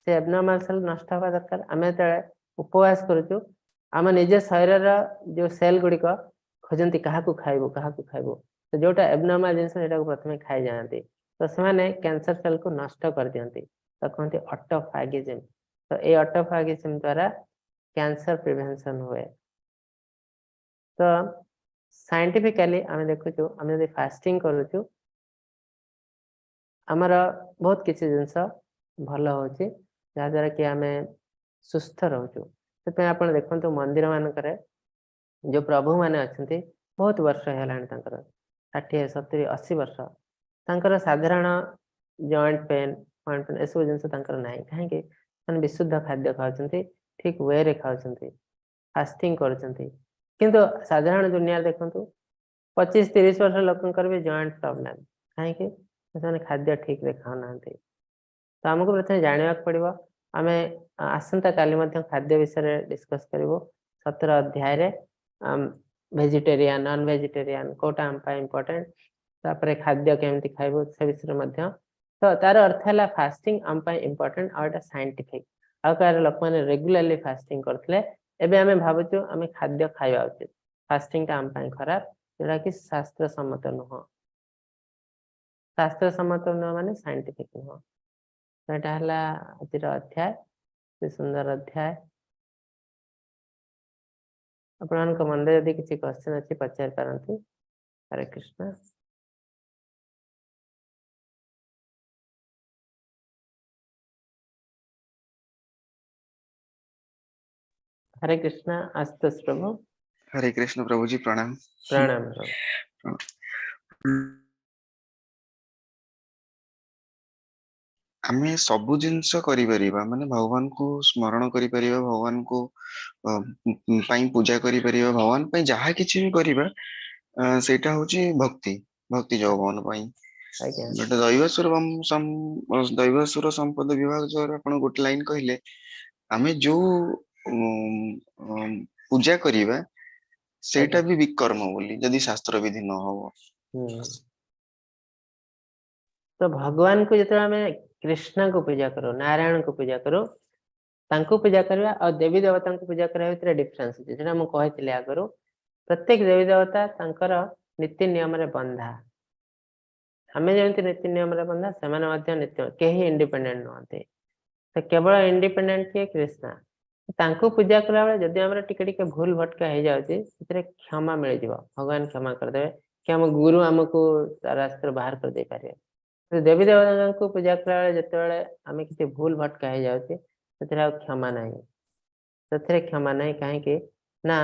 Speaker 2: ସେ ଏବନର୍ମାଲ ସେଲ୍ ନଷ୍ଟ ହେବା ଦରକାର। ଆମେ ଯେତେବେଳେ ଉପବାସ କରୁଛୁ, ଆମ ନିଜ ଶରୀରର ଯୋଉ ସେଲ୍ ଗୁଡ଼ିକ ଖୋଜନ୍ତି କାହାକୁ ଖାଇବୁ କାହାକୁ ଖାଇବୁ, ତ ଯୋଉଟା ଏବନର୍ମାଲ ଜିନିଷ ସେଇଟାକୁ ପ୍ରଥମେ ଖାଇଯାଆନ୍ତି। ତ ସେମାନେ କ୍ୟାନ୍ସର ସେଲକୁ ନଷ୍ଟ କରିଦିଅନ୍ତି, ତ କୁହନ୍ତି ଅଟୋଫାଗିଜିମ। ତ ଏଇ ଅଟୋଫାଗିଜିମ ଦ୍ଵାରା କ୍ୟାନ୍ସର ପ୍ରିଭେନ୍ସନ ହୁଏ। ତ ସାଇଣ୍ଟିଫିକାଲି ଆମେ ଦେଖୁଛୁ, ଆମେ ଯଦି ଫାଷ୍ଟିଂ କରୁଛୁ ଆମର ବହୁତ କିଛି ଜିନିଷ ଭଲ ହଉଛି, ଯାହାଦ୍ୱାରା କି ଆମେ ସୁସ୍ଥ ରହୁଛୁ। ସେଥିପାଇଁ ଆପଣ ଦେଖନ୍ତୁ ମନ୍ଦିର ମାନଙ୍କରେ ଯୋଉ ପ୍ରଭୁ ମାନେ ଅଛନ୍ତି, ବହୁତ ବର୍ଷ ହେଲାଣି ତାଙ୍କର, 60 70 80 ବର୍ଷ, ତାଙ୍କର ସାଧାରଣ ଜଏଣ୍ଟ ପେନ୍ ପଏଣ୍ଟ ପେନ୍ ଏସବୁ ଜିନିଷ ତାଙ୍କର ନାହିଁ। କାହିଁକି? ସେମାନେ ବିଶୁଦ୍ଧ ଖାଦ୍ୟ ଖାଉଛନ୍ତି, ଠିକ ୱେରେ ଖାଉଛନ୍ତି, ଫାଷ୍ଟିଂ କରୁଛନ୍ତି। କିନ୍ତୁ ସାଧାରଣ ଦୁନିଆରେ ଦେଖନ୍ତୁ 25-30 ବର୍ଷ ଲୋକଙ୍କର ବି ଜଏଣ୍ଟ ପ୍ରୋବ୍ଲେମ। କାହିଁକି? ସେମାନେ ଖାଦ୍ୟ ଠିକରେ ଖାଉନାହାନ୍ତି। ତ ଆମକୁ ପ୍ରଥମେ ଜାଣିବାକୁ ପଡିବ। ଆମେ ଆସନ୍ତା କାଲି ମଧ୍ୟ ଖାଦ୍ୟ ବିଷୟରେ ଡିସ୍କସ କରିବୁ 17 ଅଧ୍ୟାୟରେ। ଭେଜିଟେରିଆନ, ନନ୍ ଭେଜିଟେରିଆନ କୋଉଟା ଆମ ପାଇଁ ଇମ୍ପୋର୍ଟାଣ୍ଟ, ତାପରେ ଖାଦ୍ୟ କେମିତି ଖାଇବୁ ସେ ବିଷୟରେ ମଧ୍ୟ। ତ ତାର ଅର୍ଥ ହେଲା ଫାଷ୍ଟିଂ ଆମ ପାଇଁ ଇମ୍ପୋର୍ଟାଣ୍ଟ, ଆଉ ଏଟା ସାଇଣ୍ଟିଫିକ। ଆଉ କାହାର ଲୋକମାନେ ରେଗୁଲାରଲି ଫାଷ୍ଟିଂ କରୁଥିଲେ, ଏବେ ଆମେ ଭାବୁଛୁ ଆମେ ଖାଦ୍ୟ ଖାଇବା ଉଚିତ, ଫାଷ୍ଟିଂଟା ଆମ ପାଇଁ ଖରାପ, ଯୋଉଟା କି ଶାସ୍ତ୍ର ସମ୍ମତ ନୁହଁ। ଶାସ୍ତ୍ର ସମ୍ମତ ନୁହଁ ମାନେ ସାଇଣ୍ଟିଫିକ ନୁହଁ। ତ ଏଇଟା ହେଲା ଆଜିର ଅଧ୍ୟାୟ, ଅତି ସୁନ୍ଦର ଅଧ୍ୟାୟ। ଆପଣମାନଙ୍କ ମନରେ ଯଦି କିଛି କ୍ୱେଶ୍ଚନ ଅଛି ପଚାରି ପାରନ୍ତି। ହରେ କୃଷ୍ଣ। ହରେ କୃଷ୍ଣ। ଆଶୁତୋଷ ପ୍ରଭୁ।
Speaker 5: ହରେ କୃଷ୍ଣ ପ୍ରଭୁଜୀ, ପ୍ରଣାମ।
Speaker 2: ପ୍ରଣାମ ପ୍ରଭୁ।
Speaker 5: ଆମେ ସବୁ ଜିନିଷ କରିପାରିବା, ମାନେ ଭଗବାନଙ୍କୁ ସ୍ମରଣ କରିପାରିବା, ଭଗବାନଙ୍କୁ ପାଇଁ ପୂଜା କରିପାରିବା, ଭଗବାନ ପାଇଁ ଯାହା କିଛି ବି କରିବା, ସେଇଟା ହଉଛି ଭକ୍ତି, ଭକ୍ତି ଯୋଗ ଭଗବାନ ପାଇଁ।
Speaker 2: ଆଜ୍ଞା।
Speaker 5: ବଟ ଦୈବାସୁର ସମ୍ପଦ ବିଭାଗ ଯୋଗରେ ଆପଣ ଗୋଟେ ଲାଇନ କହିଲେ, ଆମେ ଯୋଉ ପୂଜା କରିବା ସେଇଟା ବି ବିକର୍ମ ବୋଲି, ଯଦି ଶାସ୍ତ୍ର ବିଧି ନ ହବ।
Speaker 2: ତ ଭଗବାନଙ୍କୁ ଯେତେବେଳେ ଆମେ କୃଷ୍ଣଙ୍କୁ ପୂଜା କରୁ, ନାରାୟଣଙ୍କୁ ପୂଜା କରୁ, ତାଙ୍କୁ ପୂଜା କରିବା ଆଉ ଦେବୀ ଦେବତାଙ୍କୁ ପୂଜା କରିବା ଭିତରେ ଡିଫରେନ୍ସ ଅଛି। ସେଟା ମୁଁ କହିଥିଲି ଆଗରୁ। ପ୍ରତ୍ୟେକ ଦେବୀ ଦେବତା ତାଙ୍କର ନୀତି ନିୟମରେ ବନ୍ଧା। ଆମେ ଯେମିତି ନୀତି ନିୟମରେ ବନ୍ଧା, ସେମାନେ ମଧ୍ୟ ନୀତି, କେହି ଇଣ୍ଡିପେଣ୍ଡେଣ୍ଟ ନୁହନ୍ତି। ତ କେବଳ ଇଣ୍ଡିପେଣ୍ଡେଣ୍ଟ କିଏ? କୃଷ୍ଣ। ତାଙ୍କୁ ପୂଜା କଲାବେଳେ ଯଦି ଆମର ଟିକେ ଟିକେ ଭୁଲ ଭଟକା ହେଇଯାଉଛି, ସେଥିରେ କ୍ଷମା ମିଳିଯିବ, ଭଗବାନ କ୍ଷମା କରିଦେବେ, କି ଆମ ଗୁରୁ ଆମକୁ ରାସ୍ତାରୁ ବାହାର କରିଦେଇ ପାରିବେ। ଦେବୀ ଦେବତାଙ୍କୁ ପୂଜା କଲାବେଳେ ଯେତେବେଳେ ଆମେ କିଛି ଭୁଲ ଭଟକା ହେଇଯାଉଛି, ସେଥିରେ ଆଉ କ୍ଷମା ନାହିଁ, ସେଥିରେ କ୍ଷମା ନାହିଁ। କାହିଁକି ନା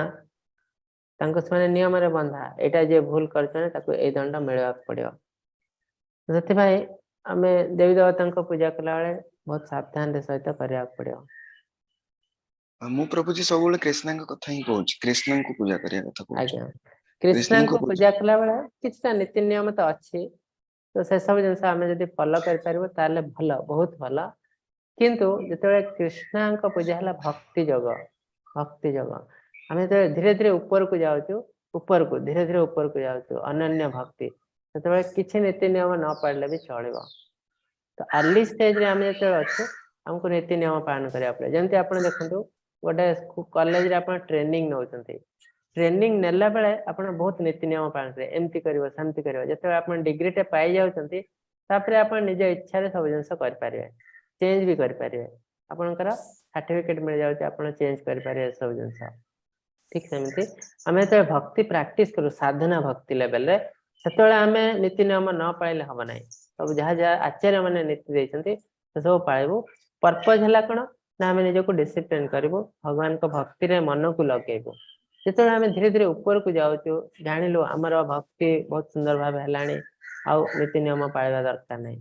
Speaker 2: ତାଙ୍କୁ ସେମାନେ ନିୟମରେ ବନ୍ଧା, ଏଇଟା ଯିଏ ଭୁଲ କରିଛନ୍ତି ତାକୁ ଏଇ ଦଣ୍ଡ ମିଳିବାକୁ ପଡିବ। ସେଥିପାଇଁ ଆମେ ଦେବୀ ଦେବତାଙ୍କ ପୂଜା କଲାବେଳେ ବହୁତ ସାବଧାନର ସହିତ କରିବାକୁ ପଡିବ।
Speaker 5: ମୁଁ ପ୍ରଭୁଜୀ ସବୁବେଳେ କୃଷ୍ଣଙ୍କ କଥା ହିଁ କହୁଛି, କୃଷ୍ଣଙ୍କୁ ପୂଜା କରିବା କଥା କହୁଛି।
Speaker 2: ଆଜ୍ଞା,
Speaker 5: କୃଷ୍ଣଙ୍କୁ
Speaker 2: କୃଷ୍ଣଙ୍କୁ
Speaker 5: ପୂଜା
Speaker 2: ପୂଜା କଲା ବେଳେ କିଛିଟା ନୀତି ନିୟମ ତ ଅଛି। ତ ସେସବୁ ଜିନିଷ ଆମେ ଯଦି ଫଲୋ କରିପାରିବୁ ତାହେଲେ ଭଲ, ବହୁତ ଭଲ। କିନ୍ତୁ ଯେତେବେଳେ କୃଷ୍ଣଙ୍କ ପୂଜା ହେଲା ଭକ୍ତି ଯୋଗ, ଭକ୍ତି ଯୋଗ, ଆମେ ଯେତେବେଳେ ଧୀରେ ଧୀରେ ଉପରକୁ ଯାଉଛୁ, ଉପରକୁ ଧୀରେ ଧୀରେ ଉପରକୁ ଯାଉଛୁ, ଅନନ୍ୟ ଭକ୍ତି, ସେତେବେଳେ କିଛି ନୀତି ନିୟମ ନ ପାଳିଲେ ବି ଚଳିବ। ତ ଆର୍ଲି ଷ୍ଟେଜରେ ଆମେ ଯେତେବେଳେ ଅଛୁ, ଆମକୁ ନୀତି ନିୟମ ପାଳନ କରିବାକୁ ପଡିବ। ଯେମିତି ଆପଣ ଦେଖନ୍ତୁ, ଗୋଟେ କଲେଜରେ ଆପଣ ଟ୍ରେନିଂ ନଉଛନ୍ତି, ଟ୍ରେନିଂ ନେଲା ବେଳେ ଆପଣ ବହୁତ ନୀତି ନିୟମ ପାଳନ କରିବେ, ଏମିତି କରିବ, ସେମିତି କରିବ। ଯେତେବେଳେ ଆପଣ ଡିଗ୍ରୀଟେ ପାଇଯାଉଛନ୍ତି, ତାପରେ ଆପଣ ନିଜ ଇଚ୍ଛାରେ ସବୁ ଜିନିଷ କରିପାରିବେ, ଚେଞ୍ଜ ବି କରିପାରିବେ। ଆପଣଙ୍କର ସାର୍ଟିଫିକେଟ ମିଳିଯାଉଛି, ଆପଣ ଚେଞ୍ଜ କରିପାରିବେ ସବୁ ଜିନିଷ। ଠିକ ସେମିତି ଆମେ ଯେତେବେଳେ ଭକ୍ତି ପ୍ରାକ୍ଟିସ କରୁ ସାଧନା ଭକ୍ତି ଲେଭେଲରେ, ସେତେବେଳେ ଆମେ ନୀତି ନିୟମ ନ ପାଳିଲେ ହବ ନାହିଁ। ସବୁ ଯାହା ଯାହା ଆଚାର୍ଯ୍ୟ ମାନେ ନୀତି ଦେଇଛନ୍ତି, ସେ ସବୁ ପାଳିବୁ। ପର୍ପଜ ହେଲା କଣ ନା ଆମେ ନିଜକୁ ଡିସିପ୍ଲିନ କରିବୁ, ଭଗବାନଙ୍କ ଭକ୍ତିରେ ମନକୁ ଲଗେଇବୁ। ଯେତେବେଳେ ଆମେ ଧୀରେ ଧୀରେ ଉପରକୁ ଯାଉଛୁ, ଜାଣିଲୁ ଆମର ଭକ୍ତି ବହୁତ ସୁନ୍ଦର ଭାବେ ହେଲାଣି, ଆଉ ନୀତି ନିୟମ ପାଳିବା ଦରକାର ନାହିଁ।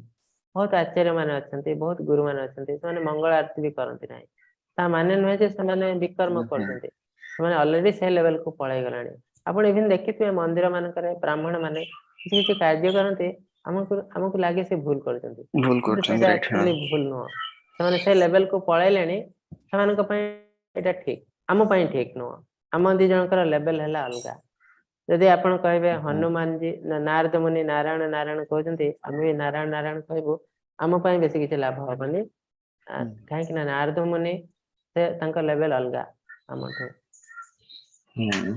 Speaker 2: ବହୁତ ଆଚାର୍ଯ୍ୟ ମାନେ ଅଛନ୍ତି, ବହୁତ ଗୁରୁ ମାନେ ଅଛନ୍ତି, ସେମାନେ ମଙ୍ଗଳ ଆରତି ବି କରନ୍ତି ନାହିଁ। ତା ମାନେ ନୁହେଁ ଯେ ସେମାନେ ବିକର୍ମ କରୁଛନ୍ତି, ସେମାନେ ଅଲରେଡି ସେ ଲେଭେଲକୁ ପଳେଇ ଗଲାଣି। ଆପଣ ଇଭିନ୍ ଦେଖିଥିବେ, ମନ୍ଦିର ମାନଙ୍କରେ ବ୍ରାହ୍ମଣ ମାନେ କିଛି କିଛି କାର୍ଯ୍ୟ କରନ୍ତି, ଆମକୁ ଲାଗେ ସେ ଭୁଲ କରୁଛନ୍ତି।
Speaker 5: ଭୁଲ
Speaker 2: କିନ୍ତୁ
Speaker 5: କରୁଛନ୍ତି।
Speaker 2: ସେଇଟା
Speaker 5: ରାଇଟ, ହଁ।
Speaker 2: ଆକ୍ଚୁଆଲି ଭୁଲ ନୁହଁ। ସେମାନେ ସେ ଲେଭେଲକୁ ପଳେଇଲେଣି, ସେମାନଙ୍କ ପାଇଁ ଏଇଟା ଠିକ, ଆମ ପାଇଁ ଠିକ ନୁହଁ। ଆମ ଦି ଜଣଙ୍କର ଲେଭେଲ ହେଲା ଅଲଗା। ଯଦି ଆପଣ କହିବେ ହନୁମାନଜୀ ନା ନାରଦ ମୁନି ନାରାୟଣ ନାରାୟଣ କହୁଛନ୍ତି, ଆମେ ବି ନାରାୟଣ ନାରାୟଣ କହିବୁ, ଆମ ପାଇଁ ବେଶୀ କିଛି ଲାଭ ହବନି। କାହିଁକି ନା ନାରଦ ମୁନି ସେ ତାଙ୍କ ଲେଭେଲ ଅଲଗା ଆମଠୁ।
Speaker 5: ହୁଁ,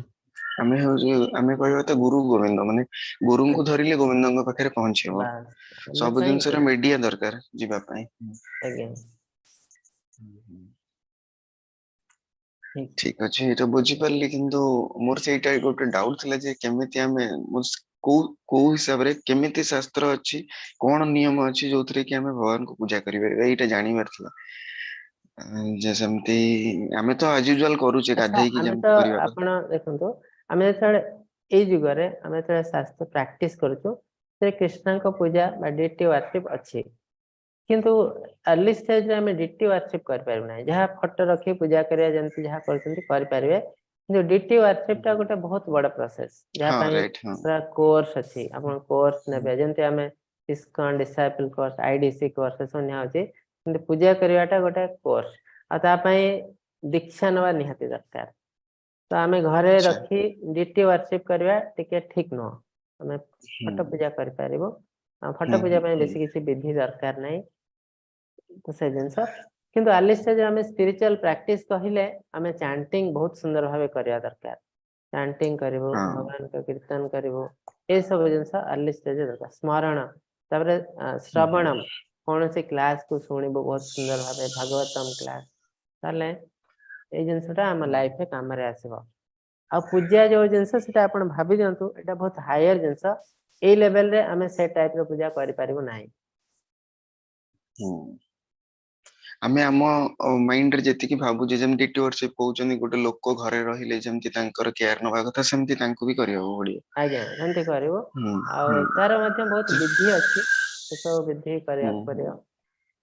Speaker 5: ଆମେ ହଉଛୁ, ଆମେ କହିବା ତ ଗୁରୁ ଗୋବିନ୍ଦ, ମାନେ ଗୁରୁଙ୍କୁ ଧରିଲେ ଗୋବିନ୍ଦଙ୍କ ପାଖରେ ପହଞ୍ଚି ହବ।
Speaker 2: ବାସ୍, ଆମ
Speaker 5: ସବୁ
Speaker 2: ପାଇଁ
Speaker 5: ଜିନିଷର ମିଡିଆ ଦରକାର ଯିବା ପାଇଁ।
Speaker 2: ଆଜ୍ଞା। ଠିକ।
Speaker 5: ଠିକ ଅଛି, ଏଇଟା ବୁଝିପାରିଲି। କିନ୍ତୁ ମୋର ସେଇଟା ଗୋଟେ ଡାଉଟ ଥିଲା ଯେ କେମିତି ଆମେ ମୁଁ କୋଉ କୋଉ ହିସାବରେ, କେମିତି ଶାସ୍ତ୍ର ଅଛି, କଣ ନିୟମ ଅଛି ଯୋଉଥିରେ କି ଆମେ ଭଗବାନଙ୍କୁ ପୂଜା କରିପାରିବା, ଏଇଟା ଜାଣିବାର ଥିଲା। ଯେ ସେମିତି ଆମେ ତ ଆଜ ୟୁଜୁଆଲ କରୁଛେ,
Speaker 2: ଆଚ୍ଛା,
Speaker 5: ଗାଧେଇକି
Speaker 2: ଆମେ
Speaker 5: ଯେମିତି
Speaker 2: ତ
Speaker 5: କରିବା କଥା।
Speaker 2: ଆପଣ ଦେଖନ୍ତୁ, ଆମେ ଯେତେବେଳେ ଏଇ ଯୁଗରେ ଆମେ ଯେତେବେଳେ ଶାସ୍ତ୍ର ପ୍ରାକ୍ଟିସ କରୁଛୁ, ସେ କୃଷ୍ଣଙ୍କ ପୂଜା ବା ଡିଟି ୱାର୍ସିପ ଅଛି। କିନ୍ତୁ ଅର୍ଲି ଷ୍ଟେଜରେ ଆମେ ଡିଟି ୱାର୍ସିପ କରିପାରିବୁ ନାହିଁ। ଯାହା ଫଟୋ ରଖି ପୂଜା କରିବା, ଯେମିତି ଯାହା କରୁଛନ୍ତି କରିପାରିବେ। କିନ୍ତୁ ଡିଟି ୱାର୍ସିପ ଟା ଗୋଟେ ବହୁତ ବଡ ପ୍ରୋସେସ, ଯାହା ପାଇଁ
Speaker 5: ରାଇଟ ହଁ
Speaker 2: ପୁରା କୋର୍ସ ଅଛି। ଆପଣ କୋର୍ସ ନେବେ, ଯେମିତି ଆମେ ଇସ୍କନ ଡିସାଇପଲ କୋର୍ସ, ଆଇଡିସି କୋର୍ସ ଏସବୁ ନିଆହଉଛି। କିନ୍ତୁ ପୂଜା କରିବାଟା ଗୋଟେ କୋର୍ସ, ଆଉ ତା ପାଇଁ ଦୀକ୍ଷା ନେବା ନିହାତି ଦରକାର। ତ ଆମେ ଘରେ ରଖି ଡିଟି ୱାର୍ସିପ କରିବା ଟିକେ ଠିକ ନୁହଁ। ଆମେ ଫଟୋ ପୂଜା କରିପାରିବୁ। ଆଉ ଫଟୋ ପୂଜା ପାଇଁ ବେଶୀ କିଛି ବିଧି ଦରକାର ନାହିଁ। ତ ସେ ଜିନିଷ, କିନ୍ତୁ ଆର୍ଲି ଷ୍ଟେଜରେ ଆମେ ସ୍ପିରିଚୁଆଲ ପ୍ରାକ୍ଟିସ କହିଲେ ଆମେ ଚାଣ୍ଟିଂ ବହୁତ ସୁନ୍ଦର ଭାବେ କରିବା ଦରକାର। ଚାଣ୍ଟିଂ କରିବୁ, ଭଗବାନଙ୍କ କୀର୍ତ୍ତନ କରିବୁ, ଏସବୁ ଜିନିଷ ଆର୍ଲି ଷ୍ଟେଜରେ ଦରକାର। ସ୍ମରଣ, ତାପରେ ଶ୍ରବଣମ, କୌଣସି କ୍ଲାସକୁ ଶୁଣିବୁ ବହୁତ ସୁନ୍ଦର ଭାବେ, ଭାଗବତମ କ୍ଲାସ, ତାହେଲେ ଏଇ ଜିନିଷଟା ଆମ ଲାଇଫରେ କାମରେ ଆସିବ। ଆଉ ପୂଜା ଯୋଉ ଜିନିଷ, ସେଟା ଆପଣ ଭାବି ଦିଅନ୍ତୁ ଏଇଟା ବହୁତ ହାୟର ଜିନିଷ। ଏଇ ଲେଭେଲରେ ଆମେ ସେ ଟାଇପର ପୂଜା କରିପାରିବୁ ନାହିଁ।
Speaker 5: ଆମେ ଆମ ମାଇଣ୍ଡ ରେ ଯେତିକି ଭାବୁଛେ, ଯେମିତି ଡିଟି କହୁଛନ୍ତି, ଗୋଟେ ଲୋକ ଘରେ ରହିଲେ ଯେମିତି ତାଙ୍କର କେୟାର ନବା କଥା, ସେମିତି ତାଙ୍କୁ ବି କରିବାକୁ ପଡିବ।
Speaker 2: ଆଜ୍ଞା, ସେମିତି କରିବୁ। ଆଉ ତାର ମଧ୍ୟ ବହୁତ ବିଧି ଅଛି, ସେସବୁ ବିଧି କରିବାକୁ ପଡିବ।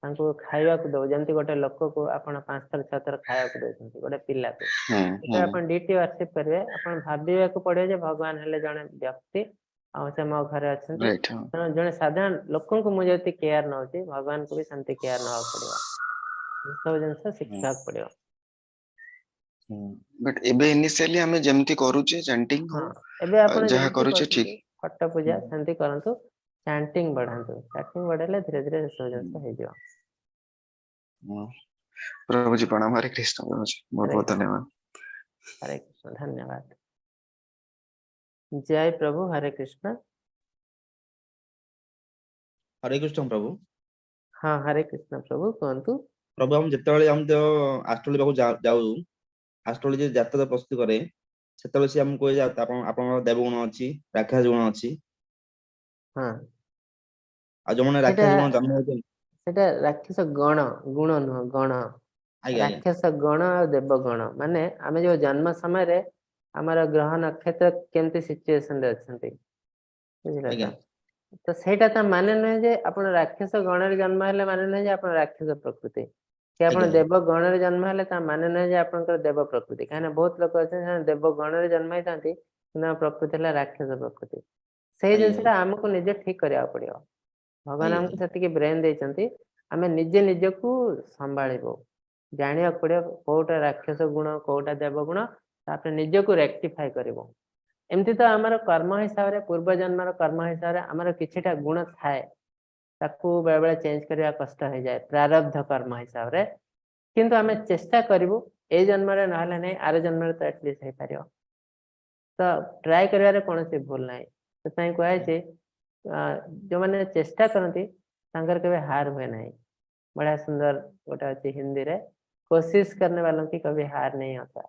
Speaker 2: ତାଙ୍କୁ ଖାଇବାକୁ ଦଉ, ଯେମିତି ଗୋଟେ ଲୋକକୁ ଆପଣ ପାଞ୍ଚ ଥର ଛଅ ଥର ଖାଇବାକୁ ଦଉଛନ୍ତି, ଗୋଟେ ପିଲାକୁ। ଯେତେବେଳେ ଆପଣ ଡିଟି ୱାର୍ସିପ କରିବେ, ଆପଣ ଭାବିବାକୁ ପଡିବ ଯେ ଭଗବାନ ହେଲେ ଜଣେ ବ୍ୟକ୍ତି ଆଉ ସେ ମୋ ଘରେ ଅଛନ୍ତି।
Speaker 5: ରାଇଟ ହଁ
Speaker 2: ତେଣୁ ଜଣେ ସାଧାରଣ ଲୋକଙ୍କୁ ମୁଁ ଯେମିତି କେୟାର ନଉଛି, ଭଗବାନଙ୍କୁ ବି ସେମିତି କେୟାର ନବାକୁ ପଡିବ। ସବୁ ଜିନିଷ ଶିଖିବାକୁ ପଡିବ।
Speaker 5: ବଟ୍ ଏବେ ଇନିସିଆଲି ଆମେ ଯେମିତି କରୁଛେ, ଚାଣ୍ଟିଂ ହଉ,
Speaker 2: ଏବେ ଆପଣ
Speaker 5: ଯାହା
Speaker 2: ଯେମିତି
Speaker 5: କରୁଛେ ଠିକ।
Speaker 2: କରୁଛନ୍ତି ଫଟୋ ପୂଜା, ସେମିତି କରନ୍ତୁ। ଚାଣ୍ଟିଂ ବଢାନ୍ତୁ, ଚାଣ୍ଟିଂ ବଢେଇଲେ ଧୀରେ ଧୀରେ ସେସବୁ ଜିନିଷ ହେଇଯିବ।
Speaker 5: ପ୍ରଭୁଜୀ ପ୍ରଣାମ, ହରେ କୃଷ୍ଣ ପ୍ରଭୁଜୀ, ବହୁତ
Speaker 2: ହରେ
Speaker 5: ବହୁତ ଧନ୍ୟବାଦ।
Speaker 2: ହରେ କୃଷ୍ଣ, ଧନ୍ୟବାଦ। ଜୟ ପ୍ରଭୁ, ହରେ କୃଷ୍ଣ।
Speaker 6: ହରେ କୃଷ୍ଣ ପ୍ରଭୁ।
Speaker 2: ହଁ, ହରେ କୃଷ୍ଣ ପ୍ରଭୁ, କୁହନ୍ତୁ।
Speaker 6: ପ୍ରଭୁ, ଆମେ ଯେତେବେଳେ ଆମେ ତ ଆଷ୍ଟ୍ରୋଲୋଜି ପାଖକୁ ଯାଉ, ଆଷ୍ଟ୍ରୋଲୋଜି ଜାତକ ପ୍ରସ୍ତୁତ କରେ, ସେତେବେଳେ ସେ ଆମକୁ କୁହେ ଯେ ଆପଣଙ୍କର ଦେବଗୁଣ ଅଛି, ରାକ୍ଷସ ଗୁଣ ଅଛି। ଆଉ ଯୋଉମାନେ
Speaker 2: ସେଟା
Speaker 6: ରାକ୍ଷସ ଗୁଣ ଜନ୍ମ ହଉଛନ୍ତି
Speaker 2: ସେଟା ରାକ୍ଷସ ଗଣ, ଗୁଣ ନୁହଁ, ଗଣ।
Speaker 6: ଆଜ୍ଞା।
Speaker 2: ରାକ୍ଷସ ଗଣ ଆଉ ଦେବଗଣ ମାନେ ଆମେ ଯୋଉ ଜନ୍ମ ସମୟରେ ଆମର ଗ୍ରହ ନକ୍ଷତ୍ର କେମିତି ସିଚୁଏସନ ରେ ଅଛନ୍ତି, ବୁଝିଲେ? ତ ତ ସେଇଟା ତା ମାନେ ନୁହେଁ ଯେ ଆପଣ ରାକ୍ଷସ ଗଣରେ ଜନ୍ମ ହେଲେ ମାନେ ନୁହେଁ ଯେ ଆପଣ ରାକ୍ଷସ ପ୍ରକୃତି। କି ଆପଣ
Speaker 6: ଆଜ୍ଞା
Speaker 2: ଦେବ ଗଣରେ ଜନ୍ମ ହେଲେ ତା ମାନେ ନୁହେଁ ଯେ ଆପଣଙ୍କର ଦେବ ପ୍ରକୃତି। କାହିଁକିନା ବହୁତ ଲୋକ ଅଛନ୍ତି, ସେମାନେ ଦେବ ଗଣରେ ଜନ୍ମ ହେଇଥାନ୍ତି, କିନ୍ତୁ ତାଙ୍କ ପ୍ରକୃତି ହେଲା ରାକ୍ଷସ ପ୍ରକୃତି। ସେଇ
Speaker 6: ଆଜ୍ଞା
Speaker 2: ଜିନିଷଟା ଆମକୁ ନିଜେ ଠିକ କରିବାକୁ ପଡିବ। ଭଗବାନ
Speaker 6: ଆଜ୍ଞା
Speaker 2: ଆମକୁ ସେତିକି ବ୍ରେନ ଦେଇଛନ୍ତି, ଆମେ ନିଜେ ନିଜକୁ ସମ୍ଭାଳିବୁ। ଜାଣିବାକୁ ପଡିବ କୋଉଟା ରାକ୍ଷସ ଗୁଣ, କୋଉଟା ଦେବ ଗୁଣ, ତାପରେ ନିଜକୁ ରେକ୍ଟିଫାଇ କରିବ। ଏମିତି ତ ଆମର କର୍ମ ହିସାବରେ, ପୂର୍ବ ଜନ୍ମର କର୍ମ ହିସାବରେ ଆମର କିଛିଟା ଗୁଣ ଥାଏ, ତାକୁ ବେଳେ ବେଳେ ଚେଞ୍ଜ କରିବା କଷ୍ଟ ହେଇଯାଏ ପ୍ରାରବ୍ଧ କର୍ମ ହିସାବରେ। କିନ୍ତୁ ଆମେ ଚେଷ୍ଟା କରିବୁ, ଏଇ ଜନ୍ମରେ ନହେଲେ ନାହିଁ, ଆର ଜନ୍ମରେ ତ ଆଟଲିଷ୍ଟ ହେଇପାରିବ। ତ ଟ୍ରାଏ କରିବାରେ କୌଣସି ଭୁଲ ନାହିଁ। ସେଥିପାଇଁ କୁହାଯାଇଛି, ଯୋଉମାନେ ଚେଷ୍ଟା କରନ୍ତି ତାଙ୍କର କେବେ ହାର ହୁଏ ନାହିଁ। ବଢିଆ ସୁନ୍ଦର ଗୋଟେ ଅଛି ହିନ୍ଦୀରେ, कोशिश करने वालों की कभी हार नहीं होता।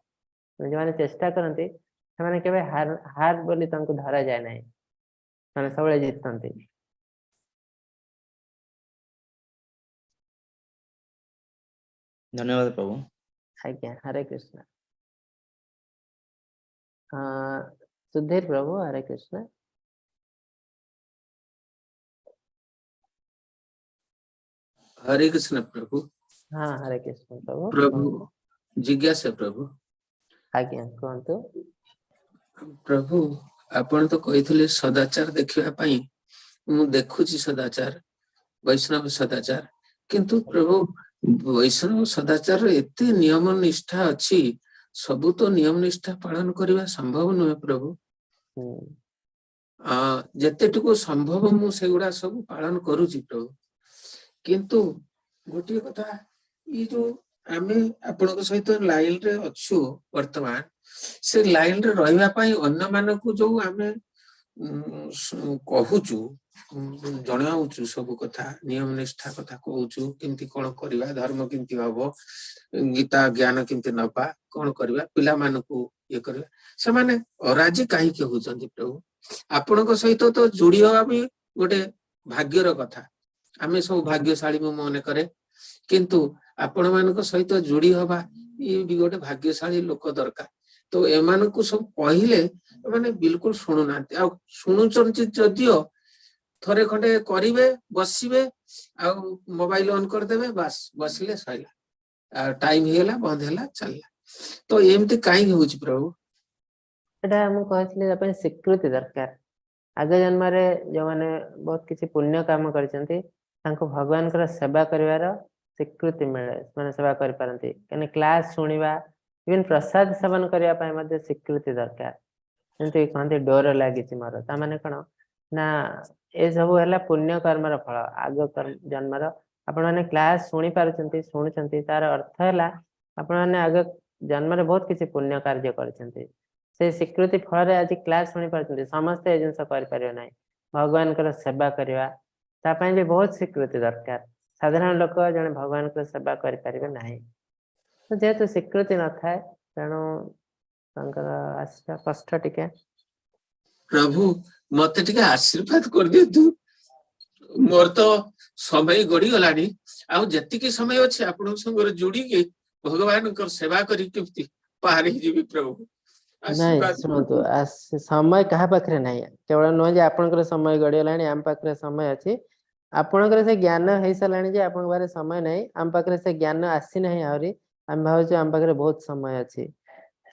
Speaker 2: ଯୋଉମାନେ ଚେଷ୍ଟା କରନ୍ତି ସେମାନେ କେବେ ହାର ହାର ବୋଲି ତାଙ୍କୁ ଧରାଯାଏ ନାହିଁ, ସେମାନେ ସବୁବେଳେ ଜିତନ୍ତି।
Speaker 6: ଧନ୍ୟବାଦ ପ୍ରଭୁ।
Speaker 2: ଆଜ୍ଞା, ହରେ କୃଷ୍ଣ। ସୁଧୀର ପ୍ରଭୁ, ହରେ କୃଷ୍ଣ।
Speaker 7: ହରେ କୃଷ୍ଣ ପ୍ରଭୁ।
Speaker 2: ହଁ, ହରେ କୃଷ୍ଣ ପ୍ରଭୁ।
Speaker 7: ପ୍ରଭୁ, ଜିଜ୍ଞାସା ପ୍ରଭୁ।
Speaker 2: ଆଜ୍ଞା, କୁହନ୍ତୁ।
Speaker 7: ପ୍ରଭୁ, ଆପଣ ତ କହିଥିଲେ ସଦାଚାର ଦେଖିବା ପାଇଁ, ମୁଁ ଦେଖୁଛି ସଦାଚାର, ବୈଷ୍ଣବ ସଦାଚାର। କିନ୍ତୁ ପ୍ରଭୁ, ବୈଷ୍ଣବ ସଦାଚାରର ଏତେ ନିୟମ ନିଷ୍ଠା ଅଛି, ସବୁ ତ ନିୟମ ନିଷ୍ଠା ପାଳନ କରିବା ସମ୍ଭବ ନୁହେଁ ପ୍ରଭୁ। ଯେତେଟୁକୁ ସମ୍ଭବ ମୁଁ ସେଗୁଡା ସବୁ ପାଳନ କରୁଛି ପ୍ରଭୁ। କିନ୍ତୁ ଗୋଟିଏ କଥା, ଏଇ ଯୋଉ ଆମେ ଆପଣଙ୍କ ସହିତ ଲାଇନରେ ଅଛୁ ବର୍ତ୍ତମାନ, ସେ ଲାଇନରେ ରହିବା ପାଇଁ ଅନ୍ୟମାନଙ୍କୁ ଯୋଉ ଆମେ କହୁଛୁ, ଜଣାଉଛୁ ସବୁ କଥା, ନିୟମ ନିଷ୍ଠା କଥା କହୁଛୁ, କେମିତି କଣ କରିବା, ଧର୍ମ କେମିତି ହବ, ଗୀତା ଜ୍ଞାନ କେମିତି ନବା, କଣ କରିବା, ପିଲାମାନଙ୍କୁ ଇଏ କରିବା, ସେମାନେ ଅରାଜି କାହିଁକି ହଉଛନ୍ତି ପ୍ରଭୁ? ଆପଣଙ୍କ ସହିତ ତ ଯୋଡି ହବା ବି ଗୋଟେ ଭାଗ୍ୟର କଥା, ଆମେ ସବୁ ଭାଗ୍ୟଶାଳୀ ମୁଁ ମନେ କରେ, କିନ୍ତୁ ଆପଣ ମାନଙ୍କ ସହିତ ଯୋଡି ହବା ଇଏ ବି ଗୋଟେ ଭାଗ୍ୟଶାଳୀ ଲୋକ ଦରକାର। ତ ଏମାନଙ୍କୁ ସବୁ କହିଲେ ଏମାନେ ବିଲକୁଲ ଶୁଣୁନାହାନ୍ତି। ଆଉ ଶୁଣୁଛନ୍ତି ଯଦିଓ ଥରେ ଖଣ୍ଡେ କରିବେ, ବସିବେ, ଆଉ ମୋବାଇଲ ଅନ୍ କରିଦେବେ, ବାସ୍ ବସିଲେ ସଇଲା, ଆଉ ଟାଇମ ହେଇଗଲା, ବନ୍ଦ ହେଲା, ଚାଲିଲା। ତ ଏମିତି କାହିଁକି ହଉଛି ପ୍ରଭୁ?
Speaker 2: ଏଟା ମୁଁ କହିଥିଲି, ତା ପାଇଁ ସ୍ୱୀକୃତି ଦରକାର। ଆଗ ଜନ୍ମରେ ଯୋଉମାନେ ବହୁତ କିଛି ପୁଣ୍ୟ କାମ କରିଛନ୍ତି, ତାଙ୍କୁ ଭଗବାନଙ୍କର ସେବା କରିବାର ସ୍ୱୀକୃତି ମିଳେ, ସେମାନେ ସେବା କରିପାରନ୍ତି। କାହିଁକି କ୍ଲାସ ଶୁଣିବା, ଇଭେନ ପ୍ରସାଦ ସେବନ କରିବା ପାଇଁ ମଧ୍ୟ ସ୍ୱୀକୃତି ଦରକାର। ଯେମିତି କହନ୍ତି ଡୋର ଲାଗିଛି ମୋର, ତା ମାନେ କଣ ନା ଏସବୁ ହେଲା ପୁଣ୍ୟ କର୍ମର ଫଳ। ଆଗ ଜନ୍ମର ଆପଣମାନେ କ୍ଲାସ ଶୁଣି ପାରୁଛନ୍ତି, ଶୁଣୁଛନ୍ତି, ତାର ଅର୍ଥ ହେଲା ଆପଣମାନେ ଆଗ ଜନ୍ମରେ ବହୁତ କିଛି ପୁଣ୍ୟ କାର୍ଯ୍ୟ କରିଛନ୍ତି। ସେ ସ୍ୱୀକୃତି ଫଳରେ ଆଜି କ୍ଲାସ ଶୁଣି ପାରୁଛନ୍ତି। ସମସ୍ତେ ଏ ଜିନିଷ କରିପାରିବେ ନାହିଁ। ଭଗବାନଙ୍କର ସେବା କରିବା, ତା ପାଇଁ ବି ବହୁତ ସ୍ୱୀକୃତି ଦରକାର। ସାଧାରଣ ଲୋକ ଜଣେ ଭଗବାନଙ୍କର ସେବା କରିପାରିବେ ନାହିଁ। ତ ଯେହେତୁ ସ୍ୱୀକୃତି ନଥାଏ, ତେଣୁ ତାଙ୍କର ଆସିବା କଷ୍ଟ ଟିକେ।
Speaker 7: ପ୍ରଭୁ, ମତେ ଟିକେ ଆଶୀର୍ବାଦ କରିଦିଅନ୍ତୁ। ମୋର ତ ସମୟ ଗଡିଗଲାଣି, ଆଉ ଯେତିକି ସମୟ ଅଛି ଆପଣଙ୍କ ସାଙ୍ଗରେ ଯୋଡିକି ଭଗବାନଙ୍କର ସେବା କରି କେମିତି ପାର ହେଇଯିବି ପ୍ରଭୁ।
Speaker 2: ନାଇଁ,
Speaker 7: ଆଶୀର୍ବାଦ
Speaker 2: ଶୁଣନ୍ତୁ, ସମୟ କାହା ପାଖରେ ନାହିଁ। କେବଳ ନୁହେଁ ଯେ ଆପଣଙ୍କର ସମୟ ଗଡିଗଲାଣି, ଆମ ପାଖରେ ସମୟ ଅଛି। ଆପଣଙ୍କର ସେ ଜ୍ଞାନ ହେଇସାରିଲାଣି ଯେ ଆପଣଙ୍କ ପାଖରେ ସମୟ ନାହିଁ। ଆମ ପାଖରେ ସେ ଜ୍ଞାନ ଆସିନାହିଁ ଆହୁରି। ଆମେ ଭାବୁଛୁ ଆମ ପାଖରେ ବହୁତ ସମୟ ଅଛି।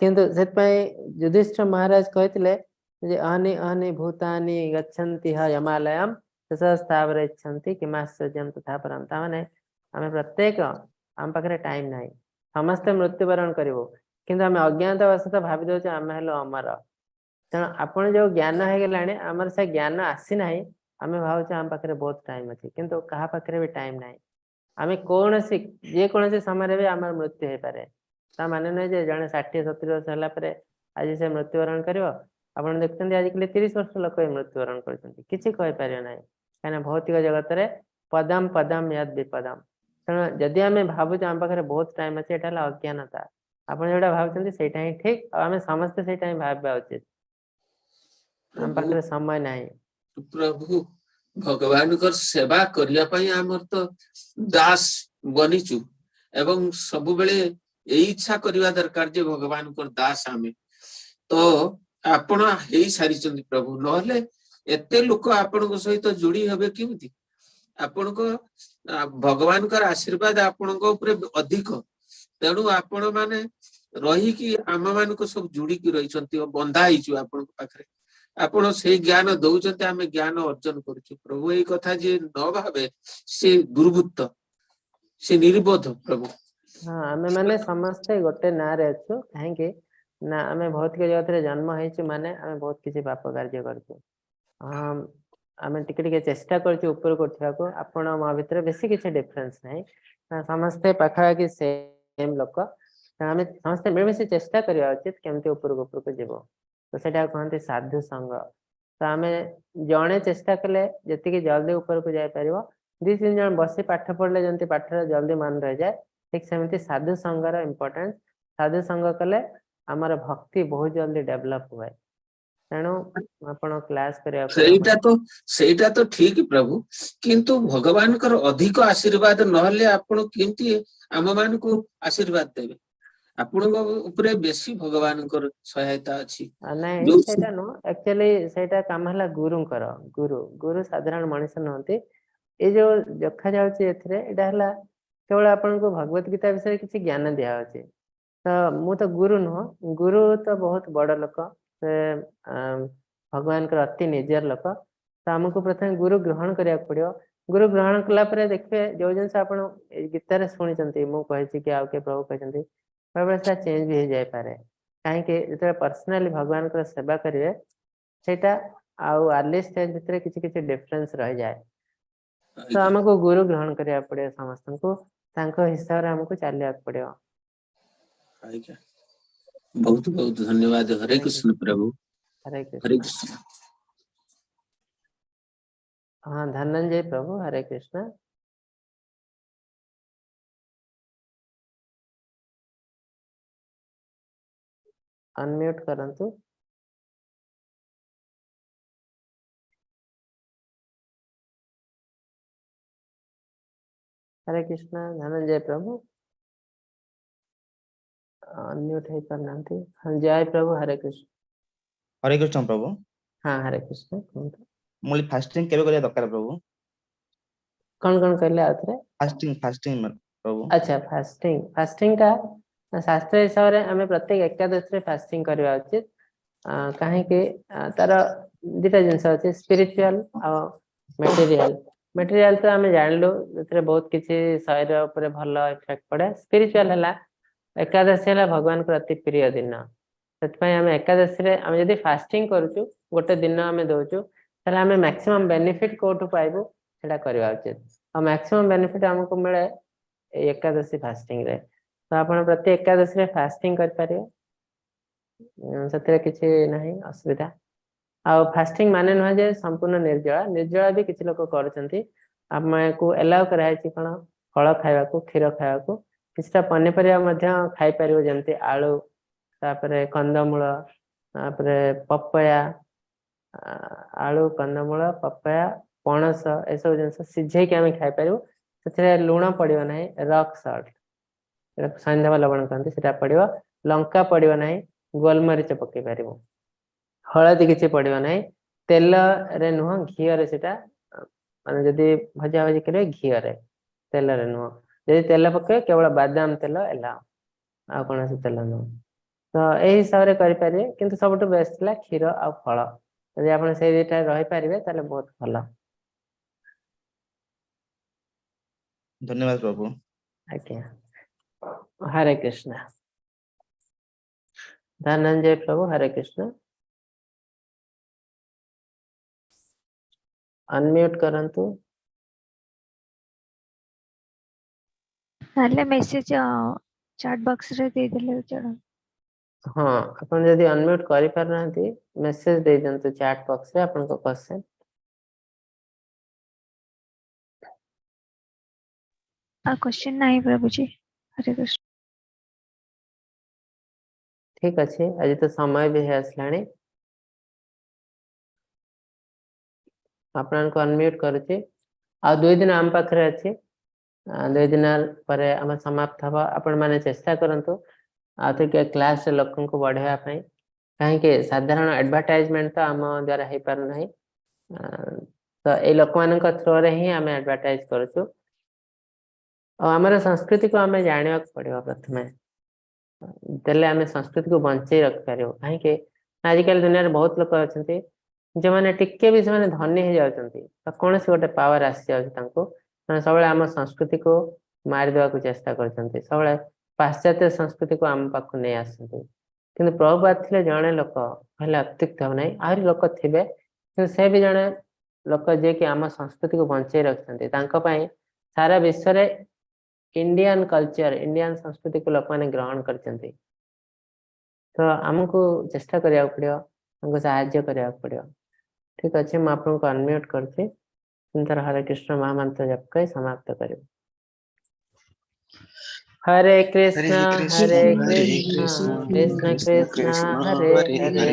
Speaker 2: କିନ୍ତୁ ସେଥିପାଇଁ ଯୁଧିଷ୍ଠିର ମହାରାଜ କହିଥିଲେ ଯେ ଅହନି ଅହନି ଭୂତାନି ଗଚ୍ଛନ୍ତି ହ ଯମାଲୟମ୍ ସ୍ଥାବର ଇଚ୍ଛନ୍ତି କିମାଶ୍ଚର୍ଯ୍ୟମ୍ ତଥା ପରମ୍। ତା ମାନେ ଆମେ ପ୍ରତ୍ୟେକ, ଆମ ପାଖରେ ଟାଇମ ନାହିଁ, ସମସ୍ତେ ମୃତ୍ୟୁବରଣ କରିବୁ, କିନ୍ତୁ ଆମେ ଅଜ୍ଞାନତା ବଶତଃ ଭାବି ଦଉଛୁ ଆମେ ହେଲୁ ଅମର। ତେଣୁ ଆପଣ ଯୋଉ ଜ୍ଞାନ ହେଇଗଲାଣି, ଆମର ସେ ଜ୍ଞାନ ଆସିନାହିଁ। ଆମେ ଭାବୁଛୁ ଆମ ପାଖରେ ବହୁତ ଟାଇମ ଅଛି, କିନ୍ତୁ କାହା ପାଖରେ ବି ଟାଇମ ନାହିଁ। ଆମେ ଯେକୌଣସି ସମୟରେ ବି ଆମର ମୃତ୍ୟୁ ହେଇପାରେ। ତା ମାନେ ନୁହେଁ ଯେ ଜଣେ 60-70 ବର୍ଷ ହେଲା ପରେ ଆଜି ସେ ମୃତ୍ୟୁବରଣ କରିବ। ଆପଣ ଦେଖୁଛନ୍ତି ଆଜିକାଲି 30 ବର୍ଷ ଲୋକ ବି ମୃତ୍ୟୁବରଣ କରୁଛନ୍ତି, କିଛି କହିପାରିବେ ନାହିଁ। କାହିଁକିନା ଭୌତିକ ଜଗତରେ ପଦମ ପଦମ ୟଦ୍ ବିପଦମ। ତେଣୁ ଯଦି ଆମେ ଭାବୁଛୁ ଆମ ପାଖରେ ବହୁତ ଟାଇମ ଅଛି, ଏଇଟା ହେଲା ଅଜ୍ଞାନତା। ଆପଣ ଯୋଉଟା ଭାବୁଛନ୍ତି ସେଇଟା ହିଁ ଠିକ, ଆଉ ଆମେ ସମସ୍ତେ ସେଇଟା ହିଁ ଭାବିବା ଉଚିତ। ଆମ ପାଖରେ ସମୟ ନାହିଁ।
Speaker 7: ପ୍ରଭୁ, ଭଗବାନଙ୍କର ସେବା କରିବା ପାଇଁ ଆମର ତ ଦାସ ବନିଛୁ, ଏବଂ ସବୁବେଳେ ଏଇ ଇଚ୍ଛା କରିବା ଦରକାର ଯେ ଭଗବାନଙ୍କର ଦାସ ଆମେ। ତ ଆପଣ ହେଇ ସାରିଛନ୍ତି ପ୍ରଭୁ, ନହେଲେ ଏତେ ଲୋକ ଆପଣଙ୍କ ସହିତ ଯୋଡି ହେବେ କେମିତି? ଆପଣଙ୍କ ଭଗବାନଙ୍କର ଆଶୀର୍ବାଦ ଆପଣଙ୍କ ଉପରେ ଅଧିକ। ତେଣୁ ଆପଣ ମାନେ ରହିକି ଆମ ମାନଙ୍କୁ ସବୁ ଯୋଡିକି ରହିଛନ୍ତି, ବନ୍ଧା ହେଇଛୁ ଆପଣଙ୍କ ପାଖରେ। ଆପଣ ସେଇ ଜ୍ଞାନ ଦଉଛନ୍ତି, ଆମେ ଜ୍ଞାନ ଅର୍ଜନ କରୁଛୁ ପ୍ରଭୁ। ଏଇ କଥା ଯିଏ ନ ଭାବେ ସେ ଦୁର୍ବୃତ୍ତ, ସେ ନିର୍ବୋଧ ପ୍ରଭୁ।
Speaker 2: ହଁ, ଆମେ ମାନେ ସମସ୍ତେ ଗୋଟେ ନାଁରେ ଅଛୁ। କାହିଁକି ନା ଆମେ ଭୌତିକ ଜଗତରେ ଜନ୍ମ ହେଇଛୁ ମାନେ ଆମେ ବହୁତ କିଛି ପାପ କାର୍ଯ୍ୟ କରୁଛୁ। ହଁ, ଆମେ ଟିକେ ଟିକେ ଚେଷ୍ଟା କରୁଛୁ ଉପରକୁ ଉଠିବାକୁ। ଆପଣ ମୋ ଭିତରେ ବେଶୀ କିଛି ଡିଫରେନ୍ସ ନାହିଁ, ସମସ୍ତେ ପାଖାପାଖି ସେମ୍ ଲୋକ। ଆମେ ସମସ୍ତେ ମିଳିମିଶି ଚେଷ୍ଟା କରିବା ଉଚିତ କେମିତି ଉପରକୁ ଉପରକୁ ଯିବ। ତ ସେଇଟା କୁହନ୍ତି ସାଧୁ ସଙ୍ଗ। ତ ଆମେ ଜଣେ ଚେଷ୍ଟା କଲେ ଯେତିକି ଜଲ୍ଦି ଉପରକୁ ଯାଇପାରିବ, 2-3 ଜଣ ବସି ପାଠ ପଢିଲେ ଯେମିତି ପାଠରେ ଜଲ୍ଦି ମନେ ରହିଯାଏ, ଠିକ ସେମିତି ସାଧୁ ସଙ୍ଗର ଇମ୍ପୋର୍ଟାନ୍ସ। ସାଧୁ ସଙ୍ଗ କଲେ ଆମର ଭକ୍ତି ବହୁତ ଜଲ୍ଦି ଡେଭଲପ ହୁଏ। ତେଣୁ ଆପଣ କ୍ଲାସ କରିବାକୁ
Speaker 7: ସେଇଟା ତ ଠିକ ପ୍ରଭୁ, କିନ୍ତୁ ଭଗବାନଙ୍କର ଅଧିକ ଆଶୀର୍ବାଦ ନହେଲେ ଆପଣ କେମିତି ଆମ ମାନଙ୍କୁ ଆଶୀର୍ବାଦ ଦେବେ? ଆପଣଙ୍କ ଉପରେ ବେଶୀ ଭଗବାନଙ୍କର ସହାୟତା ଅଛି।
Speaker 2: ନାଇଁ, ସେଇଟା ନୁହଁ, ଆକ୍ଚୁଆଲି ସେଇଟା କାମ ହେଲା ଗୁରୁଙ୍କର। ଗୁରୁ ସାଧାରଣ ମଣିଷ ନୁହନ୍ତି। ଏଇ ଯୋଉ ଦେଖାଯାଉଛି ଏଥିରେ, ଏଇଟା ହେଲା କେବଳ ଆପଣଙ୍କୁ ଭଗବତ ଗୀତା ବିଷୟରେ କିଛି ଜ୍ଞାନ ଦିଆହଉଛି। ତ ମୁଁ ତ ଗୁରୁ ନୁହଁ, ଗୁରୁ ତ ବହୁତ ବଡ ଲୋକ, ସେ ଭଗବାନଙ୍କର ଅତି ନିଜର ଲୋକ। ତ ଆମକୁ ପ୍ରଥମେ ଗୁରୁ ଗ୍ରହଣ କରିବାକୁ ପଡିବ। ଗୁରୁ ଗ୍ରହଣ କଲା ପରେ ଦେଖିବେ ଯୋଉ ଜିନିଷ ଆପଣ ଏଇ ଗୀତାରେ ଶୁଣିଛନ୍ତି, ମୁଁ କହିଛି କି ଆଉ କିଏ ପ୍ରଭୁ କହିଛନ୍ତି, ବେଳେବେଳେ ସେଟା ଚେଞ୍ଜ ବି ହେଇଯାଇପାରେ। କାହିଁକି ଯେତେବେଳେ ପର୍ସନାଲି ଭଗବାନଙ୍କର ସେବା କରିବେ, ସେଇଟା ଆଉ ଆର୍ଲି ଷ୍ଟେଜ ଭିତରେ କିଛି କିଛି ଡିଫରେନ୍ସ ରହିଯାଏ। ତ ଆମକୁ ଗୁରୁ ଗ୍ରହଣ କରିବାକୁ ପଡିବ, ସମସ୍ତଙ୍କୁ ତାଙ୍କ ହିସାବରେ ଆମକୁ ଚାଲିବାକୁ ପଡିବ।
Speaker 7: ଆଜ୍ଞା, ବହୁତ ବହୁତ ଧନ୍ୟବାଦ। ହରେ କୃଷ୍ଣ ପ୍ରଭୁ।
Speaker 2: ହରେ
Speaker 7: ହରେ
Speaker 2: କୃଷ୍ଣ।
Speaker 7: କୃଷ୍ଣ।
Speaker 2: ହଁ, ଧନଞ୍ଜୟ ପ୍ରଭୁ, ହରେ କୃଷ୍ଣ। ଅନମ୍ୟୁଟ କରନ୍ତୁ। ହରେ କୃଷ୍ଣ ଧନଞ୍ଜୟ ପ୍ରଭୁ, ଅନମ୍ୟୁଟ ହେଇପାରୁନାହାନ୍ତି। ହଁ, ଜୟ ପ୍ରଭୁ, ହରେ କୃଷ୍ଣ।
Speaker 6: ହରେ କୃଷ୍ଣ ପ୍ରଭୁ।
Speaker 2: ହଁ, ହରେ କୃଷ୍ଣ, କୁହନ୍ତୁ।
Speaker 6: ମୁଁ ଫାଷ୍ଟିଂ କେବେ କରିବା ଦରକାର ପ୍ରଭୁ?
Speaker 2: କଣ କଣ କହିଲେ ଆଉଥରେ?
Speaker 6: ଫାଷ୍ଟିଂ, ଫାଷ୍ଟିଂ ପ୍ରଭୁ।
Speaker 2: ଆଚ୍ଛା, ଫାଷ୍ଟିଂ। ଫାଷ୍ଟିଂ ଟା ଶାସ୍ତ୍ର ହିସାବରେ ଆମେ ପ୍ରତ୍ୟେକ ଏକାଦଶୀରେ ଫାଷ୍ଟିଂ କରିବା ଉଚିତ। କାହିଁକି ତାର ଦିଟା ଜିନିଷ ଅଛି, ସ୍ପିରିଚୁଆଲ ଆଉ ମେଟେରିଆଲ। ମେଟେରିଆଲ ତ ଆମେ ଜାଣିଲୁ, ଏଥିରେ ବହୁତ କିଛି ଶରୀର ଉପରେ ଭଲ ଇଫେକ୍ଟ ପଡେ। ସ୍ପିରିଚୁଆଲ ହେଲା ଏକାଦଶୀ ହେଲା ଭଗବାନଙ୍କର ଅତି ପ୍ରିୟ ଦିନ। ସେଥିପାଇଁ ଆମେ ଏକାଦଶୀରେ ଆମେ ଯଦି ଫାଷ୍ଟିଂ କରୁଛୁ, ଗୋଟେ ଦିନ ଆମେ ଦଉଛୁ, ତାହେଲେ ଆମେ ମ୍ୟାକ୍ସିମମ୍ ବେନିଫିଟ କୋଉଠୁ ପାଇବୁ ସେଇଟା କରିବା ଉଚିତ। ଆଉ ମ୍ୟାକ୍ସିମମ୍ ବେନିଫିଟ ଆମକୁ ମିଳେ ଏଇ ଏକାଦଶୀ ଫାଷ୍ଟିଂ ରେ। ତ ଆପଣ ପ୍ରତି ଏକାଦଶୀରେ ଫାଷ୍ଟିଂ କରିପାରିବେ, ସେଥିରେ କିଛି ନାହିଁ ଅସୁବିଧା। ଆଉ ଫାଷ୍ଟିଂ ମାନେ ନୁହେଁ ଯେ ସମ୍ପୂର୍ଣ୍ଣ ନିର୍ଜଳା, ନିର୍ଜଳା ବି କିଛି ଲୋକ କରୁଛନ୍ତି। ଆମକୁ ଏଲାଉ କରାହେଇଛି କଣ ଫଳ ଖାଇବାକୁ, କ୍ଷୀର ଖାଇବାକୁ, କିଛିଟା ପନିପରିବା ମଧ୍ୟ ଖାଇପାରିବ, ଯେମିତି ଆଳୁ, ତାପରେ କନ୍ଦମୂଳ, ତାପରେ ପପୟା, ଆଳୁ, କନ୍ଦମୂଳ, ପପୟା, ପଣସ, ଏସବୁ ଜିନିଷ ସିଝେଇକି ଆମେ ଖାଇପାରିବୁ। ସେଥିରେ ଲୁଣ ପଡିବ ନାହିଁ, ରକ୍ ସଲ୍ଟ, ସୈନ୍ଧବ ଲବଣ କହନ୍ତି, ସେଟା ପଡିବ। ଲଙ୍କା ପଡିବ ନାହିଁ, ଗୋଲମରିଚ ପକେଇ ପାରିବ, ହଳଦୀ କିଛି ପଡିବ ନାହିଁ, ତେଲରେ ନୁହଁ ଘିଅରେ। ସେଟା ମାନେ ଯଦି ଭଜା ଭଜି କରିବେ ଘିଅରେ, ତେଲରେ ନୁହଁ। ଯଦି ତେଲ ପକେଇବେ କେବଳ ବାଦାମ ତେଲ ହେଲା, ଆଉ କୌଣସି ତେଲ ନୁହଁ। ତ ଏଇ ହିସାବରେ କରିପାରିବେ। କିନ୍ତୁ ସବୁଠୁ ବେଷ୍ଟ ଥିଲା କ୍ଷୀର ଆଉ ଫଳ। ଯଦି ଆପଣ ସେଇ ଦିଟା ରହିପାରିବେ ତାହେଲେ ବହୁତ ଭଲ।
Speaker 6: ଧନ୍ୟବାଦ ପ୍ରଭୁ।
Speaker 2: ଆଜ୍ଞା, ହରେ କୃଷ୍ଣ। ଧନଞ୍ଜୟ ପ୍ରଭୁ, ହରେ କୃଷ୍ଣ। ଅନମ୍ୟୁଟ କରନ୍ତୁ।
Speaker 4: ତାହେଲେ ମେସେଜ ଚାଟ ବକ୍ସ ରେ ଦେଇଦେଲେ ଜଣା।
Speaker 2: ହଁ, ଆପଣ ଯଦି ଅନମ୍ୟୁଟ କରିପାରୁନାହାନ୍ତି ମେସେଜ ଦେଇଦିଅନ୍ତୁ ଚାଟ ବକ୍ସ ରେ ଆପଣଙ୍କ କ୍ୱେଶ୍ଚନ।
Speaker 4: ଆଉ କ୍ୱେଶ୍ଚନ ନାହିଁ ପ୍ରଭୁଜୀ। ହରେ କୃଷ୍ଣ।
Speaker 2: ଠିକ ଅଛି, ଆଜି ତ ସମୟ ବି ହେଇ ଆସିଲାଣି। ଆପଣଙ୍କୁ ଅନମ୍ୟୁଟ କରୁଛି। ଆଉ 2 ଦିନ ଆମ ପାଖରେ ଅଛି, 2 ଦିନ ପରେ ଆମ ସମାପ୍ତ ହବ। ଆପଣ ମାନେ ଚେଷ୍ଟା କରନ୍ତୁ ଆଉ ଟିକେ କ୍ଲାସରେ ଲୋକଙ୍କୁ ବଢେଇବା ପାଇଁ। କାହିଁକି ସାଧାରଣ ଆଡଭର୍ଟାଇଜମେଣ୍ଟ ତ ଆମ ଦ୍ଵାରା ହେଇପାରୁନାହିଁ। ତ ଏଇ ଲୋକମାନଙ୍କ ଥ୍ରୋରେ ହିଁ ଆମେ ଆଡଭର୍ଟାଇଜ କରୁଛୁ। ଆଉ ଆମର ସଂସ୍କୃତିକୁ ଆମେ ଜାଣିବାକୁ ପଡିବ ପ୍ରଥମେ, ଦେଲେ ଆମେ ସଂସ୍କୃତିକୁ ବଞ୍ଚେଇ ରଖିପାରିବୁ। କାହିଁକି ନା ଆଜିକାଲି ଦୁନିଆରେ ବହୁତ ଲୋକ ଅଛନ୍ତି, ଯେଉଁମାନେ ଟିକେ ବି ସେମାନେ ଧନୀ ହେଇଯାଉଛନ୍ତି ବା କୌଣସି ଗୋଟେ ପାୱାର ଆସିଯାଉଛି ତାଙ୍କୁ, ସେମାନେ ସବୁବେଳେ ଆମ ସଂସ୍କୃତିକୁ ମାରିଦେବାକୁ ଚେଷ୍ଟା କରୁଛନ୍ତି, ସବୁବେଳେ ପାଶ୍ଚାତ୍ୟ ସଂସ୍କୃତିକୁ ଆମ ପାଖକୁ ନେଇ ଆସନ୍ତି। କିନ୍ତୁ ପ୍ରଭୁପାଦ ଥିଲେ ଜଣେ ଲୋକ, କହିଲେ ଅତ୍ୟୁକ୍ତି ହେବ ନାହିଁ, ଆହୁରି ଲୋକ ଥିବେ, କିନ୍ତୁ ସେ ବି ଜଣେ ଲୋକ ଯିଏକି ଆମ ସଂସ୍କୃତିକୁ ବଞ୍ଚେଇ ରଖିଛନ୍ତି। ତାଙ୍କ ପାଇଁ ସାରା ବିଶ୍ୱରେ ଇଣ୍ଡିଆନ କଲଚର, ଇଣ୍ଡିଆନ ସଂସ୍କୃତିକୁ ଲୋକମାନେ ଗ୍ରହଣ କରିଛନ୍ତି। ତ ଆମକୁ ଚେଷ୍ଟା କରିବାକୁ ପଡିବ, ତାଙ୍କୁ ସାହାଯ୍ୟ କରିବାକୁ ପଡିବ। ଠିକ ଅଛି, ମୁଁ ଆପଣଙ୍କୁ ଅନମ୍ୟୁଟ କରୁଛି। ତିନିଥର ହରେ କୃଷ୍ଣ ମହାମନ୍ତ୍ର ଜପ କରି ସମାପ୍ତ କରିବୁ। ହରେ କୃଷ୍ଣ
Speaker 5: ହରେ
Speaker 2: ହରେ
Speaker 5: କୃଷ୍ଣ ହରେ
Speaker 2: କୃଷ୍ଣ
Speaker 5: କୃଷ୍ଣ
Speaker 2: କୃଷ୍ଣ
Speaker 5: କୃଷ୍ଣ
Speaker 2: କୃଷ୍ଣ
Speaker 5: କୃଷ୍ଣ
Speaker 2: ହରେ
Speaker 5: ହରେ
Speaker 2: ହରେ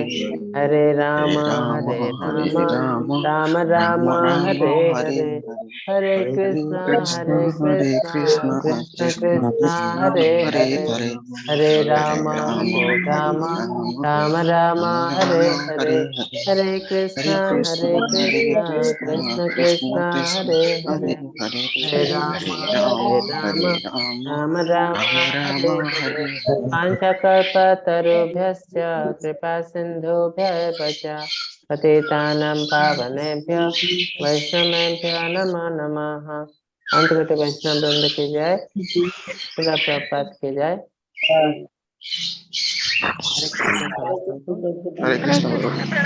Speaker 5: ହରେ
Speaker 2: ହରେ
Speaker 5: ହରେ
Speaker 2: ରାମ
Speaker 5: ରାମ
Speaker 2: ହରେ
Speaker 5: ହରେ
Speaker 2: ରାମ
Speaker 5: ରାମ
Speaker 2: ରାମ
Speaker 5: ରାମ
Speaker 2: ରାମ
Speaker 5: ରାମ
Speaker 2: ହରେ
Speaker 5: ହରେ
Speaker 2: ହରେ
Speaker 5: ହରେ
Speaker 2: ହରେ
Speaker 5: ହରେ
Speaker 2: କୃଷ୍ଣ
Speaker 5: କୃଷ୍ଣ
Speaker 2: ହରେ
Speaker 5: ହରେ
Speaker 2: କୃଷ୍ଣ
Speaker 5: କୃଷ୍ଣ
Speaker 2: କୃଷ୍ଣ
Speaker 5: କୃଷ୍ଣ
Speaker 2: କୃଷ୍ଣ
Speaker 5: କୃଷ୍ଣ
Speaker 2: ହରେ
Speaker 5: ହରେ
Speaker 2: ହରେ
Speaker 5: ହରେ
Speaker 2: ହରେ
Speaker 5: ହରେ
Speaker 2: ରାମ
Speaker 5: ରାମ
Speaker 2: ହରେ
Speaker 5: ହରେ
Speaker 2: ରାମ
Speaker 5: ରାମ
Speaker 2: ରାମ ରାମ
Speaker 5: ରାମ
Speaker 2: ହରେ
Speaker 5: ରାମ
Speaker 2: ହରେ
Speaker 5: ହରେ ହରେ
Speaker 2: ହରେ
Speaker 5: ହରେ
Speaker 2: କୃଷ୍ଣ
Speaker 5: କୃଷ୍ଣ
Speaker 2: ହରେ
Speaker 5: ହରେ
Speaker 2: କୃଷ୍ଣ
Speaker 5: କୃଷ୍ଣ
Speaker 2: କୃଷ୍ଣ
Speaker 5: କୃଷ୍ଣ
Speaker 2: କୃଷ୍ଣ
Speaker 5: କୃଷ୍ଣ
Speaker 2: ହରେ ହରେ
Speaker 5: ହରେ ହରେ
Speaker 2: ହରେ ରାମ
Speaker 5: ହରେ
Speaker 2: ହରେ
Speaker 5: ରାମ
Speaker 2: ରାମ
Speaker 5: ହରେ ରାମ
Speaker 2: ରାମ ରାମ
Speaker 5: ରାମ
Speaker 2: ହରେ
Speaker 5: ରାମ
Speaker 2: ହରେ।
Speaker 5: ହରେ ହରେ।
Speaker 2: वाञ्छाकल्पतरुभ्यश्च कृपा सिन्धुभ्य एव च पतितानां पावनेभ्य वैष्णवेभ्यो नमो नमः। अंत कोटि वैष्णव वृंद की जय, श्रील प्रभुपाद की जय। हरे कृष्ण ସମସ୍ତଙ୍କୁ।
Speaker 5: ହରେ
Speaker 4: ହରେ
Speaker 5: କୃଷ୍ଣ
Speaker 4: କୃଷ୍ଣ।